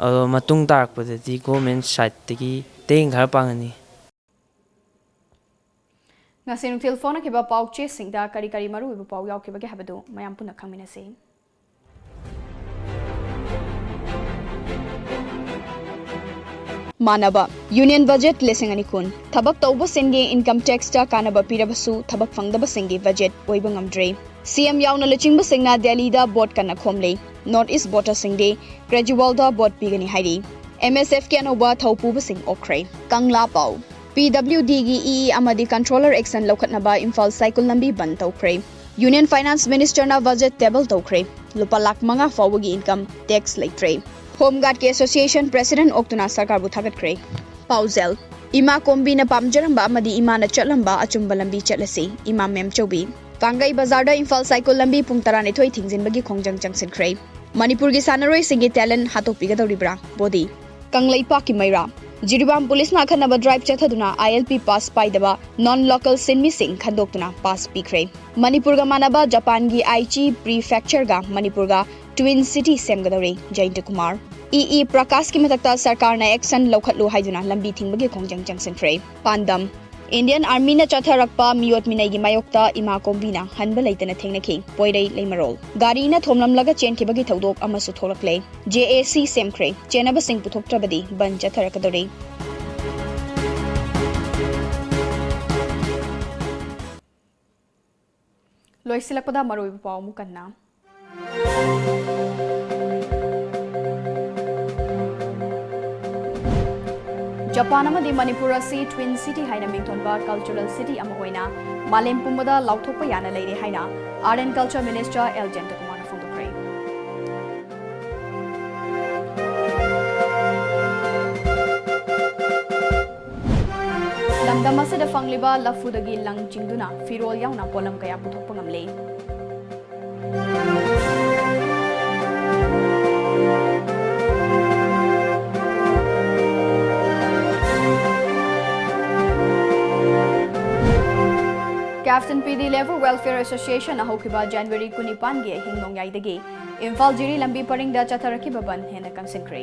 ꯑꯗꯣ ꯃꯇꯨꯡ ꯇꯥꯔꯛꯄꯗꯗꯤ government sideꯇꯒꯤ ꯃꯇꯦꯡ ꯈꯔ ꯄꯥꯡꯍꯟꯅꯤ꯫ ꯉꯁꯤ ꯅꯨꯡꯊꯤꯜ ꯐꯣꯡꯅꯈꯤꯕ ꯄꯥꯎ ꯆꯦꯁꯤꯡꯗ ꯀꯔꯤ ꯀꯔꯤ ꯃꯔꯨꯑꯣꯏꯕ ꯄꯥꯎ ꯌꯥꯎꯈꯤꯕꯒꯦ ꯍꯥꯏꯕꯗꯨ ꯃꯌꯥꯝ ꯄꯨꯟꯅ ꯈꯪꯃꯤꯟꯅꯁꯤ꯫ ꯃꯥꯟꯅꯕ꯫ Union Budget ꯂꯤꯁꯤꯡ ꯑꯅꯤ ꯀꯨꯟ꯫ ꯊꯕꯛ ꯇꯧꯕꯁꯤꯡꯒꯤ income taxꯇ ꯀꯥꯟꯅꯕ ꯄꯤꯔꯕꯁꯨ ꯊꯕꯛ ꯐꯪꯗꯕꯁꯤꯡꯒꯤ budget ꯑꯣꯏꯕ ꯉꯝꯗ꯭ꯔꯦ꯫ CM ꯌꯥꯎꯅ ꯂꯨꯆꯤꯡꯕꯁꯤꯡꯅ ꯗꯦꯜꯂꯤꯗ vote ꯀꯟꯅ ꯈꯣꯝꯂꯤ꯫ North East voterꯁꯤꯡꯗꯤ ꯒ꯭ꯔꯦꯖꯨꯋꯦꯜꯗ vote ꯄꯤꯒꯅꯤ ꯍꯥꯏꯔꯤ꯫ MSFꯀꯤ ꯑꯅꯧꯕ ꯊꯧꯄꯨꯕꯁꯤꯡ ꯑꯣꯛꯈ꯭ꯔꯦ꯫ ꯀꯪꯂꯥ ꯄꯥꯎ꯫ PWDꯒꯤ EE ꯑꯃꯗꯤ controller action ꯂꯧꯈꯠꯅꯕ ꯏꯝꯐꯥꯜ ꯁꯥꯏꯀꯨꯜ ꯂꯝꯕꯤ ꯕꯟ ꯇꯧꯈ꯭ꯔꯦ꯫ Union Finance Ministerꯅ budget table ꯇꯧꯈ꯭ꯔꯦ꯫ ꯂꯨꯄꯥ ꯂꯥꯈ ꯃꯉꯥ ꯐꯥꯎꯕꯒꯤ income tax ꯂꯩꯇ꯭ꯔꯦ꯫ Home Guardꯀꯤ association president ꯑꯣꯛꯇꯨꯅ ꯁꯔꯀꯥꯔꯕꯨ ꯊꯥꯒꯠꯈ꯭ꯔꯦ꯫ ꯄꯥꯎꯖꯦꯜ꯫ ꯏꯃꯥ ꯀꯣꯝꯕꯤꯅ ꯄꯥꯝꯖꯔꯝꯕ ꯑꯃꯗꯤ ꯏꯃꯥꯅ ꯆꯠꯂꯝꯕ ꯑꯆꯨꯝꯕ ꯂꯝꯕꯤ ꯆꯠꯂꯁꯤ, ꯏꯃꯥ ꯃꯦꯝꯆꯧꯕꯤ꯫ ꯄꯥꯡꯒꯩ ꯕꯖꯥꯔꯗ ꯏꯝꯐꯥꯜ ꯁꯥꯏꯀꯨꯜ ꯂꯝꯕꯤ ꯄꯨꯡ ꯇꯔꯥꯅꯤꯊꯣꯏ ꯊꯤꯡꯖꯤꯟꯕꯒꯤ ꯈꯣꯡꯖꯪ ꯆꯪꯁꯤꯟꯈ꯭ꯔꯦ꯫ ꯃꯅꯤꯄꯨꯔꯒꯤ ꯁꯥꯟꯅꯔꯣꯏꯁꯤꯡꯒꯤ talent ꯍꯥꯠꯇꯣꯛꯄꯤꯒꯗꯧꯔꯤꯕ꯭ꯔꯥ? ꯕꯣꯗꯤ꯫ ꯀꯪꯂꯩꯄꯥꯛꯀꯤ ꯃꯩꯔꯥ꯫ ꯖꯤꯔꯤꯕꯥꯝ ꯄꯨꯂꯤꯁꯅ ꯑꯈꯟꯅꯕ drive ꯆꯠꯊꯗꯨꯅ ILP pass ꯄꯥꯏꯗꯕ non local ꯁꯤꯟꯃꯤꯁꯤꯡ ꯈꯟꯗꯣꯛꯇꯨꯅ pass ꯄꯤꯈ꯭ꯔꯦ꯫ ꯃꯅꯤꯄꯨꯔꯒ ꯃꯥꯟꯅꯕ ꯖꯄꯥꯟꯒꯤ ꯑꯥꯏꯆꯤ prefectureꯒ ꯃꯅꯤꯄꯨꯔꯒ twin city ꯁꯦꯝꯒꯗꯧꯔꯤ, ꯖꯌꯟꯇ ꯀꯨꯃꯥꯔ꯫ EE ꯄ꯭ꯔꯀꯥꯁꯀꯤ ꯃꯊꯛꯇ ꯁꯔꯀꯥꯔꯅ action ꯂꯧꯈꯠꯂꯨ ꯍꯥꯏꯗꯨꯅ ꯂꯝꯕꯤ ꯊꯤꯡꯕꯒꯤ ꯈꯣꯡꯖꯪ ꯆꯪꯁꯤꯟꯈ꯭ꯔꯦ꯫ ꯄꯥꯟꯗꯝ꯫ Indian Armyꯅ ꯆꯠꯊꯔꯛꯄ ꯃꯤꯑꯣꯠ ꯃꯤꯅꯩꯒꯤ ꯃꯥꯌꯣꯛꯇ ꯏꯃꯥ ꯀꯣꯝꯕꯤꯅ ꯍꯟꯕ ꯂꯩꯇꯅ ꯊꯦꯡꯅꯈꯤ꯫ ꯄꯣꯏꯔꯩ ꯂꯩꯃꯔꯣꯜ꯫ ꯒꯥꯔꯤꯅ ꯊꯣꯝꯂꯝꯂꯒ ꯆꯦꯟꯈꯤꯕꯒꯤ ꯊꯧꯗꯣꯛ ꯑꯃꯁꯨ ꯊꯣꯛꯂꯛꯂꯦ꯫ JAC ꯁꯦꯝꯈ꯭ꯔꯦ꯫ ꯆꯦꯟꯅꯕꯁꯤꯡ ꯄꯨꯊꯣꯛꯇ꯭ꯔꯕꯗꯤ ꯕꯟꯗ ꯆꯠꯊꯔꯛꯀꯗꯧꯔꯤ꯫ ꯂꯣꯏꯁꯤꯜꯂꯛꯄꯗ ꯃꯔꯨꯑꯣꯏꯕ ꯄꯥꯎ ꯑꯃꯨꯛ ꯍꯟꯅ꯫ ꯖꯄꯥꯟ ꯑꯃꯗꯤ ꯃꯅꯤꯄꯨꯔ ꯑꯁꯤ Twin City ꯍꯥꯏꯅ ꯃꯤꯡꯊꯣꯟꯕ cultural city ꯑꯃ ꯑꯣꯏꯅ ꯃꯥꯂꯦꯝ ꯄꯨꯝꯕꯗ ꯂꯥꯎꯊꯣꯛꯄ ꯌꯥꯅ ꯂꯩꯔꯦ ꯍꯥꯏꯅ Art and Culture Minister L ꯖꯌꯟꯇꯀꯨꯃꯥꯔꯅ ꯐꯣꯡꯗꯣꯛꯈ꯭ꯔꯦ꯫ ꯂꯝꯗꯝ ꯑꯁꯤꯗ ꯐꯪꯂꯤꯕ ꯂꯐꯨꯗꯒꯤ ꯂꯪ ꯆꯤꯡꯗꯨꯅ ꯐꯤꯔꯣꯜ ꯌꯥꯎꯅ ꯄꯣꯠꯂꯝ ꯀꯌꯥ ꯄꯨꯊꯣꯛꯄ ꯉꯝꯂꯦ꯫ Captain P D Level Welfare Association ꯅ ꯍꯧꯈꯤꯕ January ꯀꯨꯟꯅꯤꯄꯥꯟꯒꯤ ꯑꯍꯤꯡ ꯅꯣꯡꯌꯥꯏꯗꯒꯤ ꯏꯝꯐꯥꯜ ꯖꯤꯔꯤ ꯂꯝꯕꯤ ꯄꯔꯤꯡꯗ ꯆꯠꯊꯔꯛꯈꯤꯕ ꯕꯟꯗ ꯍꯦꯟꯅ ꯀꯟꯁꯤꯟꯈ꯭ꯔꯦ꯫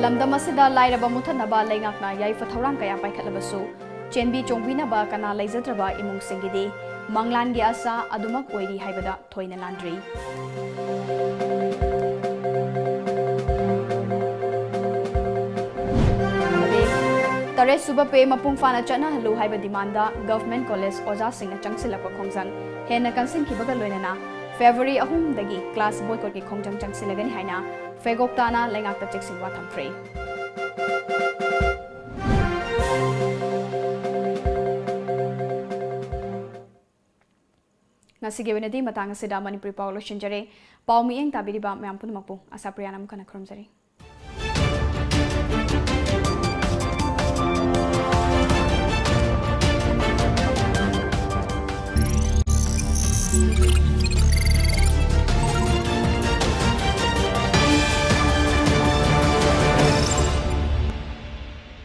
ꯂꯝꯗꯝ ꯑꯁꯤꯗ ꯂꯥꯏꯔꯕ ꯃꯨꯊꯠꯅꯕ ꯂꯩꯉꯥꯛꯅ ꯌꯥꯏꯐ ꯊꯧꯔꯥꯡ ꯀꯌꯥ ꯄꯥꯏꯈꯠꯂꯕꯁꯨ, ꯆꯦꯟꯕꯤ ꯆꯣꯡꯕꯤꯅꯕ ꯀꯅꯥ ꯂꯩꯖꯗ꯭ꯔꯕ ꯏꯃꯨꯡꯁꯤꯡꯒꯤꯗꯤ ꯃꯪꯂꯥꯟꯒꯤ ꯑꯥꯁꯥ ꯑꯗꯨꯃꯛ ꯑꯣꯏꯔꯤ ꯍꯥꯏꯕꯗ ꯊꯣꯏꯅ ꯂꯥꯟꯗ꯭ꯔꯤ꯫ ꯑꯃꯗꯤ ꯇꯔꯦꯠ ꯁꯨꯕ pay ꯃꯄꯨꯡ ꯐꯥꯅ ꯆꯠꯅꯍꯜꯂꯨ ꯍꯥꯏꯕ demand ꯗ Government College ꯑꯣꯖꯥꯁꯤꯡꯅ ꯆꯪꯁꯤꯜꯂꯛꯄ ꯈꯣꯡꯖꯪ ꯍꯦꯟꯅ ꯀꯟꯁꯤꯟꯈꯤꯕꯒ ꯂꯣꯏꯅꯅ February ꯑꯍꯨꯝꯗꯒꯤ class boycott ꯀꯤ ꯈꯣꯡꯖꯪ ꯆꯪꯁꯤꯜꯂꯒꯅꯤ ꯍꯥꯏꯅ ꯐꯦꯒꯣꯛ ꯇꯥꯅ ꯂꯩꯉꯥꯛꯇ ꯆꯦꯛꯁꯤꯟ ꯋꯥ ꯊꯝꯈ꯭ꯔꯦ꯫ ꯉꯁꯤꯒꯤ ꯑꯣꯏꯅꯗꯤ ꯃꯇꯥꯡ ꯑꯁꯤꯗ ꯃꯅꯤꯄꯨꯔꯤ ꯄꯥꯎ ꯂꯣꯏꯁꯤꯟꯖꯔꯦ꯫ ꯄꯥꯎ ꯃꯤꯠꯌꯦꯡ ꯇꯥꯕꯤꯔꯤꯕ ꯃꯌꯥꯝ ꯄꯨꯝꯅꯃꯛꯄꯨ ꯑꯁꯥ ꯄ꯭ꯔꯤꯌꯥꯅ ꯑꯃꯨꯛ ꯍꯟꯅ ꯈꯨꯔꯨꯝꯖꯔꯤ꯫